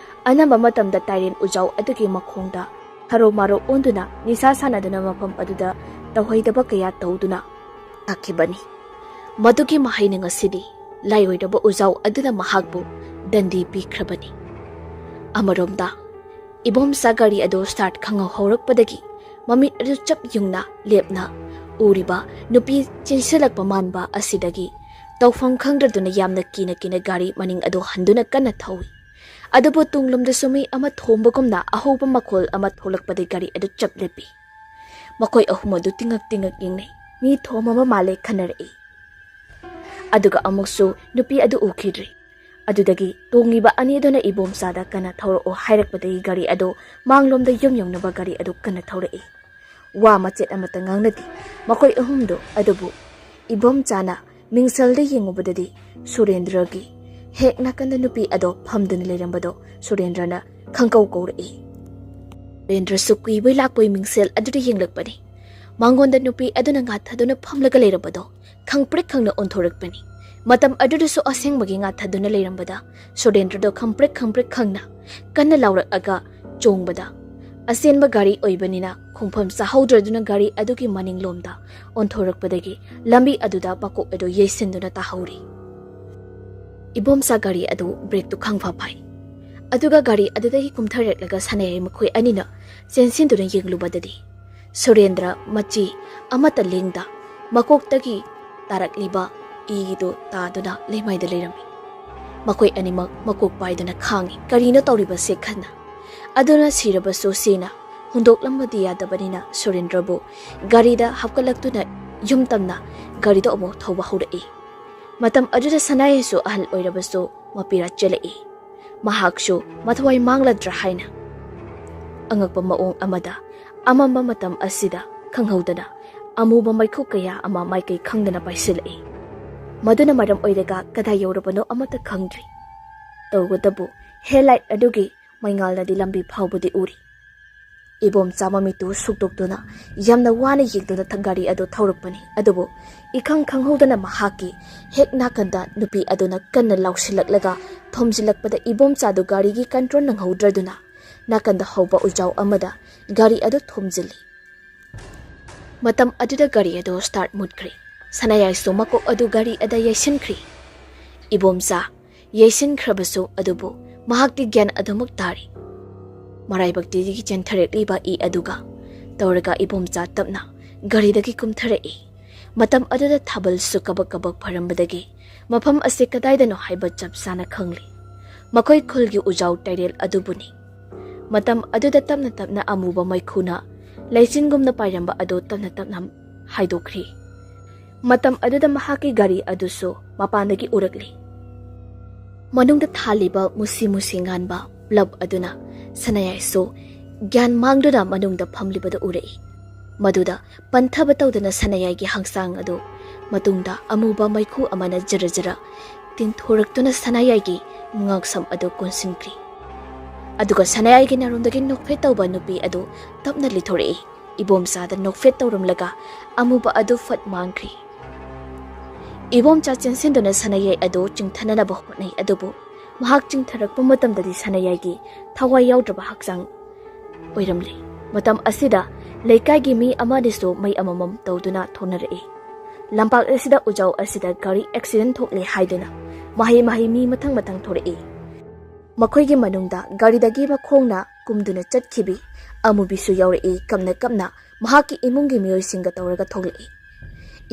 ꯑꯅꯝꯕ ꯃꯇꯝꯗ ꯇꯥꯏꯔꯦꯟ ꯎꯖꯥꯎ ꯑꯗꯨꯒꯤ ꯃꯈꯣꯡꯗ ꯊꯔꯣ ꯃꯥꯔꯣ ꯑꯣꯟꯗꯨꯅ ꯅꯤꯁꯥ ꯁꯥꯟꯅꯗꯨꯅ ꯃꯐꯝ ꯑꯗꯨꯗ ꯇꯧꯍꯩꯗꯕ ꯀꯌꯥ ꯇꯧꯗꯨꯅ ꯂꯥꯛꯈꯤꯕꯅꯤ꯫ ꯃꯗꯨꯒꯤ ꯃꯍꯩꯅ ꯉꯁꯤꯗꯤ ꯂꯥꯏꯑꯣꯏꯔꯕ ꯎꯖꯥꯎ ꯑꯗꯨꯅ ꯃꯍꯥꯛꯄꯨ ꯗꯟꯗꯤ ꯄꯤꯈ꯭ꯔꯕꯅꯤ꯫ ꯑꯃꯔꯣꯝꯗ ꯏꯕꯣꯝꯆꯥ ꯒꯥꯔꯤ ꯑꯗꯨ ꯁ꯭ꯇꯥꯔꯠ ꯈꯪꯍꯧ ꯍꯧꯔꯛꯄꯗꯒꯤ ꯃꯃꯤꯠ ꯑꯗꯨ ꯆꯞ ꯌꯨꯡꯅ ꯂꯦꯞꯅ ꯎꯔꯤꯕ ꯅꯨꯄꯤ ꯆꯦꯟꯁꯤꯜꯂꯛꯄ ꯃꯥꯟꯕ ꯑꯁꯤꯗꯒꯤ ꯇꯧꯐꯝ ꯈꯪꯗ꯭ꯔꯗꯨꯅ ꯌꯥꯝꯅ ꯀꯤꯅ ꯀꯤꯅ ꯒꯥꯔꯤ ꯃꯅꯤꯡ ꯑꯗꯨ ꯍꯟꯗꯨꯅ ꯀꯟꯅ ꯊꯧꯏ꯫ ꯑꯗꯨꯕꯨ ꯇꯨꯡꯂꯣꯝꯗꯁꯨ ꯃꯤ ꯑꯃ ꯊꯣꯝꯕꯒꯨꯝꯅ ꯑꯍꯧꯕ ꯃꯈꯣꯜ ꯑꯃ ꯊꯣꯛꯂꯛꯄꯗꯒꯤ ꯒꯥꯔꯤ ꯑꯗꯨ ꯆꯞ ꯂꯦꯞꯄꯤ꯫ ꯃꯈꯣꯏ ꯑꯍꯨꯝ ꯑꯗꯨ ꯇꯤꯡꯉꯛ ꯇꯤꯡꯉꯛ ꯌꯦꯡꯅꯩ꯫ ꯃꯤ ꯊꯣꯝꯃꯕ ꯃꯥꯜꯂꯦ ꯈꯟꯅꯔꯛꯏ꯫ ꯑꯗꯨꯒ ꯑꯃꯨꯛꯁꯨ ꯅꯨꯄꯤ ꯑꯗꯨ ꯎꯈꯤꯗ꯭ꯔꯦ꯫ ꯑꯗꯨꯗꯒꯤ ꯇꯣꯡꯉꯤꯕ ꯑꯅꯤꯗꯨꯅ ꯏꯕꯣꯝꯆꯥꯗ ꯀꯟꯅ ꯊꯧꯔꯛꯑꯣ ꯍꯥꯏꯔꯛꯄꯗꯒꯤ ꯒꯥꯔꯤ ꯑꯗꯨ ꯃꯥꯡꯂꯣꯝꯗ ꯌꯨꯝ ꯌꯧꯅꯕ ꯒꯥꯔꯤ ꯑꯗꯨ ꯀꯟꯅ ꯊꯧꯔꯛꯏ꯫ ꯋꯥ ꯃꯆꯦꯠ ꯑꯃꯠꯇ ꯉꯥꯡꯅꯗꯦ ꯃꯈꯣꯏ ꯑꯍꯨꯝꯗꯨ꯫ ꯑꯗꯨꯕꯨ ꯏꯕꯣꯝꯆꯥꯅ ꯃꯤꯡꯁꯦꯜꯗ ꯌꯦꯡꯉꯨꯕꯗꯗꯤ ꯁꯨꯔꯦꯟꯗ꯭ꯔꯒꯤ ꯍꯦꯛ ꯅꯥꯀꯟꯗ ꯅꯨꯄꯤ ꯑꯗꯣ ꯐꯝꯗꯨꯅ ꯂꯩꯔꯝꯕꯗꯣ ꯁꯨꯔꯦꯟꯗ꯭ꯔꯅ ꯈꯪꯀꯧ ꯀꯧꯔꯛꯏ꯫ ꯁꯨꯔꯦꯟꯗ꯭ꯔꯁꯨ ꯀꯨꯏꯕꯣꯏ ꯂꯥꯛꯄꯣꯏ ꯃꯤꯡꯁꯦꯜ ꯑꯗꯨꯗ ꯌꯦꯡꯂꯛꯄꯅꯤ꯫ ꯃꯉꯣꯟꯗ ꯅꯨꯄꯤ ꯑꯗꯨꯅ ꯉꯥꯊꯗꯨꯅ ꯐꯝꯂꯒ ꯂꯩꯔꯝꯕꯗꯣ ꯈꯪꯄ꯭ꯔꯤꯛ ꯈꯪꯅ ꯑꯣꯟꯊꯣꯔꯛꯄꯅꯤ꯫ ꯃꯇꯝ ꯑꯗꯨꯗꯁꯨ ꯑꯁꯦꯡꯕꯒꯤ ꯉꯥꯊꯗꯨꯅ ꯂꯩꯔꯝꯕꯗ ꯁꯨꯔꯦꯟꯗ꯭ꯔꯗꯣ ꯈꯪꯄ꯭ꯔꯤꯛ ꯈꯪꯄ꯭ꯔꯤꯛ ꯈꯪꯅ ꯀꯟꯅ ꯂꯥꯎꯔꯛꯑꯒ ꯆꯣꯡꯕꯗ ꯑꯆꯦꯟꯕ ꯒꯥꯔꯤ ꯑꯣꯏꯕꯅꯤꯅ ꯈꯣꯡꯐꯝ ꯆꯥꯍꯧꯗ꯭ꯔꯗꯨꯅ ꯒꯥꯔꯤ ꯑꯗꯨꯒꯤ ꯃꯅꯤꯡꯂꯣꯝꯗ ꯑꯣꯟꯊꯣꯔꯛꯄꯗꯒꯤ ꯂꯝꯕꯤ ꯑꯗꯨꯗ ꯃꯀꯣꯛ ꯑꯗꯨ ꯌꯩꯁꯤꯟꯗꯨꯅ ꯇꯥꯍꯧꯔꯤ꯫ ꯏꯕꯣꯝꯆꯥ ꯒꯥꯔꯤ ꯑꯗꯨ ꯕ꯭ꯔꯦꯛꯇꯨ ꯈꯪꯐ ꯐꯥꯏ꯫ ꯑꯗꯨꯒ ꯒꯥꯔꯤ ꯑꯗꯨꯗꯒꯤ ꯀꯨꯝꯊꯔꯛꯂꯒ ꯁꯅꯥꯌꯥꯏ ꯃꯈꯣꯏ ꯑꯅꯤꯅ ꯆꯦꯟꯁꯤꯟꯗꯨꯅ ꯌꯦꯡꯂꯨꯕꯗꯗꯤ ꯁꯨꯔꯦꯟꯗ꯭ꯔ ꯃꯆꯤ ꯑꯃꯠꯇ ꯂꯦꯡꯗ ꯃꯀꯣꯛꯇꯒꯤ ꯇꯥꯔꯛꯂꯤꯕ ꯏꯗꯨ ꯇꯥꯗꯨꯅ ꯂꯩꯃꯥꯏꯗ ꯂꯩꯔꯝꯃꯤ꯫ ꯃꯈꯣꯏ ꯑꯅꯤꯃꯛ ꯃꯀꯣꯛ ꯄꯥꯏꯗꯨꯅ ꯈꯥꯡꯉꯤ꯫ ꯀꯔꯤꯅꯣ ꯇꯧꯔꯤꯕꯁꯦ ꯈꯟꯅ꯫ ꯑꯗꯨꯅ ꯁꯤꯔꯕꯁꯨ ꯁꯤꯅ ꯍꯨꯟꯗꯣꯛꯂꯝꯕꯗꯤ ꯌꯥꯗꯕꯅꯤꯅ ꯁꯨꯔꯦꯟꯗ꯭ꯔꯕꯨ ꯒꯥꯔꯤꯗ ꯍꯥꯞꯀꯠꯂꯛꯇꯨꯅ ꯌꯨꯝ ꯇꯝꯅ ꯒꯥꯔꯤꯗꯣ ꯑꯃꯨꯛ ꯊꯧꯕ ꯍꯧꯔꯛꯏ꯫ ꯃꯇꯝ ꯑꯗꯨꯗ ꯁꯅꯥꯌꯥꯏꯁꯨ ꯑꯍꯜ ꯑꯣꯏꯔꯕꯁꯨ ꯃꯄꯤꯔꯥ ꯆꯦꯜꯂꯛꯏ꯫ ꯃꯍꯥꯛꯁꯨ ꯃꯊꯋꯥꯏ ꯃꯥꯡꯂꯗ꯭ꯔꯥ ꯍꯥꯏꯅ꯫ ꯑꯉꯛꯄ ꯃꯑꯣꯡ ꯑꯃꯗ ꯑꯃꯝꯕ ꯃꯇꯝ ꯑꯁꯤꯗ ꯈꯪꯍꯧꯗꯅ ꯑꯃꯨꯕ ꯃꯩꯈꯨ ꯀꯌꯥ ꯑꯃ ꯃꯥꯏꯀꯩ ꯈꯪꯗꯅ ꯄꯥꯏꯁꯤꯜꯂꯛꯏ꯫ ꯃꯗꯨꯅ ꯃꯔꯝ ꯑꯣꯏꯔꯒ ꯀꯗꯥꯏ ꯌꯧꯔꯕꯅꯣ ꯑꯃꯠꯇ ꯈꯪꯗ꯭ꯔꯤ꯫ ꯇꯧꯕꯇꯕꯨ ꯍꯦꯗꯂꯥꯏꯠ ꯑꯗꯨꯒꯤ ꯃꯩꯉꯥꯜꯅꯗꯤ ꯂꯝꯕꯤ ꯐꯥꯎꯕꯗꯤ ꯎꯔꯤ꯫ ꯏꯕꯣꯝꯆꯥ ꯃꯃꯤꯠꯇꯨ ꯁꯨꯛꯇꯣꯛꯇꯨꯅ ꯌꯥꯝꯅ ꯋꯥꯅ ꯌꯦꯡꯗꯨꯅ ꯊ-, ꯒꯥꯔꯤ ꯑꯗꯨ ꯊꯧꯔꯛꯄꯅꯤ꯫ ꯑꯗꯨꯕꯨ ꯏꯈꯪ ꯈꯪꯍꯧꯗꯅ ꯃꯍꯥꯛꯀꯤ ꯍꯦꯛ ꯅꯥꯀꯟꯗ ꯅꯨꯄꯤ ꯑꯗꯨꯅ ꯀꯟꯅ ꯂꯥꯎꯁꯤꯜꯂꯛꯂꯒ ꯊꯣꯝꯖꯤꯜꯂꯛꯄꯗ ꯏꯕꯣꯝꯆꯥꯗꯨ ꯒꯥꯔꯤꯒꯤ ꯀꯟꯇ꯭ꯔꯣꯜ ꯅꯪꯍꯧꯗ꯭ꯔꯗꯨꯅ ꯅꯥꯀꯟꯗ ꯍꯧꯕ ꯎꯖꯥꯎ ꯑꯃꯗ ꯒꯥꯔꯤ ꯑꯗꯨ ꯊꯣꯝꯖꯤꯜꯂꯤ꯫ ꯃꯇꯝ ꯑꯗꯨꯗ ꯒꯥꯔꯤ ꯑꯗꯨ start ꯃꯨꯠꯈ꯭ꯔꯦ꯫ ꯁꯅꯥꯌꯥꯏꯁꯨ ꯃꯀꯣꯛ ꯑꯗꯨ ꯒꯥꯔꯤ ꯑꯗ ꯌꯩꯁꯤꯟꯈ꯭ꯔꯦ꯫ ꯏꯕꯣꯝꯆꯥ ꯌꯩꯁꯤꯟꯈ꯭ꯔꯕꯁꯨ ꯑꯗꯨꯕꯨ ꯃꯍꯥꯛꯇꯤ ꯒ꯭ꯌꯥꯟ ꯑꯗꯨꯃꯛ ꯇꯥꯔꯤ꯫ ꯃꯔꯥꯏꯕꯛꯇꯒꯤ ꯆꯦꯟꯊꯔꯛꯂꯤꯕ ꯏ ꯑꯗꯨꯒ ꯇꯧꯔꯒ ꯏꯕꯣꯝꯆꯥ ꯇꯞꯅ ꯒꯥꯔꯤꯗꯒꯤ ꯀꯨꯝꯊꯔꯛꯏ꯫ ꯃꯇꯝ ꯑꯗꯨꯗ ꯊꯥꯕꯜꯁꯨ ꯀꯕꯛ ꯀꯕꯛ ꯐꯔꯝꯕꯗꯒꯤ ꯃꯐꯝ ꯑꯁꯤ ꯀꯗꯥꯏꯗꯅꯣ ꯍꯥꯏꯕ ꯆꯞ ꯆꯥꯅ ꯈꯪꯂꯤ꯫ ꯃꯈꯣꯏ ꯈꯨꯜꯒꯤ ꯎꯖꯥꯎ ꯇꯥꯏꯔꯦꯜ ꯑꯗꯨꯕꯨꯅꯤ꯫ ꯃꯇꯝ ꯑꯗꯨꯗ ꯇꯞꯅ ꯇꯞꯅ ꯑꯃꯨꯕ ꯃꯩꯈꯨꯅ ꯂꯩꯆꯤꯟꯒꯨꯝꯅ ꯄꯥꯏꯔꯝꯕ ꯑꯗꯨ ꯇꯞꯅ ꯇꯞꯅ ꯍꯥꯏꯗꯣꯛꯈ꯭ꯔꯤ꯫ ꯃꯇꯝ ꯑꯗꯨꯗ ꯃꯍꯥꯛꯀꯤ ꯒꯥꯔꯤ ꯑꯗꯨꯁꯨ ꯃꯄꯥꯟꯗꯒꯤ ꯎꯔꯛꯂꯤ꯫ ꯃꯅꯨꯡꯗ ꯊꯥꯜꯂꯤꯕ ꯃꯨꯁꯤ ꯃꯨꯁꯤ ꯉꯥꯟꯕ ꯕ꯭ꯂꯕ ꯑꯗꯨꯅ ꯁꯅꯥꯌꯥꯏꯁꯨ ꯒ꯭ꯌꯥꯟ ꯃꯥꯡꯗꯨꯅ ꯃꯅꯨꯡꯗ ꯐꯝꯂꯤꯕꯗꯨ ꯎꯔꯛꯏ꯫ ꯃꯗꯨꯗ ꯄꯟꯊꯕ ꯇꯧꯗꯅ ꯁꯅꯥꯌꯥꯏꯒꯤ ꯍꯛꯆꯥꯡ ꯑꯗꯨ ꯃꯇꯨꯡꯗ ꯑꯃꯨꯕ ꯃꯩꯈꯨ ꯑꯃꯅ ꯖꯔ ꯖꯔ ꯇꯤꯟꯊꯣꯔꯛꯇꯨꯅ ꯁꯅꯥꯌꯥꯏꯒꯤ ꯉꯛꯁꯝ ꯑꯗꯨ ꯀꯣꯟꯁꯤꯟꯈ꯭ꯔꯤ꯫ ꯑꯗꯨꯒ ꯁꯅꯥꯌꯥꯏꯒꯤ ꯅꯥꯔꯣꯝꯗꯒꯤ ꯅꯣꯛꯐꯦꯠ ꯇꯧꯕ ꯅꯨꯄꯤ ꯑꯗꯨ ꯇꯞꯅ ꯂꯤꯊꯣꯔꯛꯏ꯫ ꯏꯕꯣꯝꯆꯥꯗ ꯅꯣꯛꯐꯦꯠ ꯇꯧꯔꯝꯂꯒ ꯑꯃꯨꯕ ꯑꯗꯨ ꯐꯠ ꯃꯥꯡꯈ꯭ꯔꯤ꯫ ꯏꯕꯣꯝꯆꯥ ꯆꯦꯟꯁꯤꯟꯗꯨꯅ ꯁꯅꯥꯌꯥꯏ ꯑꯗꯨ ꯆꯤꯡꯊꯅꯅꯕ ꯍꯣꯠꯅꯩ, ꯑꯗꯨꯕꯨ ꯃꯍꯥꯛ ꯆꯤꯡꯊꯔꯛꯄ ꯃꯇꯝꯗꯗꯤ ꯁꯅꯥꯌꯥꯏꯒꯤ ꯊꯋꯥꯏ ꯌꯥꯎꯗ꯭ꯔꯕ ꯍꯛꯆꯥꯡ ꯑꯣꯏꯔꯝꯂꯤ꯫ ꯃꯇꯝ ꯑꯁꯤꯗ ꯂꯩꯀꯥꯏꯒꯤ ꯃꯤ ꯑꯃꯅꯤꯁꯨ ꯃꯩ ꯑꯃꯃꯝ ꯇꯧꯗꯨꯅ ꯊꯣꯛꯅꯔꯛꯏ꯫ ꯂꯝꯄꯥꯛ ꯑꯁꯤꯗ ꯎꯖꯥꯎ ꯑꯁꯤꯗ ꯒꯥꯔꯤ ꯑꯦꯛꯁꯤꯗꯦꯟ ꯊꯣꯛꯂꯦ ꯍꯥꯏꯗꯨꯅ ꯃꯍꯩ ꯃꯍꯩ ꯃꯤ ꯃꯊꯪ ꯃꯊꯪ ꯊꯣꯔꯛꯏ꯫ ꯃꯈꯣꯏꯒꯤ ꯃꯅꯨꯡꯗ ꯒꯥꯔꯤꯗꯒꯤ ꯃꯈꯣꯡꯅ ꯀꯨꯝꯗꯨꯅ ꯆꯠꯈꯤꯕꯤ ꯑꯃꯨꯕꯤꯁꯨ ꯌꯥꯎꯔꯛꯏ꯫ ꯀꯞꯅ ꯀꯞꯅ ꯃꯍꯥꯛꯀꯤ ꯏꯃꯨꯡꯒꯤ ꯃꯤꯑꯣꯏꯁꯤꯡꯒ ꯇꯧꯔꯒ ꯊꯣꯛꯂꯛꯏ꯫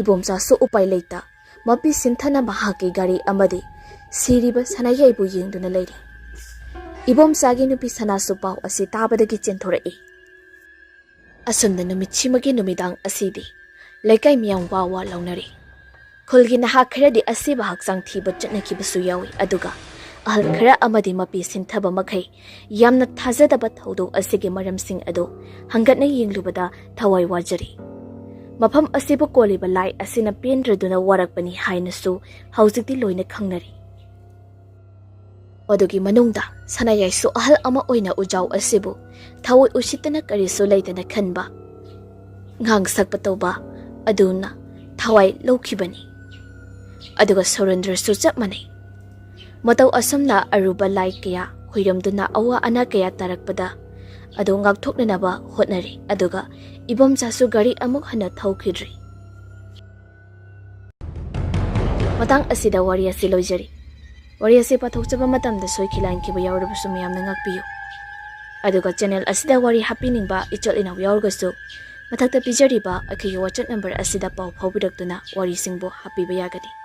ꯏꯕꯣꯝꯆꯥꯁꯨ ꯎꯄꯥꯏ ꯂꯩꯇ ꯃꯄꯤ ꯁꯤꯟꯊꯅ ꯃꯍꯥꯛꯀꯤ ꯒꯥꯔꯤ ꯑꯃꯗꯤ ꯁꯤꯔꯤꯕ ꯁꯅꯥꯌꯥꯏꯕꯨ ꯌꯦꯡꯗꯨꯅ ꯂꯩꯔꯤ꯫ ꯏꯕꯣꯝꯆꯥꯒꯤ ꯅꯨꯄꯤ ꯁꯅꯥꯁꯨ ꯄꯥꯎ ꯑꯁꯤ ꯇꯥꯕꯗꯒꯤ ꯆꯦꯟꯊꯣꯔꯛꯏ꯫ ꯑꯁꯨꯝꯅ ꯅꯨꯃꯤꯠꯁꯤꯃꯒꯤ ꯅꯨꯃꯤꯗꯥꯡ ꯑꯁꯤꯗꯤ ꯂꯩꯀꯥꯏ ꯃꯤꯌꯥꯝ ꯋꯥ ꯋꯥ ꯂꯥꯎꯅꯔꯤ꯫ ꯈꯨꯜꯒꯤ ꯅꯍꯥ ꯈꯔꯗꯤ ꯑꯁꯤꯕ ꯍꯛꯆꯥꯡ ꯊꯤꯕ ꯆꯠꯅꯈꯤꯕꯁꯨ ꯌꯥꯎꯏ, ꯑꯗꯨꯒ ꯑꯍꯜ ꯈꯔ ꯑꯃꯗꯤ ꯃꯄꯤ ꯁꯤꯟꯊꯕ ꯃꯈꯩ ꯌꯥꯝꯅ ꯊꯥꯖꯗꯕ ꯊꯧꯗꯣꯛ ꯑꯁꯤꯒꯤ ꯃꯔꯝꯁꯤꯡ ꯑꯗꯨ ꯍꯪꯒꯠꯅ ꯌꯦꯡꯂꯨꯕꯗ ꯊꯋꯥꯏ ꯋꯥꯖꯔꯤ꯫ ꯃꯐꯝ ꯑꯁꯤꯕꯨ ꯀꯣꯜꯂꯤꯕ ꯂꯥꯏ ꯑꯁꯤꯅ ꯄꯦꯟꯗ꯭ꯔꯗꯨꯅ ꯋꯥꯔꯛꯄꯅꯤ ꯍꯥꯏꯅꯁꯨ ꯍꯧꯖꯤꯛꯇꯤ ꯂꯣꯏꯅ ꯈꯪꯅꯔꯤ꯫ ꯃꯗꯨꯒꯤ ꯃꯅꯨꯡꯗ ꯁꯅꯥꯌꯥꯏꯁꯨ ꯑꯍꯜ ꯑꯃ ꯑꯣꯏꯅ ꯎꯖꯥꯎ ꯑꯁꯤꯕꯨ ꯊꯑꯣꯏ ꯎꯁꯤꯠꯇꯅ ꯀꯔꯤꯁꯨ ꯂꯩꯇꯅ ꯈꯟꯕ, ꯉꯥꯡ ꯁꯛꯄ ꯇꯧꯕ ꯑꯗꯨꯅ ꯊꯋꯥꯏ ꯂꯧꯈꯤꯕꯅꯤ꯫ ꯑꯗꯨꯒ ꯁꯨꯔꯦꯟꯗ꯭ꯔꯁꯨ ꯆꯞ ꯃꯥꯟꯅꯩ꯫ ꯃꯇꯧ ꯑꯁꯨꯝꯅ ꯑꯔꯨꯕ ꯂꯥꯏ ꯀꯌꯥ ꯈꯨꯏꯔꯝꯗꯨꯅ ꯑꯋꯥ ꯑꯅꯥ ꯀꯌꯥ ꯇꯥꯔꯛꯄꯗ ꯑꯗꯨ ꯉꯥꯛꯊꯣꯛꯅꯅꯕ ꯍꯣꯠꯅꯔꯤ꯫ ꯑꯗꯨꯒ ꯏꯕꯣꯝꯆꯥꯁꯨ ꯒꯥꯔꯤ ꯑꯃꯨꯛ ꯍꯟꯅ ꯊꯧꯈꯤꯗ꯭ꯔꯤ꯫ ꯃꯇꯥꯡ ꯑꯁꯤꯗ ꯋꯥꯔꯤ ꯑꯁꯤ ꯂꯣꯏꯖꯔꯤ꯫ ꯋꯥꯔꯤ ꯑꯁꯤ ꯄꯥꯊꯣꯛꯆꯕ ꯃꯇꯝꯗ ꯁꯣꯏꯈꯤ ꯂꯥꯟꯈꯤꯕ ꯌꯥꯎꯔꯕꯁꯨ ꯃꯌꯥꯝꯅ ꯉꯥꯛꯄꯤꯌꯨ꯫ ꯑꯗꯨꯒ ꯆꯦꯅꯦꯜ ꯑꯁꯤꯗ ꯋꯥꯔꯤ ꯍꯥꯞꯄꯤꯅꯤꯡꯕ ꯏꯆꯜ ꯏꯅꯥꯎ ꯌꯥꯎꯔꯒꯁꯨ ꯃꯊꯛꯇ ꯄꯤꯖꯔꯤꯕ ꯑꯩꯈꯣꯏꯒꯤ WhatsApp ꯅꯝꯕꯔ ꯑꯁꯤꯗ ꯄꯥꯎ ꯐꯥꯎꯕꯤꯔꯛꯇꯨꯅ ꯋꯥꯔꯤꯁꯤꯡꯕꯨ ꯍꯥꯞꯄꯤꯕ ꯌꯥꯒꯅꯤ꯫